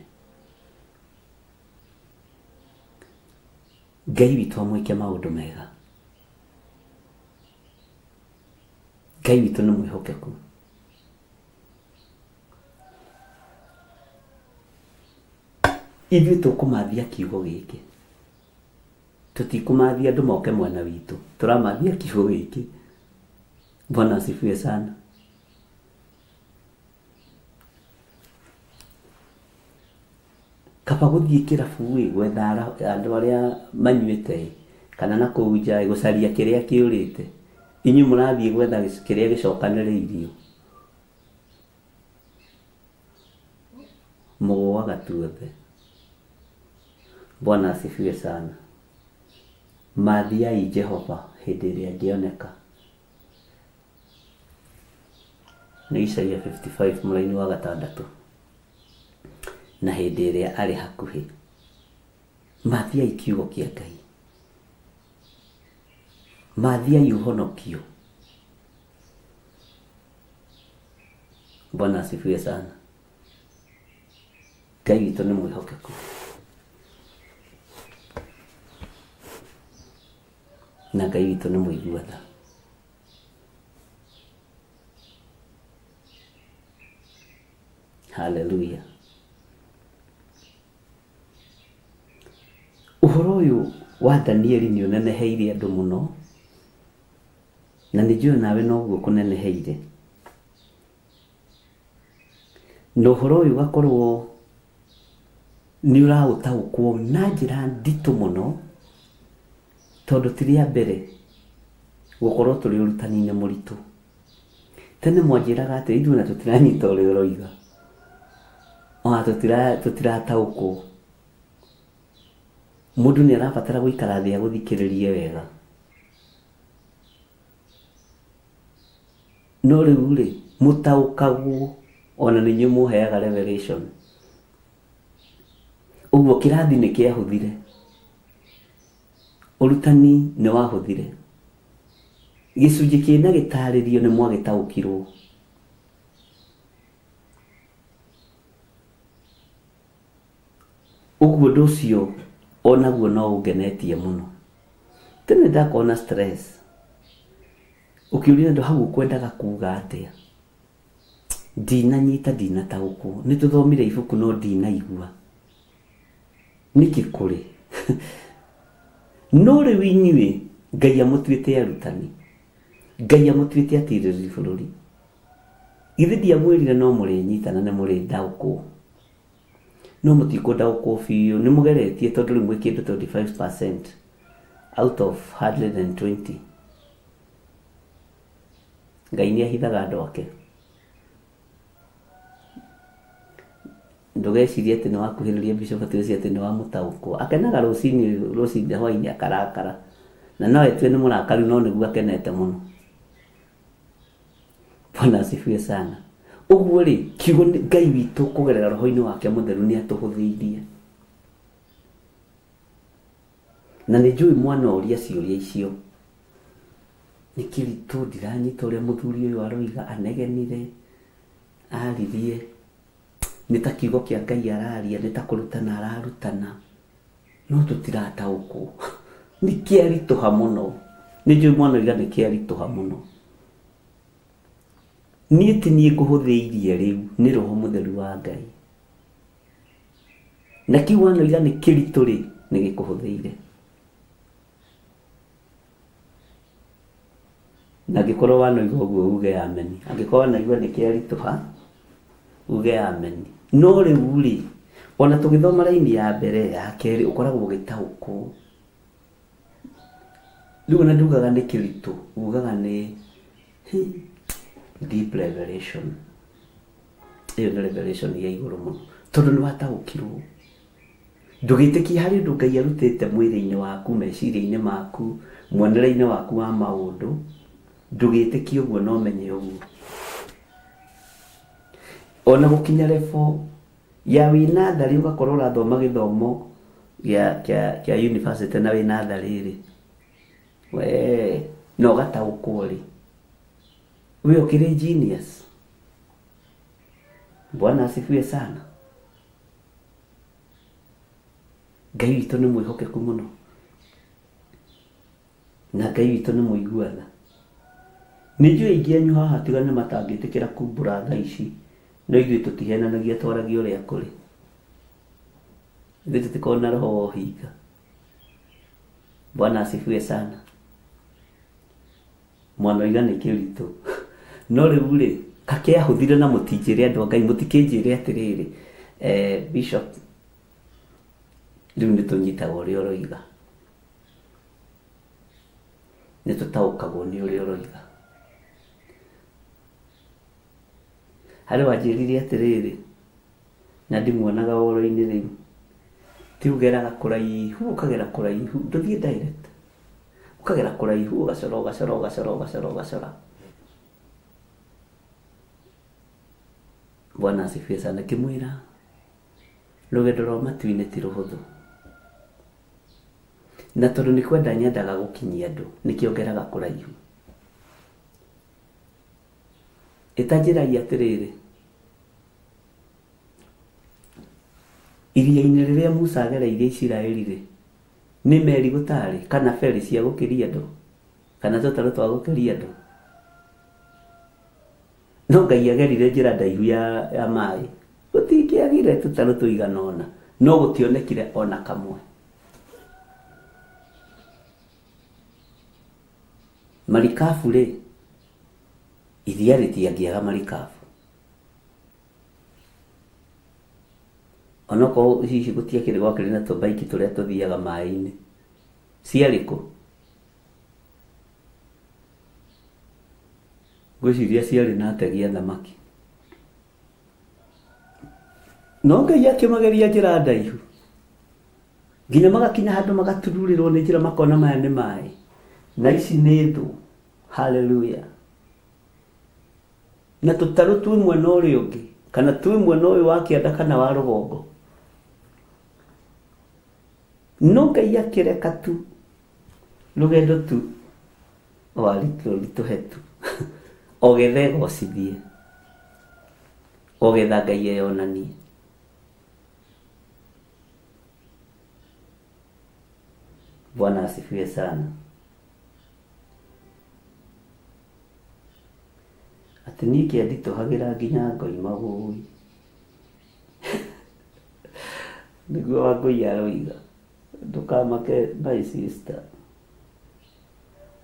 Ngai witũ amwĩke maũndũ mega. Ngai witũ nĩ mwĩhokeku. Ithuĩ tũkũmathia kiugo gĩkĩ. Tũtikũmathia andũ moke mwena witũ. Tũramathia kiugo gĩkĩ. Bwana asifiwe sana. Kaba gũthiĩ kĩrabu ĩ, gwetha andũ arĩa manyuĩte ĩ, kana na kũu nja ĩ, gũcaria kĩrĩa kĩũrĩte. Inyuĩ mũrathiĩ gwetha kĩrĩa gĩcokanĩrĩirio. Mũgũaga tuothe. Bwana asifiwe sana. Mathiai Jehova hĩndĩ ĩrĩa angĩoneka. Nĩ Isaia 55 mũraini wa gatandatũ. Na hĩndĩ ĩrĩa arĩ hakuhĩ. Mathiai kiugo kĩa Ngai. Mathiai ũhonokio. Bwana asifiwe sana. Ngai witũ nĩ mwĩhokeku. Na Ngai witũ nĩ mũigua tha. Haleluya. Ũhoro ũyũ wa Danieli nĩ ũneneheire andũ mũno, na nĩ njũĩ nawe noguo ũkũneneheire. Na ũhoro ũyũ ũgakorwo nĩ ũraũtaũkwo na njĩra nditũ mũno, tondũ ti rĩa mbere gũkorwo tũrĩ ũrutani-inĩ mũritũ. Tene mwanjĩraga atĩ ithuĩ ona tũtiranyita ũrĩa ũroiga, ona tũtirataũkwo. Mũndũ nĩ arabatara gũikara thĩ agũthikĩrĩrie wega. No rĩu rĩ, mũtaũkagwo ona nĩ inyuĩ mũheaga revelation. Ũguo kĩrathi nĩ kĩahũthire. Ũrutani nĩ wahũthire. Gĩcunjĩ kĩna gĩtarĩrio nĩ mwagĩtaũkirwo. Ũguo ũndũ ũcio onaguo no ũngenetie mũno. Tene ndakoragwo na stress, ũkĩũria andũ hau ũkwendaga kuga atĩa, ndinanyita ndinataũkwo, nĩ tũthomire ibuku no ndinaigua nĩkĩ kũrĩ. No rĩu inyuĩ Ngai amũtuĩte arutani, Ngai amũtuĩte atirĩrĩri bũrũri. Githĩ ndiamwĩrire no mũrĩnyita na nĩ mũrĩndaũkwo? No mũtikũndaũkwo biũ, nĩ mũgeretie tondũ rĩu mwĩ kĩndũ 25% out of 120. Ngai nĩ ahithaga andũ ake. Ndũgecirie atĩ nĩ wakuhĩrĩria bishop atĩ ũcio atĩ nĩ wamũtaũkwo. Akenaga rũcinĩ, rũcinĩ hwainĩ akarakara. Na no etue nĩ mũrakaru no nĩguo akenete mũno. Bwana asifiwe sana. Ũguo rĩ, kiugo Ngai witũ kũgerera roho-inĩ wake mũtheru nĩ atũhũthĩirie. Na nĩ njũĩ mwana ũria ciũria icio. Nĩ kĩritũ ndiranyita ũrĩa mũthuri ũyũ aroiga, anegenire, aririe. Nĩ ta kiugo kĩa Ngai araria, nĩ ta kũrutana ararutana. No tũtirataũkwo. Nĩ kĩaritũha mũno. Nĩ njũĩ mwana oiga nĩ kĩaritũha mũno. Niĩ ti niĩ ngũhũthĩirie rĩu, nĩ roho mũtheru wa Ngai. Na kĩu wanoiga nĩ kĩritũ rĩ, nĩ gĩkũhũthĩire. Na angĩkorwo wanoiga ũguo uge ameni. Angĩkorwo wanaigua nĩ kĩaritũha, uge ameni. No rĩu rĩ, ona tũgĩthoma raini ya mbere, ya kerĩ, ũkoragwo ũgĩtaũkwo. Rĩu ona ndugaga nĩ kĩritũ, ugaga nĩ deep revelation. Ĩyo nĩ revelation ya igũrũ mũno. Tondũ nĩ wataũkirwo. Ndũgĩtĩkie harĩ ũndũ Ngai arutĩte mwĩrĩ-inĩ waku, meciria-inĩ maku, muonere-inĩ waku wa maũndũ. Ndũgĩtĩkie ũguo na ũmenye ũguo. Ona gũkinya level ya wĩ natharĩ ũgakorwo ũrathoma gĩthomo gĩa kĩa kĩa university na wĩ natharĩ rĩ, wee na ũgataũkwo rĩ, we ũkĩrĩ genius. Bwana asifiwe sana. Ngai witũ nĩ mwĩhokeku mũno na Ngai witũ nĩ mũigua tha. Nĩ njũĩ aingĩ anyu haha tiga nĩ matangĩtĩkĩra kumbũra thaa ici, no ithuĩ tũtihenanagia twaragia ũrĩa kũrĩ. Ithuĩ tũtikoragwo na roho wa ũhinga. Bwana asifiwe sana. Mwanoiga nĩ kĩritũ. No rĩu rĩ, kakĩahũthire na mũtinjĩre andũ a Ngai, mũtikĩnjĩre atĩrĩrĩ, Bishop, rĩu nĩ tũnyitaga ũrĩa ũroiga. Nĩ tũtaũkagwo nĩ ũrĩa ũroiga. Harĩ wanjĩrire atĩrĩrĩ, na ndimuonaga ũhoro-inĩ rĩu, ti ũgeraga kũraihu, ũkagera kũraihu, ndũthiĩ direct. Ũkagera kũraihu, ũgacora, ũgacora, ũgacora, ũgacora, ũgacora. Bwana asifiwe sana. Ngĩmwĩra, rũgendo rwa matu-inĩ ti rũhũthũ. Na tondũ nĩ kwenda nyendaga gũkinyia andũ, nĩkĩo ngeraga kũraihu. Ĩtanjĩrai atĩrĩrĩ, iria-inĩ rĩrĩa Musa agereirie Isiraeli rĩ, nĩ meri gũtarĩ kana ferry cia gũkĩria andũ kana tũtarũ twa gũkĩria andũ? No Ngai agerire njĩra ndaihu ya, ya maĩ. Gũtingĩagire tũtarũ tũigana ũna, no gũtionekire ona kamwe. Marikabu rĩ, iria rĩtiangĩaga marikabu. Onokorwo hihi gũtiakĩrĩ gwakĩrĩ na tũmbaiki tũrĩa tũthiaga maĩ-inĩ. Ciarĩ kũ? Ngwĩciria ciarĩ na ategi a thamaki. No Ngai akĩmageria njĩra ndaihu. Nginya magakinya handũ magatururĩrwo nĩ njĩra makona maya nĩ maĩ. Na ici nĩ thũ. Hallelujah. Na tũtarũ twĩ mwena ũrĩa ũngĩ, kana twĩ mwena ũyũ wa kĩanda kana wa rũgongo. No Ngai akĩreka tu rũgendo tu rũritũhe tu o getha egocithie, o getha Ngai eyonanie. Bwana asifiwe sana. Atĩ niĩ kĩanditũhagĩra nginya ngoima wũi. Nĩguo Wangũi aroiga. Ndũkamake my sister.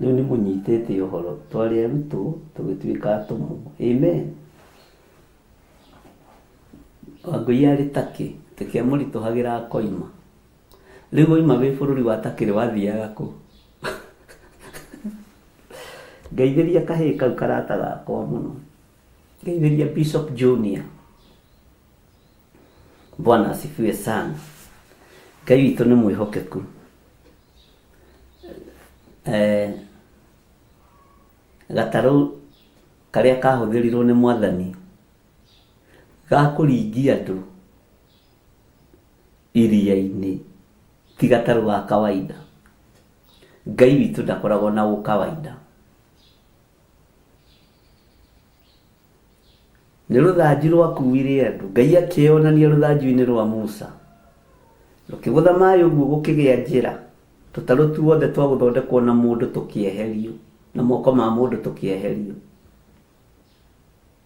Rĩu nĩ mũnyitĩte ũhoro. Twarĩ arutwo tũgĩtuĩka atũmwo. Amen. Wangũi arĩ takĩ. Tĩkĩamũritũhagĩra akoima. Rĩu waima wĩ bũrũri wa Takĩrĩ wathiaga kũ? Ngeithĩria kahĩĩ kau karata gakwa mũno. Ngeithĩria Bishop Junior. Bwana asifiwe sana. Ngai witũ nĩ mwĩhokeku. Eh, gatarũ karĩa kahũthĩrirwo nĩ mwathani ga kũringia andũ iria-inĩ ti gatarũ ga kawaida. Ngai witũ ndakoragwo na ũkawaida. Nĩ rũthanju rwakuire andũ. Ngai akĩyonania rũthanju-inĩ rwa Musa. Rũkĩgũtha maĩ ũguo gũkĩgĩa njĩra. Tũtarũ tuothe twa gũthondekwo na mũndũ tũkĩeherio, na moko ma mũndũ tũkĩeherio.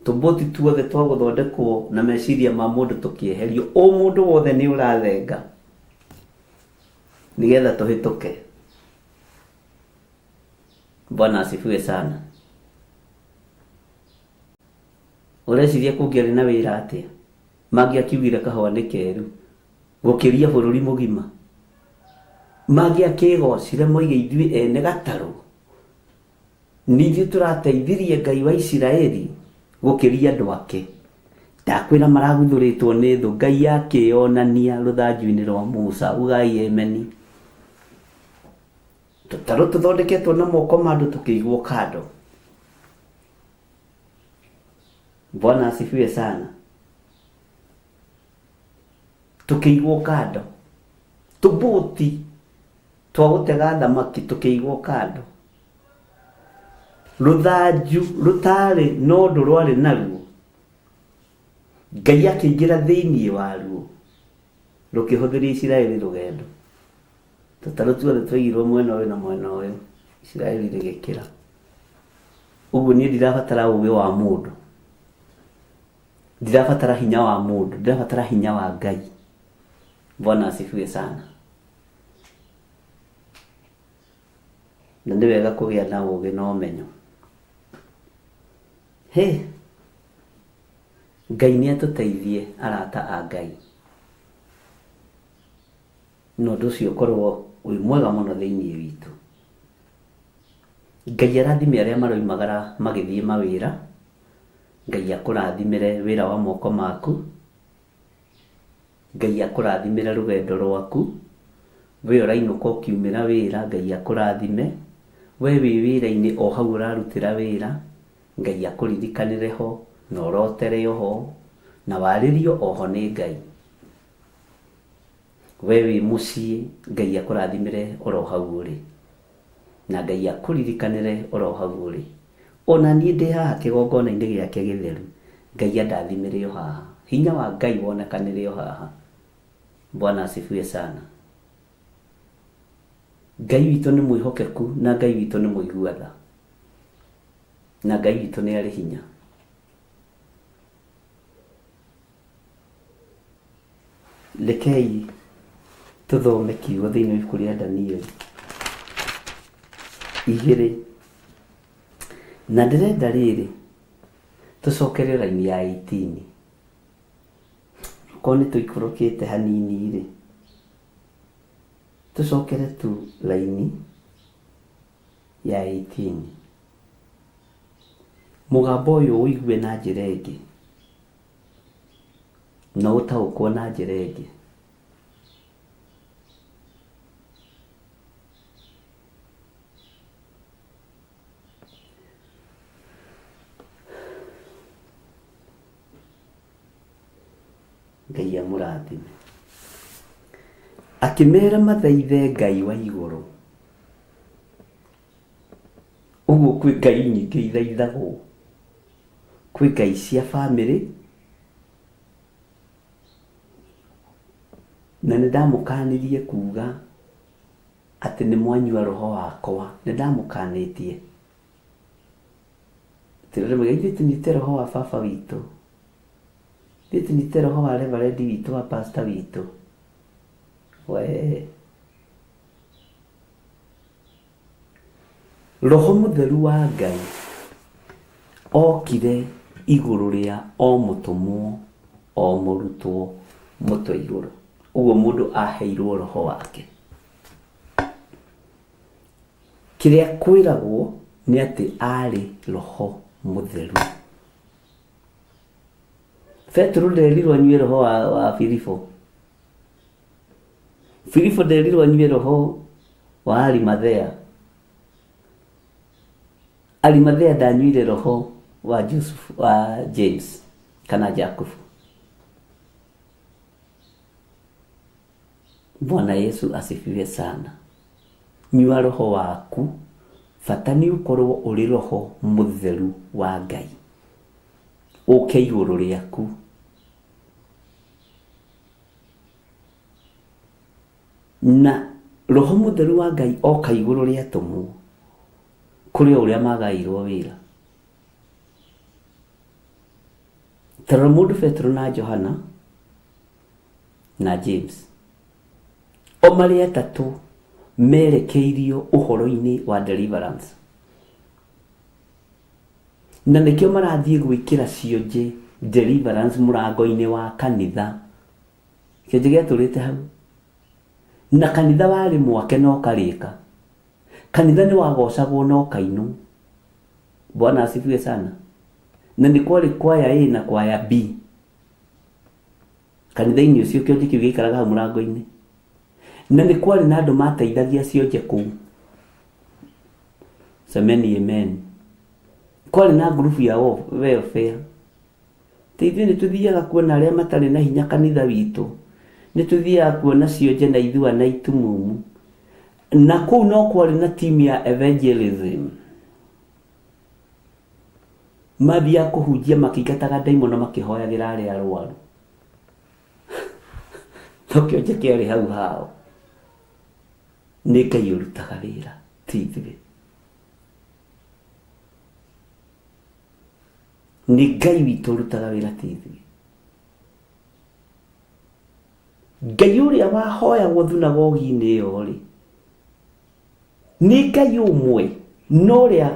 Tũbũti tuothe twa gũthondekwo na meciria ma mũndũ tũkĩeherio. Ũmũndũ wothe nĩ ũrathenga nĩgetha tũhĩtũke. Bwana asifiwe sana. Ũreciria kũngĩarĩ na wĩra atĩa? Mangĩakiugire kahũa nĩ keru gũkĩria bũrũri mũgima. Mangĩakĩgocire moige ithuĩ ene gatarũ nĩ ithuĩ tũrateithirie Ngai wa Isiraeli gũkĩria andũ ake. Ndakwĩra maraguthũrĩtwo nĩ thũ. Ngai akĩyonania rũthanju-inĩ rwa Musa. Ugai ameni. Tũtarũ tũthondeketwo na moko ma andũ tũkĩigwo kando. Bwana asifiwe sana. Tũkĩigwo kando. Tũbũti twa gũtega thamaki tũkĩigwo kando. Rũthanju rũtarĩ na ũndũ rwarĩ naruo, Ngai akĩingĩra thĩinĩ waruo, rũkĩhũthĩria Isiraeli rũgendo. Tũtarũ tuothe twaigirwo mwena ũyũ na mwena ũyũ, Isiraeli rĩgĩkĩra. Ũguo niĩ ndirabatara ũgĩ wa mũndũ, ndirabatara hinya wa mũndũ, ndirabatara hinya wa Ngai. Bwana asifiwe sana. Na nĩ wega kũgĩa na ũgĩ na ũmenyo. Hĩ, Ngai nĩ atũteithie arata a Ngai. Na ũndũ ũcio ũkorwo wĩ mwega mũno thĩinĩ witũ. Ngai arathime arĩa maroimagara magĩthiĩ mawĩra. Ngai akũrathimĩre wĩra wa moko maku. Ngai akũrathimĩre rũgendo rwaku. We ũrainũka ũkiumĩra wĩra, Ngai akũrathime. We wĩ wĩra-inĩ o hau ũrarutĩra wĩra, Ngai akũririkanĩre ho, na ũrotere o ho, na warĩrio o ho nĩ Ngai. We wĩ mũciĩ, Ngai akũrathimĩre oro hau ũrĩ. Na Ngai akũririkanĩre oro hau ũrĩ. Ona niĩ ndĩ haha kĩgongona-inĩ gĩake gĩtheru, Ngai andathimĩre o haha. Hinya wa Ngai wonekanĩre o haha. Bwana asifiwe sana. Ngai witũ nĩ mwĩhokeku na Ngai witũ nĩ mũigua tha. Na Ngai witũ nĩ arĩ hinya. Rekei tũthome kiugo thĩinĩ wa ibuku rĩa Danieli igĩrĩ. Na ndĩrenda rĩrĩ tũcokere raini ya 18. Okorwo nĩ tũikũrũkĩte hanini rĩ, tũcokere tu raini ya 18. Mũgambo ũyũ ũigue na njĩra ĩngĩ. Na ũtaũkwo na njĩra ĩngĩ. Ngai amũrathime. Akĩmera mathaithe Ngai wa igũrũ. Ũguo kwĩ Ngai nyingĩ ithaithagwo. Kwĩ Ngai cia bamĩrĩ, na nĩ ndamũkanirie kuga atĩ nĩ mwanyua roho wakwa. Nĩ ndamũkanĩtie. Tũrĩmwe ithuĩ tũnyuĩte roho wa baba witũ. Ithuĩ tũnyuĩte roho wa reverendi witũ wa pastor witũ. Wee. Roho mũtheru wa Ngai okire igũrũ rĩa o mũtũmwo, o mũrutwo. Mũtwe igũrũ. Ũguo mũndũ aheirwo roho wake. Kĩrĩa kwĩragwo nĩ atĩ arĩ roho mũtheru. Petero nderirwo anyue roho wa Filipo. Filipo nderirwo anyue roho wa Arimathea. Arimathea ndanyuire roho wa Joseph, wa James kana Jakubu. Bwana Yesu asifiwe sana. Nyua roho waku, bata nĩ ũkorwo ũrĩ roho mũtheru wa Ngai. Ũke igũrũ rĩaku. Na roho mũtheru wa Ngai oka igũrũ rĩa atũmwo, kũrĩ o ũrĩa magaĩirwo wĩra. Tarora mũndũ Petero na Johana na James. O marĩ atatũ merekeirio ũhoro-inĩ wa deliverance. Na nĩkĩo marathiĩ gwĩkĩra cionje deliverance mũrango-inĩ wa kanitha. Kĩonje gĩatũrĩte hau. Na kanitha warĩ mwake no karĩka. Kanitha nĩ wagocagwo no kainwo. Bwana asifiwe sana. Na nĩ kwarĩ kwaya A na kwaya B. Kanitha-inĩ ũcio kĩonje kĩu gĩaikaraga hau mũrango-inĩ. Na nĩ kwarĩ na andũ mateithagia cionje kũu. Semeni amen. Kwarĩ na ngurubu ya welfare. Ti ithuĩ nĩ tũthiaga kuona arĩa matarĩ na hinya kanitha witũ. Nĩ tũthiaga kuona cionje na ithua na itumumu. Na kũu no kwarĩ na timu ya evangelism. Mathiaga kũhunjia makĩingataga ndaimono makĩhoyagĩra arĩa arwaru. No kĩonje kĩarĩ hau hao. Nĩ Ngai ũrutaga wĩra, ti ithuĩ. Nĩ Ngai witũ ũrutaga wĩra, ti ithuĩ. Ngai ũrĩa wahoyagwo thunagogi-inĩ ĩyo rĩ, nĩ Ngai ũmwe no ũrĩa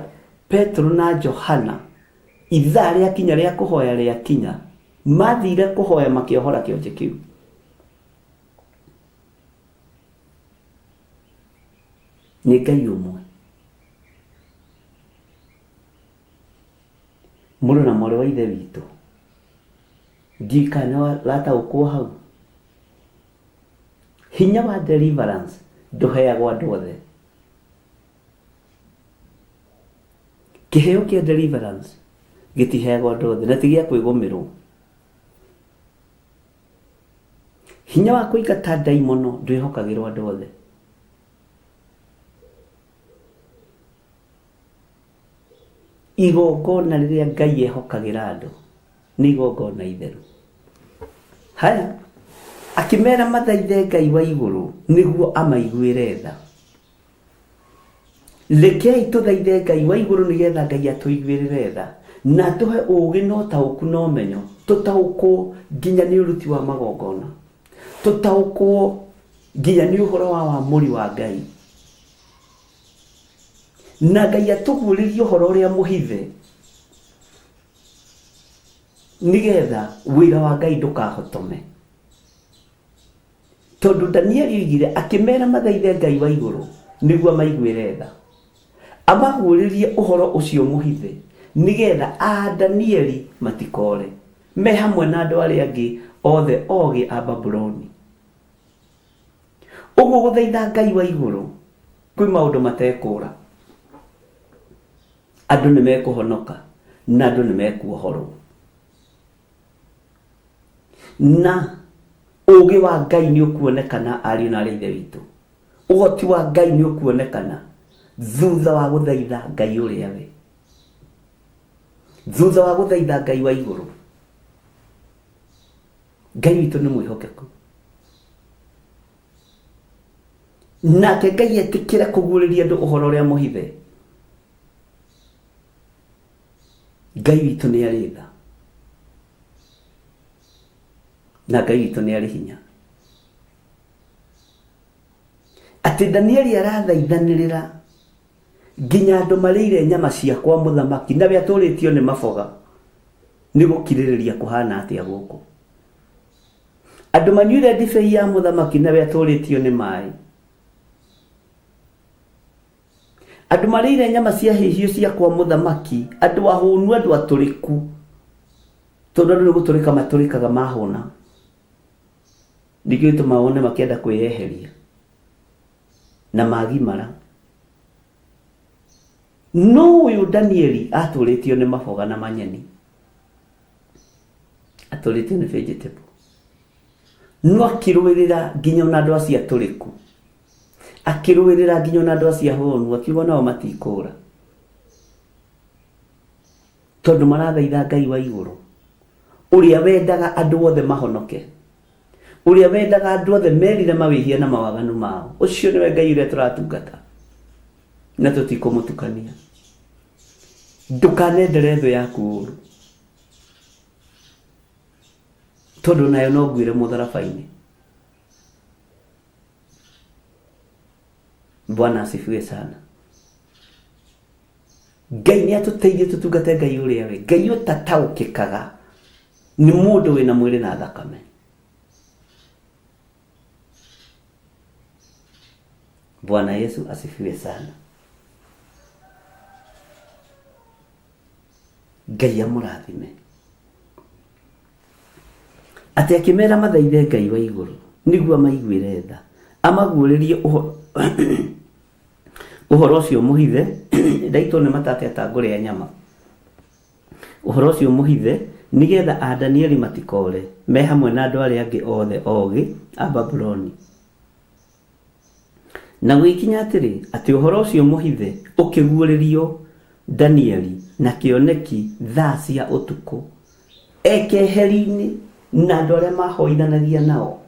Petero na Johana ithaa rĩakinya rĩa kũhoya rĩakinya, mathire kũhoya makĩohora kĩonje kĩu. Nĩ Ngai ũmwe. Mũrũ na mwarĩ wa ithe witũ, ndiũĩ kana nĩ ũrataũkwo hau. Hinya wa deliverance ndũheagwo andũ othe. Kĩheo kĩa deliverance gĩtiheagwo andũ othe na ti gĩa kwĩgũmĩrwo. Hinya wa kũingata ndaimono ndwĩhokagĩrwo andũ othe. Igongona rĩrĩa Ngai ehokagĩra andũ nĩ igongona itheru. Haya, akĩmera mathaithe Ngai wa igũrũ nĩguo amaiguĩre tha. Rekei tũthaithe Ngai wa igũrũ nĩgetha Ngai atũiguĩrĩre tha na atũhe ũũgĩ na ũtaũku na ũmenyo, tũtaũkwo nginya nĩ ũruti wa magongona, tũtaũkwo nginya nĩ ũhoro wa wamũri wa Ngai, na Ngai atũguũrĩrie ũhoro ũrĩa mũhithe nĩgetha wĩra wa Ngai ndũkahotome. Tondũ Danieli oigire akĩmera mathaithe Ngai wa igũrũ nĩguo amaiguĩre tha, amaguũrĩrie ũhoro ũcio mũhithe nĩgetha a Danieli matikore me hamwe na andũ arĩa angĩ othe ogĩ a Babuloni. Ũguo gũthaitha Ngai wa igũrũ kwĩ maũndũ matekũra. Andũ nĩ mekũhonoka na andũ nĩ mekuohorwo. Na ũũgĩ wa Ngai nĩ ũkuonekana ariũ na arĩ ithe witũ. Ũhoti wa Ngai nĩ ũkuonekana thutha wa gũthaitha Ngai ũrĩa we. Thutha wa gũthaitha Ngai wa igũrũ. Ngai witũ nĩ mwĩhokeku. Nake Ngai etĩkĩre kũguũrĩria andũ ũhoro ũrĩa mũhithe. Ngai witũ nĩ arĩ tha. Na Ngai witũ nĩ arĩ hinya. Atĩ Danieli arathaithanĩrĩra nginya andũ marĩire nyama cia kwa mũthamaki na we atũrĩtio nĩ maboga. Nĩ gũkirĩrĩria kũhana atĩa gũkũ? Andũ manyuire ndibei ya mũthamaki nawe atũrĩtio nĩ maĩ. Andũ marĩire nyama cia hĩhio cia kwa mũthamaki, andũ ahũnu, andũ atũrĩku, tondũ andũ nĩ gũtũrĩka matũrĩkaga mahũna. Nĩkĩo gĩtũmaga wone makĩenda kwĩyeheria na magimara. No ũyũ Danieli atũrĩtio nĩ maboga na manyeni, atũrĩtio nĩ vegetable, no akĩrũĩrĩra nginya ona andũ acio atũrĩku, akĩrũĩrĩra nginya ona andũ acio ahũnu, akiuga nao matikũra tondũ marathaitha Ngai wa igũrũ ũrĩa wendaga andũ othe mahonoke, ũrĩa wendaga andũ othe merire mawĩhia na mawaganu mao. Ũcio nĩwe Ngai ũrĩa tũratungata na tũtikũmũtukania. Ndũkanendere thũ yaku ũru, tondũ nayo no nguĩre mũtharaba-inĩ. Bwana asifiwe sana. Ngai nĩ atũteithie tũtungate Ngai ũrĩa we Ngai ũtataũkĩkaga nĩ mũndũ wĩna mwĩrĩ na thakame. Bwana Yesu asifiwe sana. Ngai amũrathime. Atĩ akĩmera mathaithe Ngai wa igũrũ nĩguo amaiguĩre tha, amaguũrĩrie ũhoro ũhoro ũcio mũhithe. Ndaitwo nĩ mata atĩa ta ngũrĩa nyama. Ũhoro ũcio mũhithe nĩgetha a Danieli matikoore me hamwe na andũ arĩa angĩ othe ogĩ a Babuloni. Na gũgĩkinya atĩrĩ, atĩ ũhoro ũcio mũhithe ũkĩguũrĩrio Danieli na kĩoneki thaa cia ũtukũ, e keheri-inĩ na andũ arĩa maahoithanagia nao.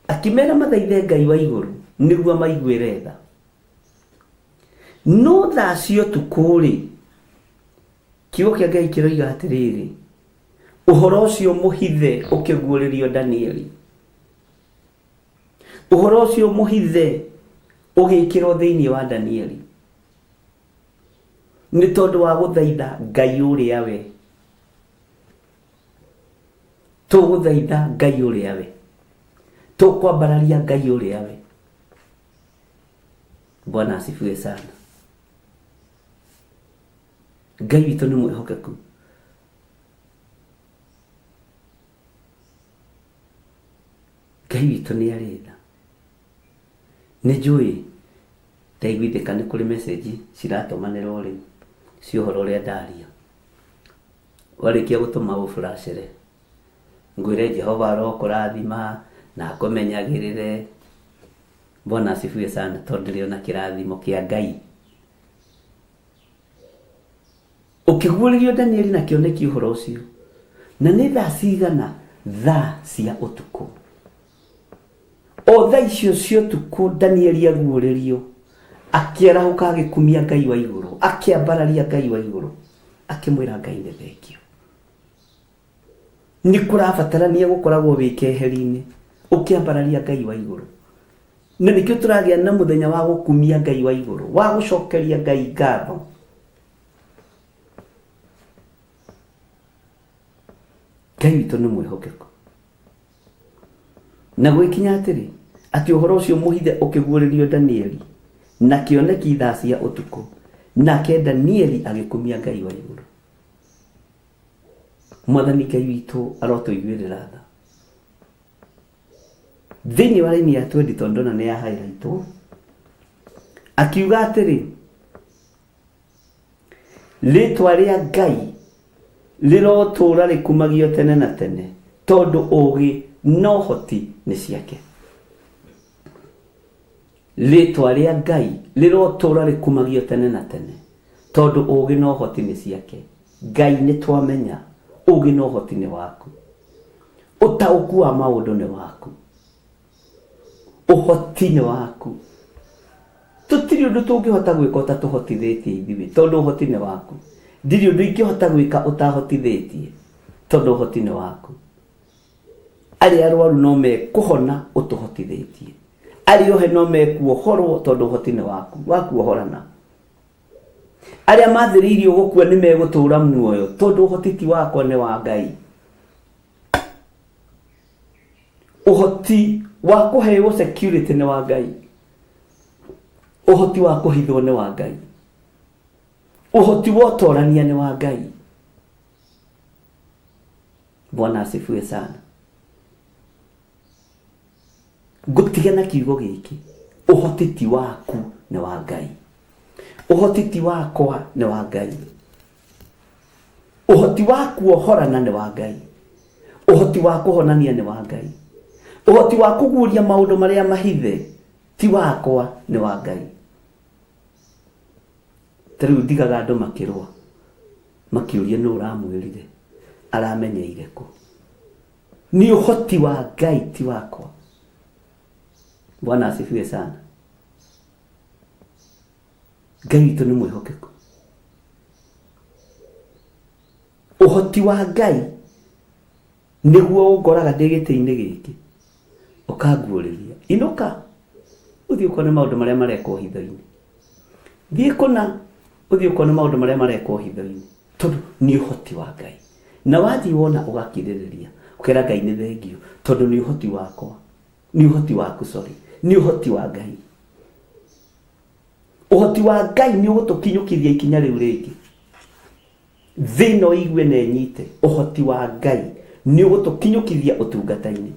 Akĩmera mathaithe Ngai wa igũrũ nĩguo amaiguĩre tha. No thaa cia ũtukũ-rĩ, kiugo kĩa Ngai kĩroiga atĩrĩrĩ, ũhoro ũcio mũhithe ũkĩguũrĩrio Danieli. Ũhoro ũcio mũhithe ũgĩkĩrwo thĩinĩ wa Danieli nĩ tondũ wa gũthaitha Ngai ũrĩa we. Tũgũthaitha Ngai ũrĩa we, tũkwambararia Ngai ũrĩa we. Bwana asifiwe sana. Ngai witũ nĩ mwĩhokeku. Ngai witũ nĩ arĩ tha. Nĩ njũĩ ndaiguithĩka nĩ kũrĩ message ciratũmanĩrwo rĩu cia ũhoro ũrĩa ndaria. Warĩkia gũtũma ũburacĩre ngwĩre Jehova arokũrathima na akũmenyagĩrĩre. Bwana asifiwe sana, tondũ ndĩrĩ ona kĩrathimo kĩa Ngai. Ũkĩguũrĩrio Danieli na kĩoneki ũhoro ũcio. Na nĩ thaa cigana? Thaa cia ũtukũ. O thaa icio cia ũtukũ Danieli aguũrĩrio, akĩarahũka agĩkumia Ngai wa igũrũ, akĩambararia Ngai wa igũrũ, akĩmwĩra Ngai nĩ thengio. Nĩ kũrabatarania gũkoragwo wĩ keheri-inĩ ũkĩambararia Ngai wa igũrũ. Na nĩkĩo tũragĩa na mũthenya wa gũkumia Ngai wa igũrũ, wa gũcokeria Ngai ngatho. Ngai witũ nĩ mwĩhokeku. Na gwĩkinya atĩrĩ, atĩ ũhoro ũcio mũhithe ũkĩguũrĩrio Danieli na kĩoneki thaa cia ũtukũ, nake Danieli agĩkumia Ngai wa igũrũ. Mwathani Ngai witũ arotũiguĩrĩra tha. Thĩinĩ wa raini ya 20 tondũ ndona nĩ ya highlightwo, akiuga atĩrĩ, rĩtwa rĩa Ngai rĩrotũũra rĩkumagio tene na tene, tondũ ũũgĩ na ũhoti nĩ ciake. Rĩtwa rĩa Ngai rĩrotũũra rĩkumagio tene na tene, tondũ ũũgĩ na ũhoti nĩ ciake. Ngai nĩ twamenya ũũgĩ na ũhoti nĩ waku, ũtaũku wa maũndũ nĩ waku, ũhoti nĩ waku. Tũtirĩ ũndũ tũngĩhota gwĩka ũtatũhotithĩtie ithuĩ, tondũ ũhoti nĩ waku. Ndirĩ ũndũ ingĩhota gwĩka ũtahotithĩtie, tondũ ũhoti nĩ waku. Arĩa arwaru no mekũhona ũtũhotithĩtie, arĩa ohe no mekuohorwo tondũ ũhoti nĩ waku wa kuohorana. Arĩa mathĩrĩirio gũkua nĩ megũtũũra muoyo, tondũ ũhoti ti wakwa nĩ wa Ngai. Ũhoti wa kũheo security nĩ wa Ngai. Ũhoti wa kũhithwo nĩ wa Ngai. Ũhoti wa ũtorania nĩ wa Ngai. Bwana asifiwe sana. Ngũtiga na kiugo gĩkĩ, ũhoti ti waku nĩ wa Ngai. Ũhoti ti wakwa nĩ wa Ngai. Ũhoti wa kuohorana nĩ wa Ngai. Ũhoti wa kũhonania nĩ wa Ngai. Ũhoti wa kũguũria maũndũ marĩa mahithe ti wakwa nĩ wa Ngai. Ta rĩu ndigaga andũ makĩrũa makĩũria nũ ũramwĩrire, aramenyeire kũ. Nĩ ũhoti wa Ngai ti wakwa. Bwana asifiwe sana. Ngai witũ nĩ mwĩhokeku. Ũhoti wa Ngai nĩguo ũngoraga ndĩ gĩtĩ-inĩ gĩkĩ ũkanguũrĩria, inũka ũthiĩ ũkone maũndũ marĩa marekwo hitho-inĩ, thiĩ kũna ũthiĩ ũkone maũndũ marĩa marekwo hitho-inĩ, tondũ nĩ ũhoti wa Ngai. Na wathiĩ wona ũgakirĩrĩria, ũkera Ngai nĩ thengio, tondũ nĩ ũhoti wakwa, nĩ ũhoti waku, sorry, nĩ ũhoti wa Ngai. Ũhoti wa Ngai nĩ ũgũtũkinyũkithia ikinya rĩu rĩngĩ. Thĩ no igue na ĩnyite. Ũhoti wa Ngai nĩ ũgũtũkinyũkithia ũtungata-inĩ,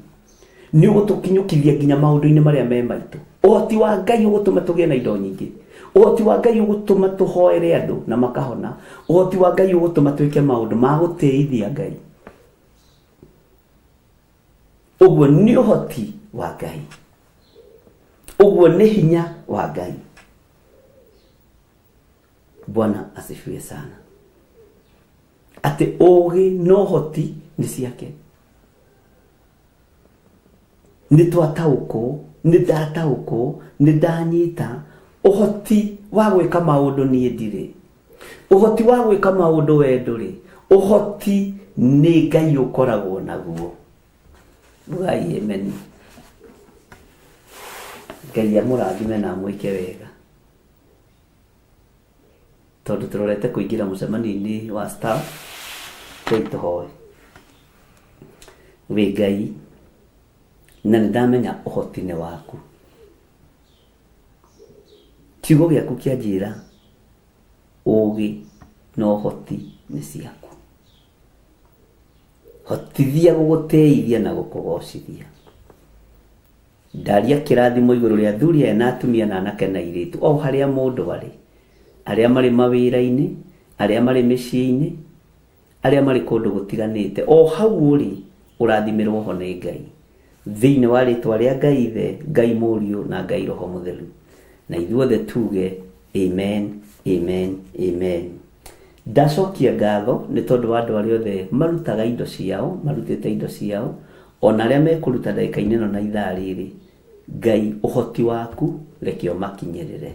nĩ ũgũtũkinyũkithia nginya maũndũ-inĩ marĩa me maitũ. Ũhoti wa Ngai ũgũtũma tũgĩe na indo nyingĩ. Ũhoti wa Ngai ũgũtũma tũhoere andũ na makahona. Ũhoti wa Ngai ũgũtũma twĩke maũndũ ma gũtĩithia Ngai. Ũguo nĩ ũhoti wa Ngai. Ũguo nĩ hinya wa Ngai. Bwana asifiwe sana. Atĩ ũũgĩ na ũhoti nĩ ciake. Nĩ twataũkwo, nĩ ndataũkwo, nĩ ndanyita ũhoti wa gwĩka maũndũ niĩ ndirĩ. Ũhoti wa gwĩka maũndũ we ndũrĩ. Ũhoti nĩ Ngai ũkoragwo naguo. Ugai amen. Ngai amũrathime na amwĩke wega. Tondũ tũrorete kũingĩra mũcemanio-inĩ wa staff, Ngai tũhoe. Wĩ Ngai, na nĩ ndamenya ũhoti nĩ waku. Kiugo gĩaku kĩanjĩra ũũgĩ na ũhoti nĩ ciaku. Hotithia gũgũtĩithia na gũkũgocithia. Ndaria kĩrathimo igũrũ rĩa athuri aya na atumia na anake na airĩtu o harĩa mũndũ arĩ, arĩa marĩ mawĩra-inĩ, arĩa marĩ mĩciĩ-inĩ, arĩa marĩ kũndũ gũtiganĩte, o hau ũrĩ ũrathimĩrwo ho nĩ Ngai. Thĩinĩ wa rĩtwa rĩa Ngai Ithe, Ngai Mũriũ na Ngai Roho Mũtheru. Na ithuothe tuge amen, amen, amen. Ndacokia ngatho nĩ tondũ wa andũ arĩa othe marutaga indo ciao, marutĩte indo ciao, ona arĩa mekũruta ndagĩka-inĩ ĩno na ithaa rĩrĩ. Ngai ũhoti waku reke ũmakinyĩrĩre.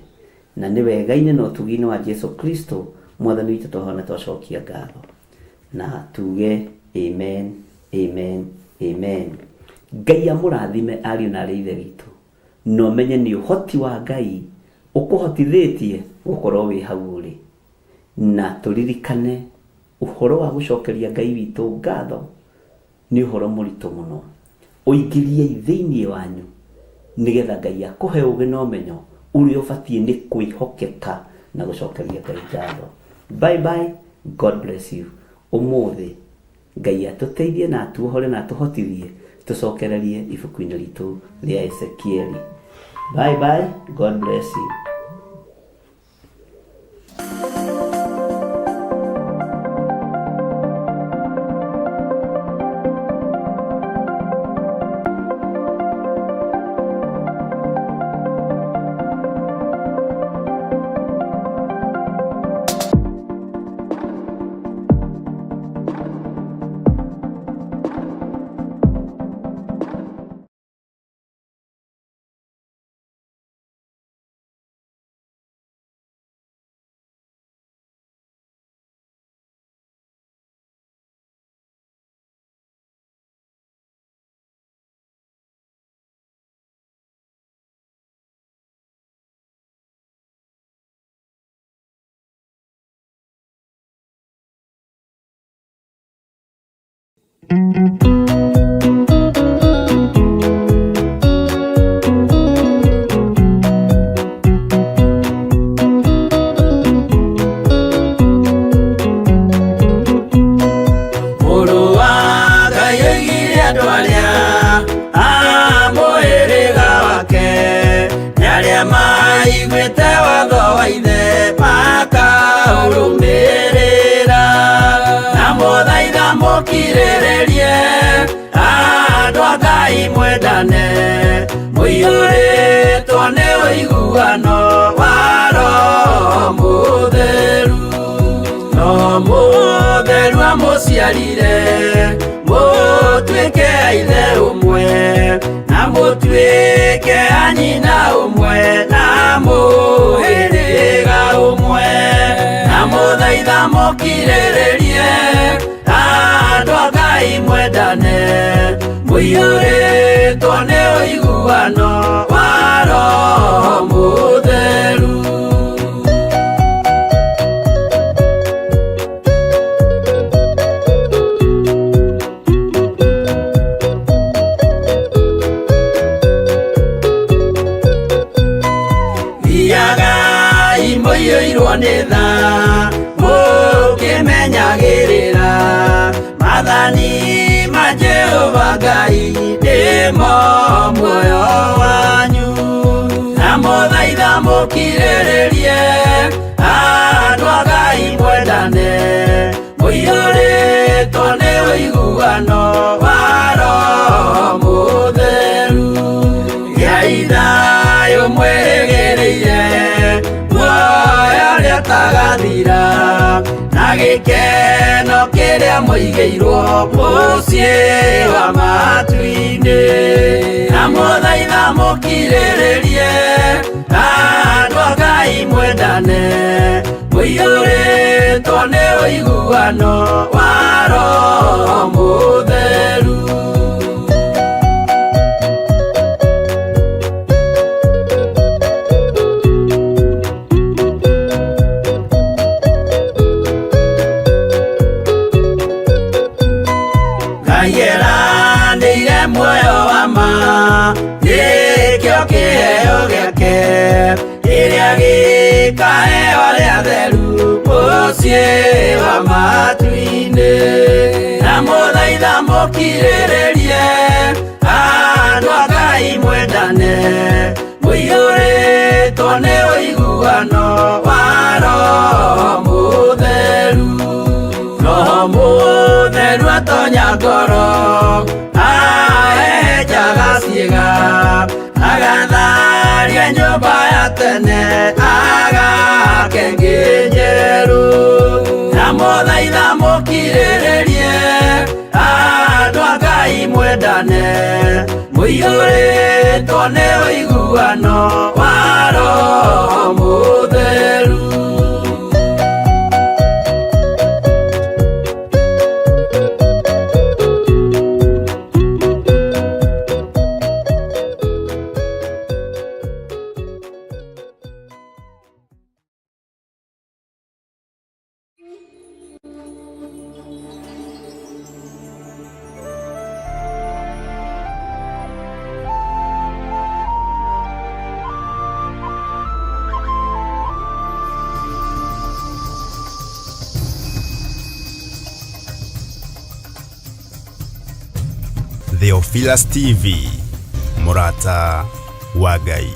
Na nĩ wega-inĩ na ũtugi-inĩ wa Jesu Kristo mwathani witũ twahona twacokia ngatho. Na tuge amen, amen, amen. Ngai amũrathime ariũ na arĩ ithe witũ. Na ũmenye nĩ ũhoti wa Ngai ũkũhotithĩtie gũkorwo wĩ hau ũrĩ. Na tũririkane ũhoro wa gũcokeria Ngai witũ ngatho nĩ ũhoro mũritũ mũno. Ũingĩriei thĩinĩ wanyu nĩgetha Ngai akũhe ũũgĩ na ũmenyo ũrĩa ũbatiĩ nĩ kwĩhokeka na gũcokeria Ngai ngatho. Bye bye, God bless you. Ũmũthĩ Ngai atũteithie na atuohore na atũhotithie tũcokererie ibuku-inĩ ritũ rĩa Ezekieli. Bye bye, God bless you. Mũrũ wa Ngai oigire andũ arĩa a mũhĩrĩga wake nĩ arĩa maiguĩte watho wa ithe makaũrũmĩrĩra na mũthaitha mũkirĩrĩrie andũ a Ngai mwendane mũiyũrĩtwo nĩ ũiguano wa Roho Mũtheru no mũtheru amũciarire mũtuĩke a ithe ũmwe na mũtuĩke a nyina ũmwe na mũhĩrĩga ũmwe na mũthaitha mũkirĩrĩrie andũ a Ngai mwendane mũiyũrĩtwo nĩ ũiguano wa Roho Mũtheru. Thiagai mũiyũirwo nĩ tha mũkĩmenyagĩrĩra maathani ma Jehova Ngai nĩmo muoyo wanyu na mũthaitha mũkirĩrĩrie andũ a Ngai mwendane mũiyũrĩtwo nĩ ũiguano wa Roho Mũtheru gĩai thayũ mwĩrĩgĩrĩire muoyo ũrĩa ũtagathira na gĩkeno kĩrĩa mũigĩirwo mũciĩ wa matu-inĩ na mũthaitha mũkirĩrĩrie andũ a Ngai mwendane mũiyũrĩtwo nĩ ũiguano wa Roho Mũtheru. Ngai eranĩire muoyo wa ma nĩkĩo kĩheo gĩake kĩrĩa gĩkaheo arĩa atheru mũciĩ wa matu-inĩ na mũthaitha mũkirĩrĩrie andũ a Ngai mwendane mũiyũrĩtwo nĩ ũiguano wa Roho Mũtheru. Roho Mũtheru atonya ngoro ahehenjaga ciĩga agatharia nyũmba ya tene agake ĩngĩ njerũ na mũthaitha mũkirĩrĩrie andũ a Ngai mwendane mũiyũrĩtwo nĩ ũiguano wa Roho Mũtheru. Theophilus TV, mũrata wa Ngai.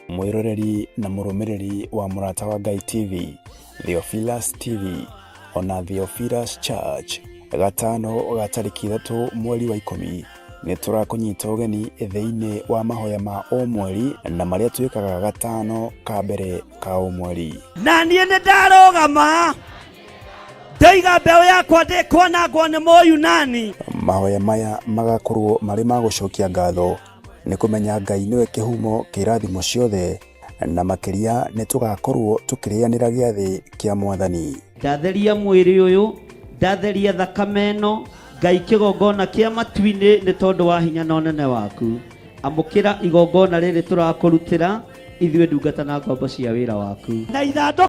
Mwĩroreri na mũrũmĩrĩri wa Mũrata wa Ngai TV, Theophilus TV, ona Theophilus Church, gatano ga tarĩki 3 mweri wa 10 nĩ tũrakũnyita ũgeni thĩinĩ wa mahoya ma o mweri na marĩa twĩkaga gatano ka mbere ka o mweri. Na niĩ nĩ ndarũgama ndoiga mbeũ yakwa ndĩkwanangwo nĩ Mũyunani. Mahoya maya magakorwo marĩ ma gũcokia ngatho nĩ kũmenya Ngai nĩwe kĩhumo kĩa irathimo ciothe, na makĩria nĩ tũgakorwo tũkĩrĩanĩra gĩathĩ kĩa Mwathani. Ndatheria mwĩrĩ ũyũ Ndatheria thakame ĩno Ngai kĩgongona kĩa matu-inĩ nĩ tondũ wa hinya na ũnene waku. Amũkĩra igongona rĩrĩ tũrakũrutĩra ithuĩ ndungata na ngombo cia wĩra waku. Na ithandũkũ.